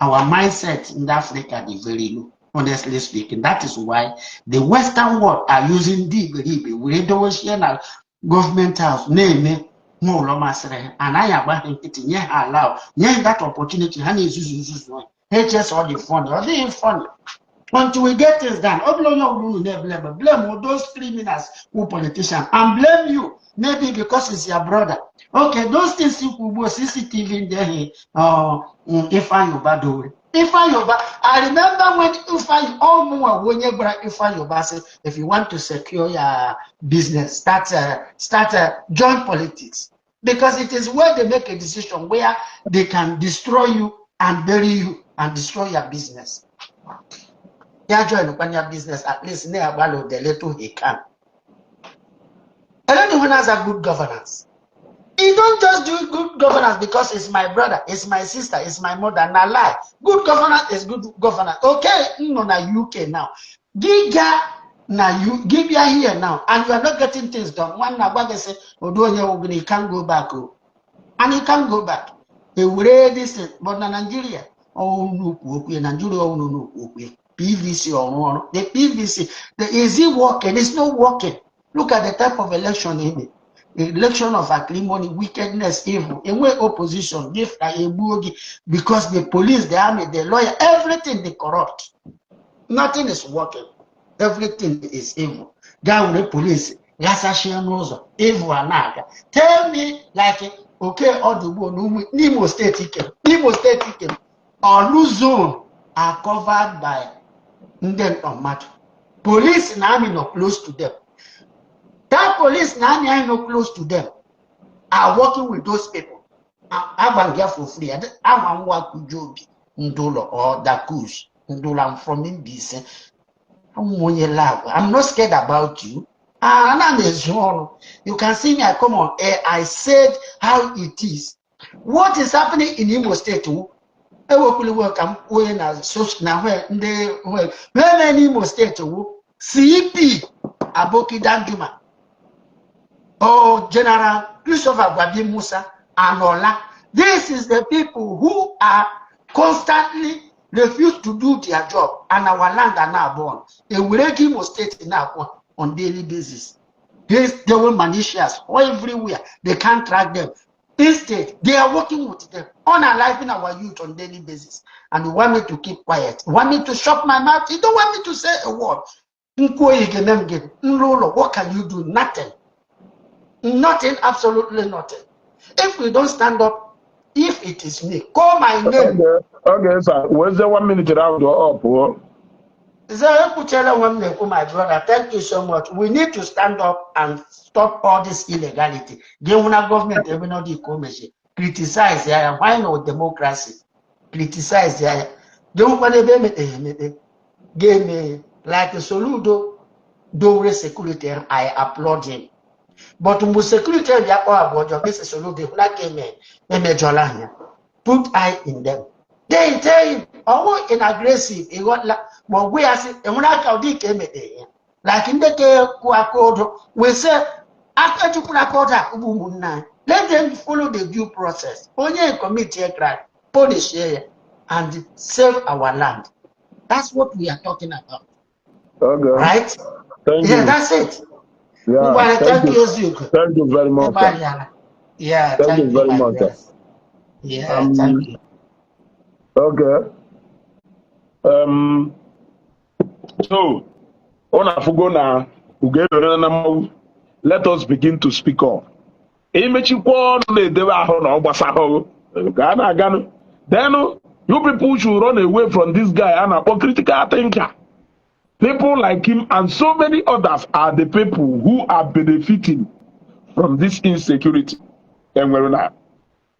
Our mindset in Africa dey very low, honestly speaking. That is why the Western world are using ndị iberibe were dowesie na government house na-eme nwa ụlọ masịrị ha anaghị agba ha nkịtị nye ha allow nye ha that opportunity ha na-ezuzu nzuzu ha echesa ọ dị funny, ọ dịghị funny until we get things done. Ọ bụla onye ọbụla unu na-eblame, blame those criminals who politicians and blame you maybe because it's your brother. Okay, those things ikwu ugbo CCTV ndị ahụ Ifeanyi Uba dowere Ifeanyi Uba. I remember when Ifeanyi ọmụnwa bụ onye gwara Ifeanyi Uba sị, if you want to secure your business, start join politics, because it is where they make a decision where they can destroy you and bury you and destroy your business. Ya join kwanya business, at least na-agbalị the little he can. Anyone has a good governance. You don't just do good governance because it's my brother, it's my sister, it's my mother. Na lie. Good governance is good governance. Okay, no na UK now. Giga na you give you here now, and you are not getting things done. One na gwa gị sị, "Odu onye wụ you can't go back. Oh." And you can't go back. Ewere this thing, but na Nigeria, oh nnukwu okwu ya, Nigeria oh nnukwu okwu ya. PVC ọrụ ọrụ. The PVC, is it working? It's not working. Look at the type of election in it. Election of acrimony, wickedness, evil. Enwe opposition, give egbuo gị because the police, the army, the lawyer, everything they corrupt. Nothing is working. Everything is evil. Gaa were police ghasachie n'ụzọ, evil a na-aga. Tell me, like, okay, ọdụ ugbo n'Imo Steeti Ikem, Imo Steeti Ikem, Orlu zone are covered by ndị ntọ mmadụ. Police na army nọ close to them. That police na army anyị nọ close to them are working with those people. Agba ya for free. Ama nwa Kujobi Ndụlọ or Dakus Ndụlọ. I'm from Mbaise. Awụ m onye lab. I'm not scared about you. Ah, ana m ezu ọrụ. You can see me, I come on air, I said how it is. What is happening in Imo State wụ ewekwula iwe ka m kwuo na na ndị wee mee n'Imo State wụ CP Aboki Danjuma or General Christopher Gwabi Musa and Ola. This is the people who are constantly refuse to do their job, and our land are now born. Ewere Imo State now on daily basis. These devil militias everywhere. They can't track them. Instead, they are working with them, unaliving our youth on daily basis. And you want me to keep quiet? You want me to shut my mouth? You don't want me to say a word. What can you do? Nothing. Nothing, absolutely nothing. If we don't stand up, if it is me, call my name. Okay, sir. Where's the 1 minute round up? Oh? My brother, thank you so much. We need to stand up and stop all this illegality. The government, even not the criticize, yeah, why not democracy? Criticize, yeah. Don't want to give me like Soludo, do security, I applaud him. But mgbe security bịa kpọọ abụọ ọjọọ ka esi Soludo hụla ka eme emejọla ha, put eye in them. They tell him ọwụ in aggressive, ịghọtala, ma ọ gwa ya sị enwere aka ụdị ka emete ya like ndị ka kụ aka ụdọ wee sị aka ejukwula aka ụdọ akụgbu ụmụnne anyị. Let them follow the due process. Onye commit a crime, punish ya and save our land. That's what we are talking about. Okay. Right. Thank Yeah, you. that's it. Yeah, Ngwara, thank thank you. you, Ezugo. Thank you very much, sir. Ịgbalịala. Yeah, Thank thank you you, very my much, sir. brother. Yeah, thank you. Okay. So, ọ na-afụgo na ugo erere na mmanwụ. Let us begin to speak up. Emechikwa ọnụ na-edebe ahụ na ọ gbasahụ ka a na-aganụ. Then you people should run away from this guy a na-akpọ critical thinker. People like him and so many others are the people who are benefiting from this insecurity enwere na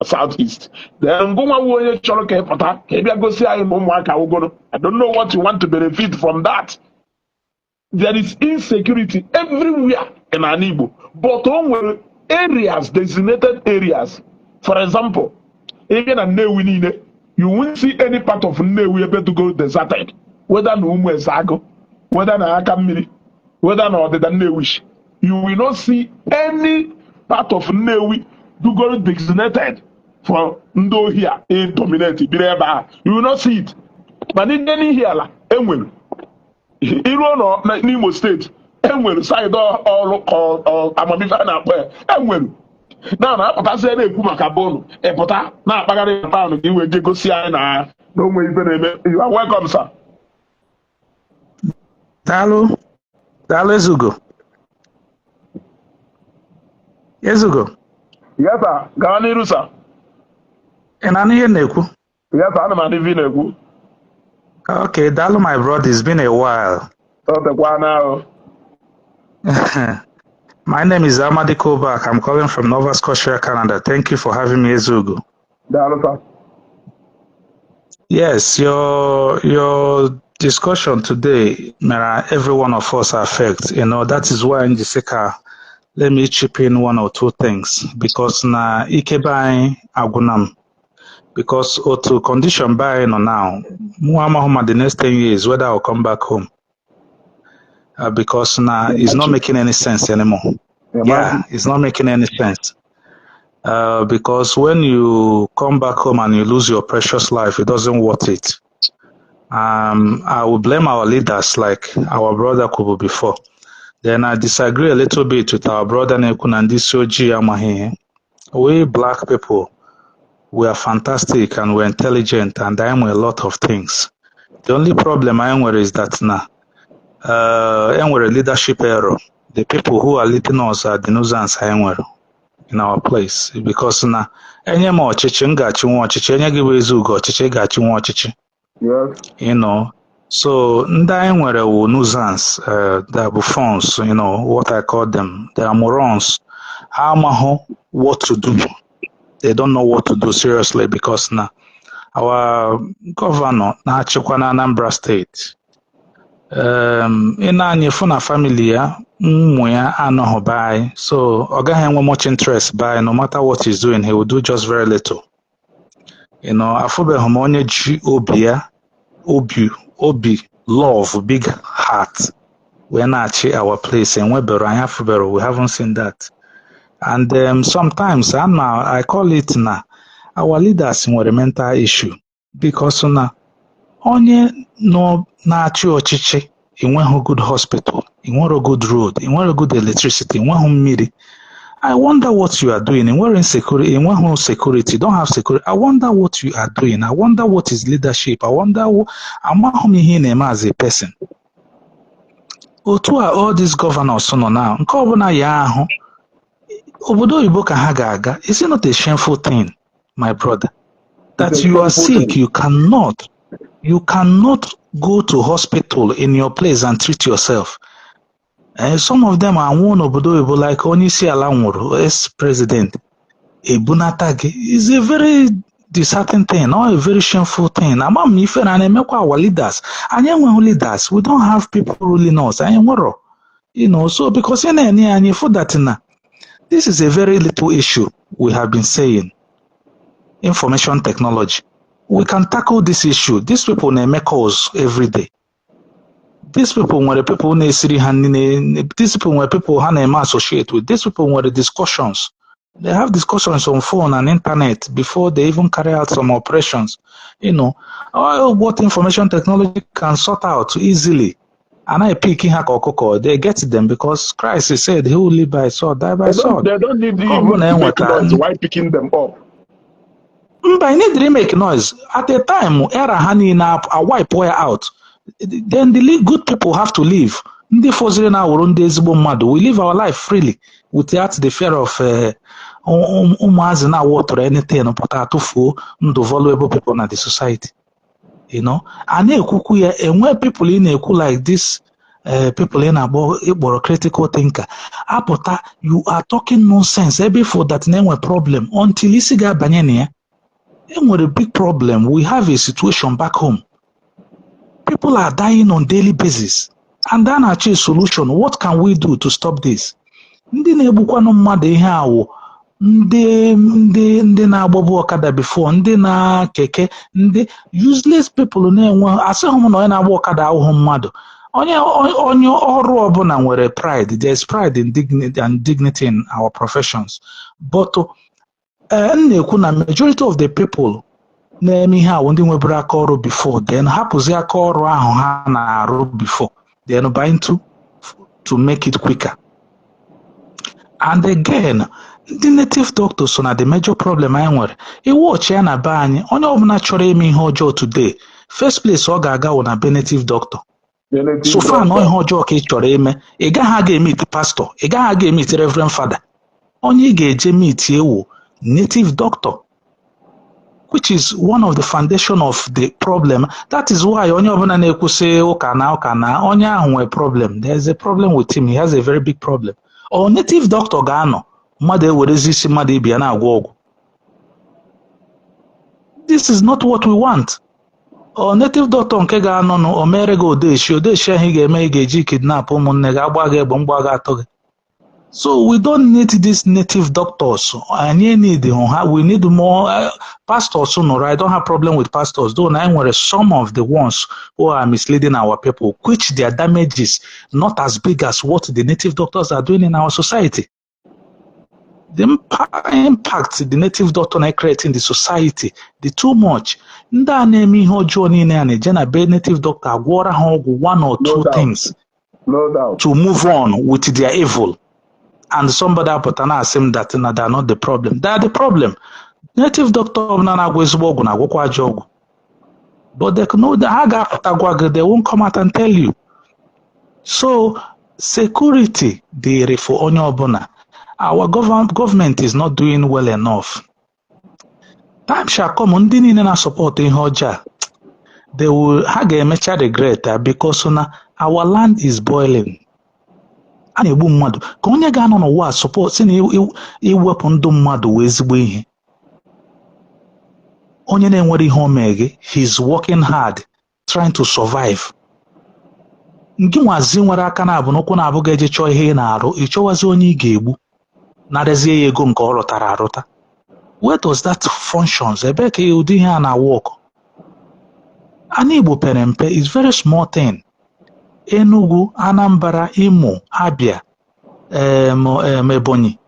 Southeast. Then ngụnwa wu onye chọrọ ka ị pụta ka ị bịa gosi anyị na ụmụaka wugoro. I don't know what you want to benefit from that. There is insecurity everywhere in ala Igbo, but o nwere areas, designated areas. For example, ị bịa na Nnewi niile, you won't see any part of Nnewi ebe to go deserted, whether na ụmụ eze agụ, whether na aka mmiri, whether na ọdịda Nnewi. You will not see any part of Nnewi dugoro designated for ndị ohi a e dominate biri ebe a. You will not see it. Mana ije n'ihi ala enwere iruo n'Imo State, enwere side ọrụ ka amamife a na-akpọ ya enwere na na-apụtasị na-ekwu maka bụnụ ịpụta na-akpagharị na town ka i wee jee gosi anyị na onwe ife na-eme. You are welcome, sir. Daalụ, daalụ, Ezugo. Ezugo, Yes, sir. Gawa n'iru, sir. Ị na-anụ ihe m na-ekwu? Yes, sir. Ana m anụ ife ị na-ekwu. Okay, daalụ, my brother, it's been a while. Ọ tekwa na ahụ. My name is Amadi Kobak. I'm calling from Nova Scotia, Canada. Thank you for having me, Ezugo. Daalụ, sir. Yes, your discussion today, mere every one of us affect. That is why Njisika, let me chip in one or two things because na ike be anyị agwụna m. Because otu condition be anyị nọ now, mụ amaghị ma the next 10 years whether I'll come back home. Because now it's not making any sense anymore. Yeah, it's not making any sense. Because when you come back home and you lose your precious life, it doesn't worth it. I will blame our leaders like our brother Kubu before. Then I disagree a little bit with our brother Nekun and this Oji amaghị. We black people, we are fantastic and we're intelligent and I am a lot of things. The only problem I am is that now, enwere leadership error. The people who are leading us are the nuisance anyị nwere in our place because na enye m ọchịchị m ga-achịnwa ọchịchị, enye gị bụ Ezugo ọchịchị ị ga-achịnwa ọchịchị. So ndị anyị nwere wụ nuisance, they are buffoons, what I call them. They are morons. Ha amahụ what to do. They don't know what to do, seriously, because na our governor na-achịkwa na Anambra State. Ị na-anya fụ na family ya, ụmụ ya anọghị be anyị, so ọ gaghị enwe much interest be anyị. No matter what he's doing, he will do just very little. Afụbeghị m onye ji obi ya, obi love, big heart wee na-achị our place. Enwebero anyị afụbero, we haven't seen that. And sometimes ana I call it na our leaders nwere mental issue, because na onye nọ na-achị ọchịchị enweghị good hospital, enwero good road, enwero good electricity, enweghị mmiri. I wonder what you are doing. Enwere insecurity, enweghị security, don't have security. I wonder what you are doing. I wonder what is leadership. I wonder, amaghị m ihe ị na-eme as a person. Otu a all these governors nọ now, nke ọbụla ya ahụ, obodo oyibo ka ha ga-aga. Is it not a shameful thing, my brother, that It's a you are shameful sick, thing. you cannot go to hospital in your place and treat yourself? Some of them anwụọ n'obodo oyibo, like onye isi ala nwụrụ, ex-president, ebunata gị. Is a very disheartening thing or a very shameful thing. Ama m ife na na-emekwa our leaders. Anyị enweghị leaders. We don't have people ruling us. Anyị nwero. So because ị na-enye anyị fụ that na this is a very little issue. We have been saying information technology, we can tackle this issue. These people na-eme calls every day. These people nwere people na-esiri ha nri. These people nwere people ha na-eme associate with. These people nwere discussions. They have discussions on phone and internet before they even carry out some operations. All what information technology can sort out easily, and I pick ha ka ọkụkọ. They get them because Christ said, "He will live by sword, die by They don't, sword." they don't need to Ọ bụrụ even na make enweta noise while picking them up. Mba, you need to make noise at a time era ha niile a wipe ya out. Then the good people have to leave. Ndị fọziri na awụrụ ndị ezigbo mmadụ, we live our life freely without the fear of ụmụazị na-awọtụrụ anything pụta atụfuo ndụ valuable people na the society. A na-ekwukwu ya, enwe people ị na-ekwu like this, people ị na-akpọ, ịkpọrọ critical thinker apụta, you are talking nonsense ebe for that na-enwe problem until isi ga-abanye na ya. Enwere big problem. We have a situation back home. People are dying on daily basis and a na-achọ a solution. What can we do to stop this? Ndị na-egbukwanụ mmadụ ihe awụ ndị na-agbagbu ọkada before, ndị na keke, ndị useless people na-enwe. Asịghị m na onye na-agba ọkada ahụhụ mmadụ. Onye ọrụ ọbụla nwere pride. There is pride in dignity and dignity in our professions, but m na-ekwu na majority of the people na-eme ihe awụ ndị nweburu aka ọrụ before, then hapụzi aka ọrụ ahụ ha na-arụ before, then buy into to make it quicker. And again, ndị native doctors so na the major problem anyị nwere. Iwọchi ya na be anyị, onye ọbụla chọrọ ime ihe ọjọọ today, first place ọ ga-aga wụ na be native doctor. The native So far na doctor. ihe ọjọọ ka ị chọrọ ime, ị gaghị aga e-meet pastor, ị gaghị aga e-meet reverend father. Onye ị ga-eje meet ewu native doctor, which is one of the foundation of the problem. That is why onye ọbụla na-ekwusị ụka na ụka na onye ahụ nwere problem, there is a problem with him. He has a very big problem. Ọ native doctor ga-anọ, mmadụ ewerezi isi mmadụ ibe ya na-agwọ ọgwụ. This is not what we want. Ọ native doctor nke ga-anọ nụ, o mere gị odeshi odeshi ahụ ị ga-eme, ị ga-eji kidnap ụmụnne gị, agba gị egbe, mgba gị, atọ gị. So we don't need these native doctors. Anyị need ha. We need more pastors nụrụ. I don't have problem with pastors, though na nwere some of the ones who are misleading our people, which their damage is not as big as what the native doctors are doing in our society. The impact the native doctor na-create in the society dị too much. Ndị a na-eme ihe ọjọọ niile a na-eje na be native doctor agwọra ha ọgwụ, one or No two doubt. things No doubt. to move on with their evil. And somebody apụta na-asị m that na they are not the problem. They are the problem. Native doctor ọbụla na-agwọ ezigbo ọgwụ na-agwọkwa ajọ ọgwụ, but they know that ha ga-apụta gwa gị. They won't come out and tell you. So security dịrị for onye ọbụla. Our government is not doing well enough. Time shall come, ndị niile na-support ihe ọjọọ a, they will, ha ga-emecha regret ya, because na our land is boiling. A na-egbu mmadụ ka onye ga-anọ n'ụwa support si na iwepụ ndụ mmadụ wee ezigbo ihe. Onye na-enwere ihe o mee gị, he's working hard trying to survive. Ngị nwazi nwere aka na-abụ n'ụkwụ na-abụ ga-eje chọọ ihe ị na-arụ, ị chọwazi onye ị ga-egbu, narazie ya ego nke ọ rụtara arụta. Where does that functions? Ebee ka ụdị ihe a na-work? Ana Igbo pere mpe, is very small thing. Enugu, Anambra, Imo, Abia, Ebonyi.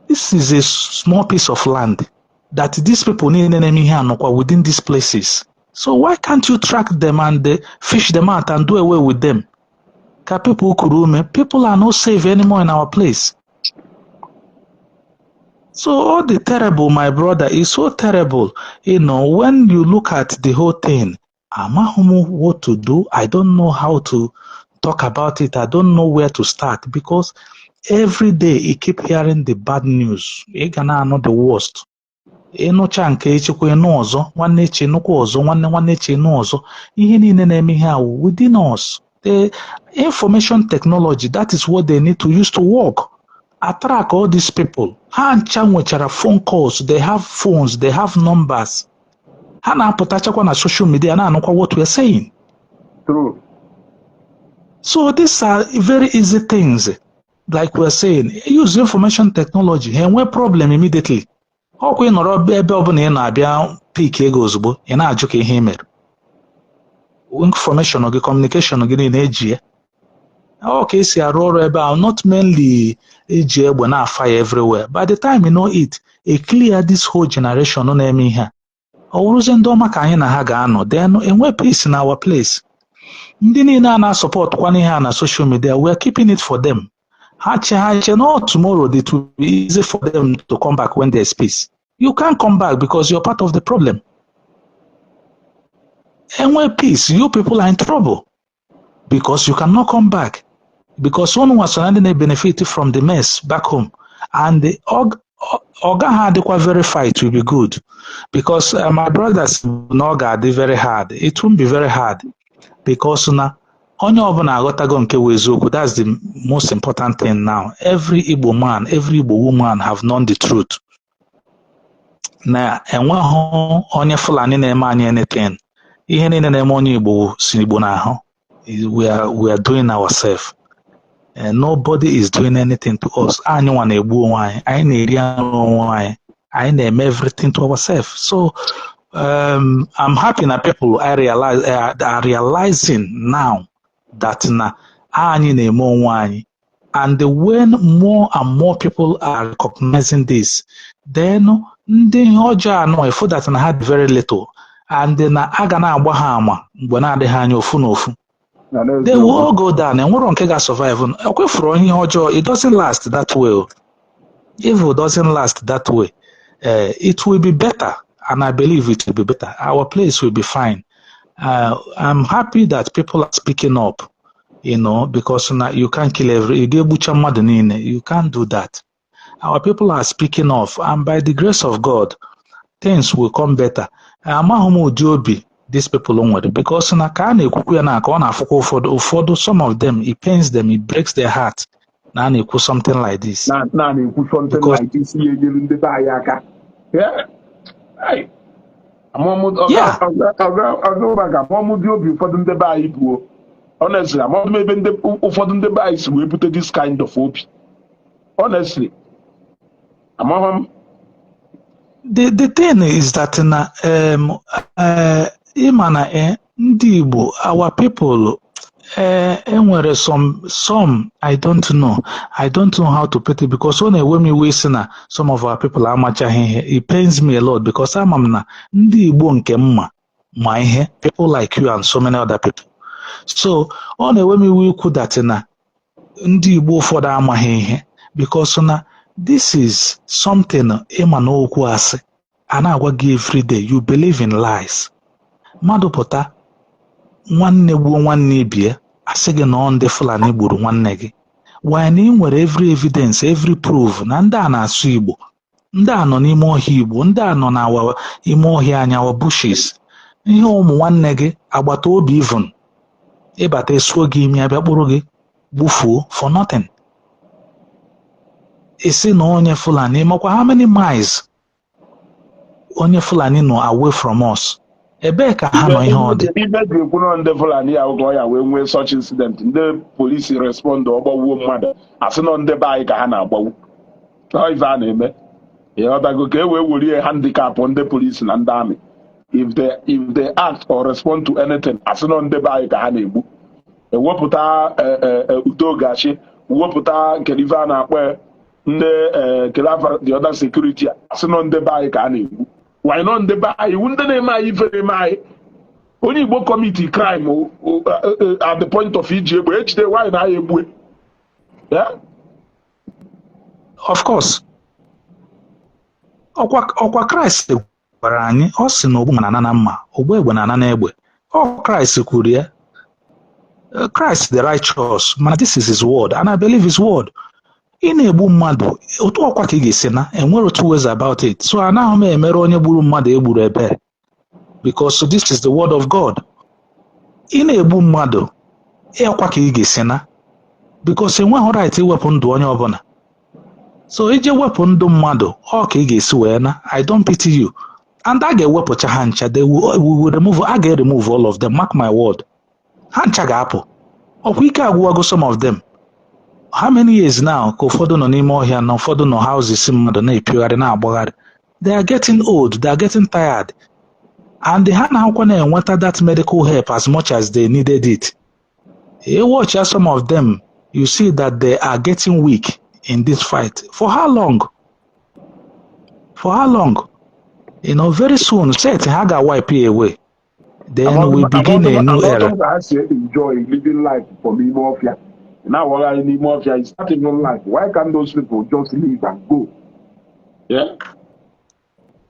This is a small piece of land that these people niile na-eme ihe anọkwa within these places. So why can't you track them and fish them out and do away with them? Ka people kuru ume. People are not safe anymore in our place. So all the terrible, my brother, is so terrible. When you look at the whole thing, amaghị m what to do. I don't know how to talk about it. I don't know where to start because every day you keep hearing the bad news. Ị ga na-anụ the worst. Ịnụcha nke echekwa, ịnụ ọzọ, nwanne echi nụkwa ọzọ, nwanne nwanne echi nụ ọzọ. Ihe niile na-eme ihe awụ within us. The information technology, that is what they need to use to work. Attract all these people. Ha ncha nwechara phone calls, they have phones, they have numbers. Ha na-apụtachakwa na social media na-anụkwa what we are saying. True. So these are very easy things. Like we're saying, use information technology. Ha enwee problem immediately. Ọkwa ị nọrọ ebe ọbụla ị na-abịa pick ego ozugbo, ị na-ajụ ka ihe ị mere. Information gị, communication gị niile eji ya. Ọ ka esi arụ ọrụ ebe ahụ, not mainly eji egbe na-fire everywhere. By the time you know it, a clear this whole generation na-eme ihe a. Ọ wụrụzie ndị ọma ka anyị na ha ga-anọ, then enwe peace in our place. Ndị niile a na-asọpọtụkwana ihe a na social media, we are keeping it for them. Ha che ha che no tomorrow it will be easy for them to come back when there's peace. You can't come back because you're part of the problem. Enwe peace, you people are in trouble because you cannot come back. Because unu nwa so na ndị na-benefit from the mess back home. And the ọ gaghị adịkwa very fight will be good because my brothers na ọ ga-adị very hard. It won't be very hard because na onye ọbụla aghọtago nke wụ eziokwu. That's the most important thing now. Every Igbo man, every Igbo woman have known the truth na enweghị onye Fulani na-eme anyị anything. Ihe niile na-eme onye Igbo si Igbo n'ahụ. We are doing ourselves and nobody is doing anything to us. Anyị nwa na-egbu onwe anyị, anyị na-eri anụ onwe anyị, anyị na-eme everything to ourselves. So I'm happy na people I realize are realizing now that na anyị na-eme onwe anyị. And when more and more people are recognizing this, then ndị ihe ọjọọ anọ efu that na ha dị very little and na a ga na-agba ha ama mgbe na-adịghị anya, ofu na ofu. They will all go down. Enwero nke ga-survive. Ekwefuru ihe ọjọọ, it doesn't last that way. Evil doesn't last that way. It will be better, and I believe it will be better. Our place will be fine. I'm happy that people are speaking up, because now you can't kill every, you ga-egbucha mmadụ niile. You can't do that. Our people are speaking up, and by the grace of God, things will come better. Amaghị m ụdị obi these people nwere because na ka a na-ekwukwu ya na ka ọ na-afụkwa ụfọdụ ụfọdụ, some of them, it pains them, it breaks their heart na a na-ekwu something like this. Na na-ekwu something Because like this ihe enyelu ndị be anyị aka. Yeah. Hey. Amụmụ dị obi ụfọdụ ndị be anyị buo. Honestly, amụmụ m ebe ndị ụfọdụ ndị be anyị si wee bute this kind of obi. Honestly, amaghị m. The thing is that na ịma na ndị Igbo, our people, enwere some, I don't know how to put it because ọ na-ewe m iwe isi na some of our people amachaghị ihe. It pains me a lot because ama m na ndị Igbo nke mma ma ihe, people like you and so many other people. So ọ na-ewe m iwe ikwu that na ndị Igbo ụfọdụ amaghị ihe because na this is something ịma na okwu asị a na-agwa gị everyday, you believe in lies. Mmadụ pụta, nwanne gbuo nwanne ibie, asị gị na ọ ndị Fulani gburu nwanne gị, why na ị nwere every evidence, every proof na ndị a na-asụ Igbo, ndị a nọ n'ime ọhịa Igbo, ndị a nọ na ime ọhịa anyị, our bushes, ihe ụmụ nwanne gị, agbata obi, even ịbata esuo gị imi, abịa kpụrụ gị gbufuo for nothing, isi na onye Fulani. Makwa how many miles onye Fulani nọ away from us. Ebee ka ha nọ ihe ọ dị? Ibe ji ekwu nọ ndị Fulani ya ka ọ ya wee nwee such incident, ndị polisi respond, ọgbawuo mmadụ, asị nọ ndị be anyị ka ha na-agbagbu. Ọ ife a na-eme, ịghọtago, ka e wee werie handicap ndị polisi na ndị army. If they act or respond to anything, asị nọ ndị be anyị ka ha na-egbu. Ewepụta udo gachi, wepụta kedu ife a na-akpọ ya, ndị kedu afa the other security, asị nọ ndị be anyị ka a na-egbu. Why nọ ndị be anyị iwu ndị na-eme anyị ife na-eme anyị? Onye Igbo commit crime at the point of iji egbe ejide nwaanyị na ya egbue. Yeah? Of course, ọkwa Kraịst gwara anyị, ọ sị na ogbu na-ana na mma, ogbu egbe na-ana na egbe. Ọ Kraịst kwuru ya. Christ the righteous, mana this is his word and I believe his word. Ị na-egbu mmadụ otu ọkwa ka ị ga-esi na enwere two ways about it. So anaghị m emere onye gburu mmadụ egburu ebere, because this is the word of God. Ị na-egbu mmadụ, ịkwa ka ị ga-esi na, because enweghị right iwepụ ndụ onye ọbụla. So ije wepụ ndụ mmadụ, ọ ka ị ga-esi wee na. I don't pity you, and a ga-ewepụcha ha ncha. They will, we will remove, a ga-remove all of them, mark my word. Ha ncha ga-apụ. Ọkwa ike agwụwago some of them. How many years now ka ụfọdụ nọ n'ime ọhịa na ụfọdụ nọ houses mmadụ na-epiogharị, na-agbagharị? They are getting old, they are getting tired, and ha na-akwa na-enweta that medical help as much as they needed it. You watch some of them, you see that they are getting weak in this fight. For how long? For how long? Very soon set ha ga-wipe it away, then we begin a new era. Ka ha si enjoy living life from ime ọfịa na-awagharị n'ime ọfịa is not even life. Why can't those people just leave and go? Yeah?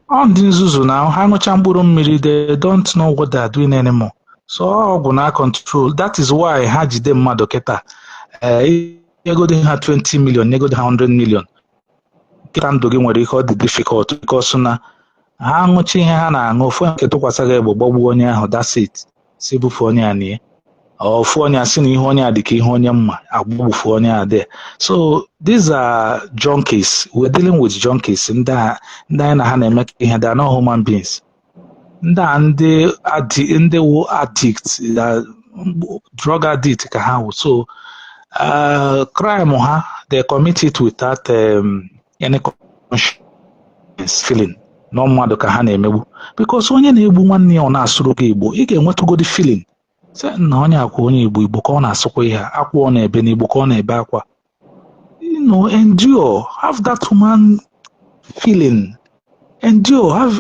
Ọ ndị nzuzu na ha ṅụcha mkpụrụ mmiri, they don't know what they are doing anymore. So ọgwụ na control, that is why ha jide mmadụ kịta, ee, nyegodi ha 20 million, nyegodi ha 100 million kịta, ndụ gị nwere ike ọ dị difficult, because na ha ṅụcha ihe ha na-aṅụ, ofu nke tụkwasị gị egbe, gbagbuo onye ahụ, that's it. Si bufu onye a nie, ofu onye a sị na ihe onye a dị ka ihe onye mma agbagbufu onye a there. So these are junkies. We're dealing with junkies. Ndị a, ndị anyị na ha na-eme ihe, they are not human beings. Ndị a, ndị ndị wụ addict, drug addict ka ha wụ. So crime ha, they commit it without any conscience feeling na mmadụ ka ha na-emegbu, because onye na-egbu nwanne ya, ọ na-asụrụ gị Igbo, ị ga-enwetụgodi feeling sị na onye akwa onye Igbo, Igbo ka ọ na-asụkwa ihe a, akwa ọ na-ebe n'Igbo ka ọ na-ebe akwa. Endure, have that human feeling, endure, have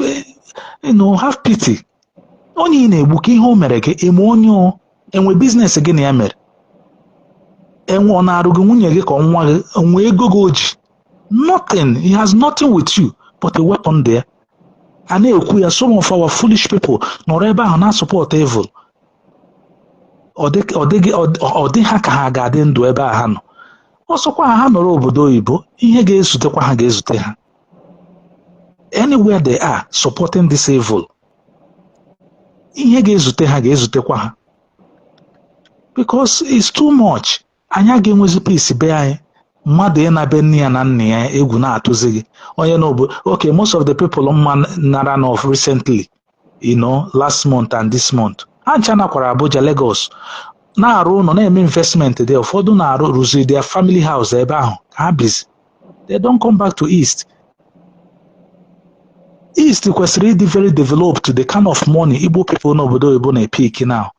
have pity. Onye ị na-egbu, ka ihe o mere gị? Eme onye o enwe business gị na ya mere? Enwe ọ na-arụ gị nwunye gị ka nwa gị? Enwe ego gị o ji? Nothing. He has nothing with you but a weapon there. A na-ekwu ya, some of our foolish people nọrọ ebe ahụ na-support evil. Ọ dị ha ka ha ga-adị ndụ ebe a ha nọ. Ọsọkwa ha nọrọ obodo oyibo, ihe ga-ezutekwa ha ga-ezute ha. Anywhere they are supporting this evil, ihe ga-ezute ha ga-ezutekwa ha, because it's too much. Anyị aga enwezi peace be anyị. Mmadụ ịnabe nne ya na nna ya, egwu na-atụzi gị. Onye n'obodo, okay, most of the people mma nara of recently, last month and this month, ha ncha nakwara Abuja, Lagos, na-arụ ụlọ, na-eme investment dị. Ụfọdụ na-arụ, rụziri their family house ebe ahụ ka ha bizi. They don't come back to East. East kwesịrị ịdị very developed. The kind of money Igbo people n'obodo oyibo na-epick now,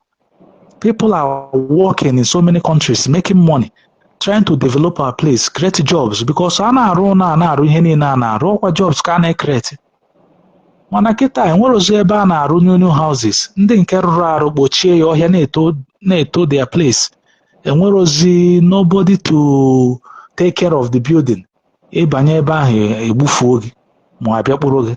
people are working in so many countries, making money, trying to develop our place, create jobs, because a na-arụ ụlọ, a na-arụ ihe niile, a na-arụ ọkwa jobs ka a na-ecreate. Mana kịta enwere ozi ebe a na-arụ new new houses. Ndị nke rụrụ arụ kpochie ya, ọhịa na-eto na-eto their place. Enwere ozi nobody to take care of the building. Ịbanye ebe ahụ, egbufuo gị ma abịa kpụrụ gị.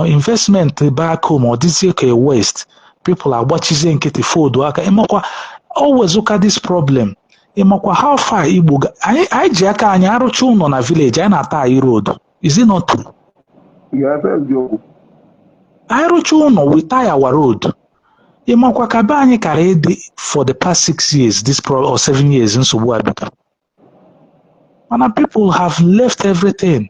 Investment back home, ọ dịzie ka a waste. People agbachizie nkịtị, fold aka. Ịmakwa always this problem, ịmakwa how far Igbo anyị ji aka anyị arụcha ụlọ na village anyị na-ata anyị road. Is it not true? Yes, eziokwu. Anyị rụcha ụlọ, we tar our road. Ịmakwa ka be anyị kara ịdị for the past 6 years, this pro or 7 years, nsogbu a bidoro. Mana people have left everything,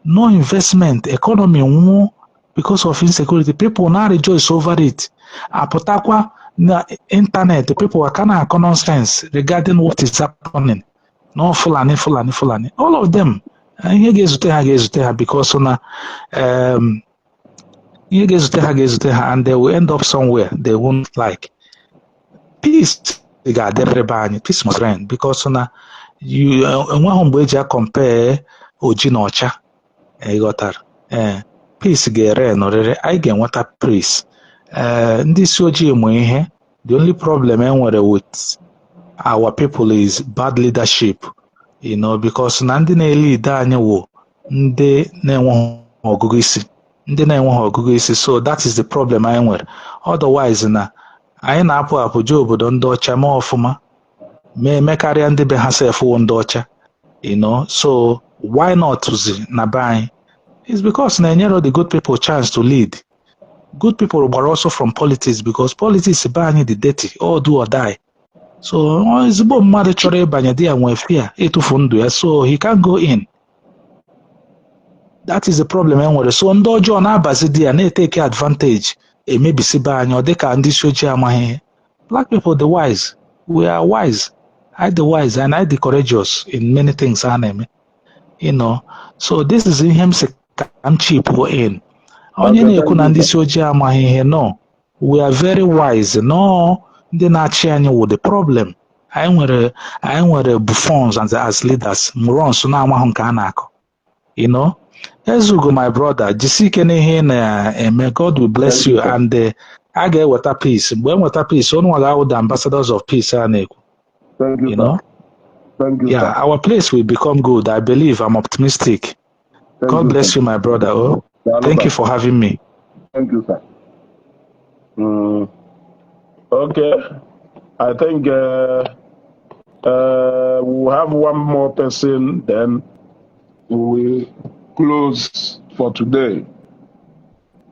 no investment, economy nwụọ. Because of insecurity, people now rejoice over it. Apụtakwa na internet, people are kind of nonsense regarding what is happening. No Fulani, Fulani, Fulani. All of them. Ihe ga-ezute ha ga-ezute ha because na ihe ga-ezute ha ga-ezute ha, and they will end up somewhere they won't like. Peace ga-adịrịrị be anyị. Peace must reign because na you enweghị mgbe eji compare oji na ọcha, ịghọtara? Ee, peace ga-ere nọrịrị, anyị ga-enweta peace. Ee, ndị isi ojii mụ ihe. The only problem e nwere with our people is bad leadership, because na ndị na-elead anyị wụ ndị na-enweghị ọgụgụ isi, ndị na-enweghị ọgụgụ isi. So that is the problem anyị nwere. Otherwise na anyị na-apụ apụ jee obodo ndị ọcha mee ọfụma, mee mekarịa ndị be ha sef wụ ndị ọcha. So why not zi na be anyị? It's because na enyero the good people chance to lead. Good people gbara ọsọ from politics because politics be anyị dị dirty, all do or die. So ezigbo mmadụ chọrọ ịbanye di ya nwee fear ịtụfu ndụ ya, so he can't go in. That is the problem e nwere. So ndị ọjọọ na-abazi di ya na-etake advantage, emebisi be anyị. Ọ dịka ndị isi ojii amaghị ihe. Black people the wise, we are wise. I the wise and I the courageous in many things a na-eme. So this is ihe m sị ka m chip in. Onye na-ekwu na ndị isi ojii amaghị ihe, no, we are very wise. No, ndị na-achị anyị wụ the problem. Anyị nwere buffoons and as leaders, morons na-amahụ nke a na-akọ. Ezugo, my brother, jisi ike n'ihe ị na-eme. God will bless you and a ga-eweta peace. Mgbe e nweta peace, unu ga-awụ the ambassadors of peace a na-ekwu. Thank you, you sir. know Thank you, Yeah, sir. our place will become good. I believe. I'm optimistic. Thank God you, bless sir. you, my brother. Oh, Daalụ, thank you sir. for having me. Thank you, sir. Okay. I think we'll have one more person, then we will close for today.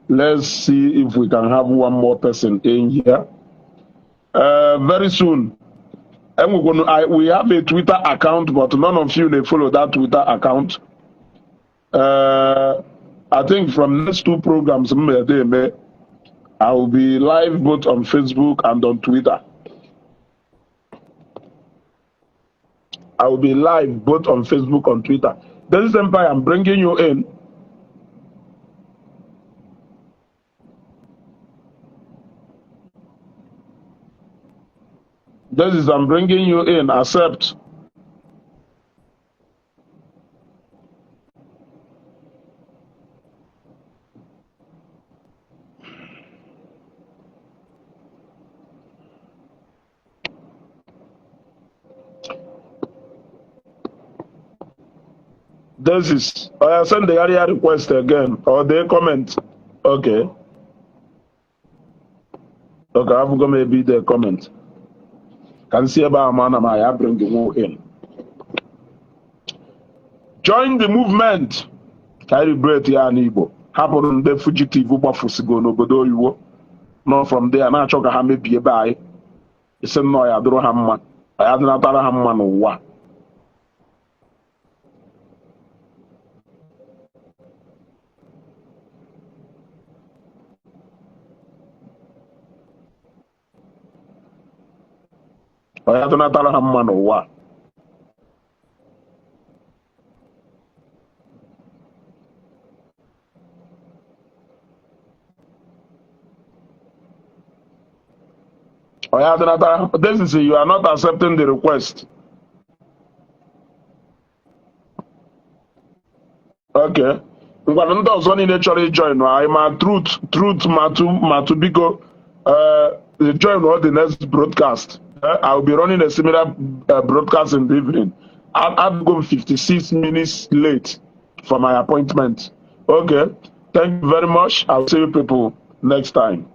Let's see if we can have one more person in here. Very soon. And we have a Twitter account, but none of you may follow that Twitter account. I think from next two programs, I will be live both on Facebook and on Twitter. I will be live both on Facebook and Twitter. This is Empire. I'm bringing you in. This is I'm bringing you in. Accept. This is I send the area request again or they comment. Okay. Okay, I've got maybe the comment. Can see about man I bring you in. Join the movement. Ka anyị liberate ya n'Igbo. Hapụrụ ndị fugitive gbafusigo n'obodo oyibo nọ from there na-achọ ka ha mebie ebe anyị. Isi nnọọ ya dụrụ ha mma, ya dịnatara ha mma n'ụwa. Ọ ya dịnatara ha mma n'ụwa. Ọ ya dịnatara. This is you are not accepting the request. Okay. Ngwanụ, ndị ọzọ niile chọrọ ijoin anyị, ma Truth, Truth Matu Matu, biko, join all the next broadcast. I will be running a similar broadcast in the evening. I've gone 56 minutes late for my appointment. Okay. Thank you very much. I'll see you people next time.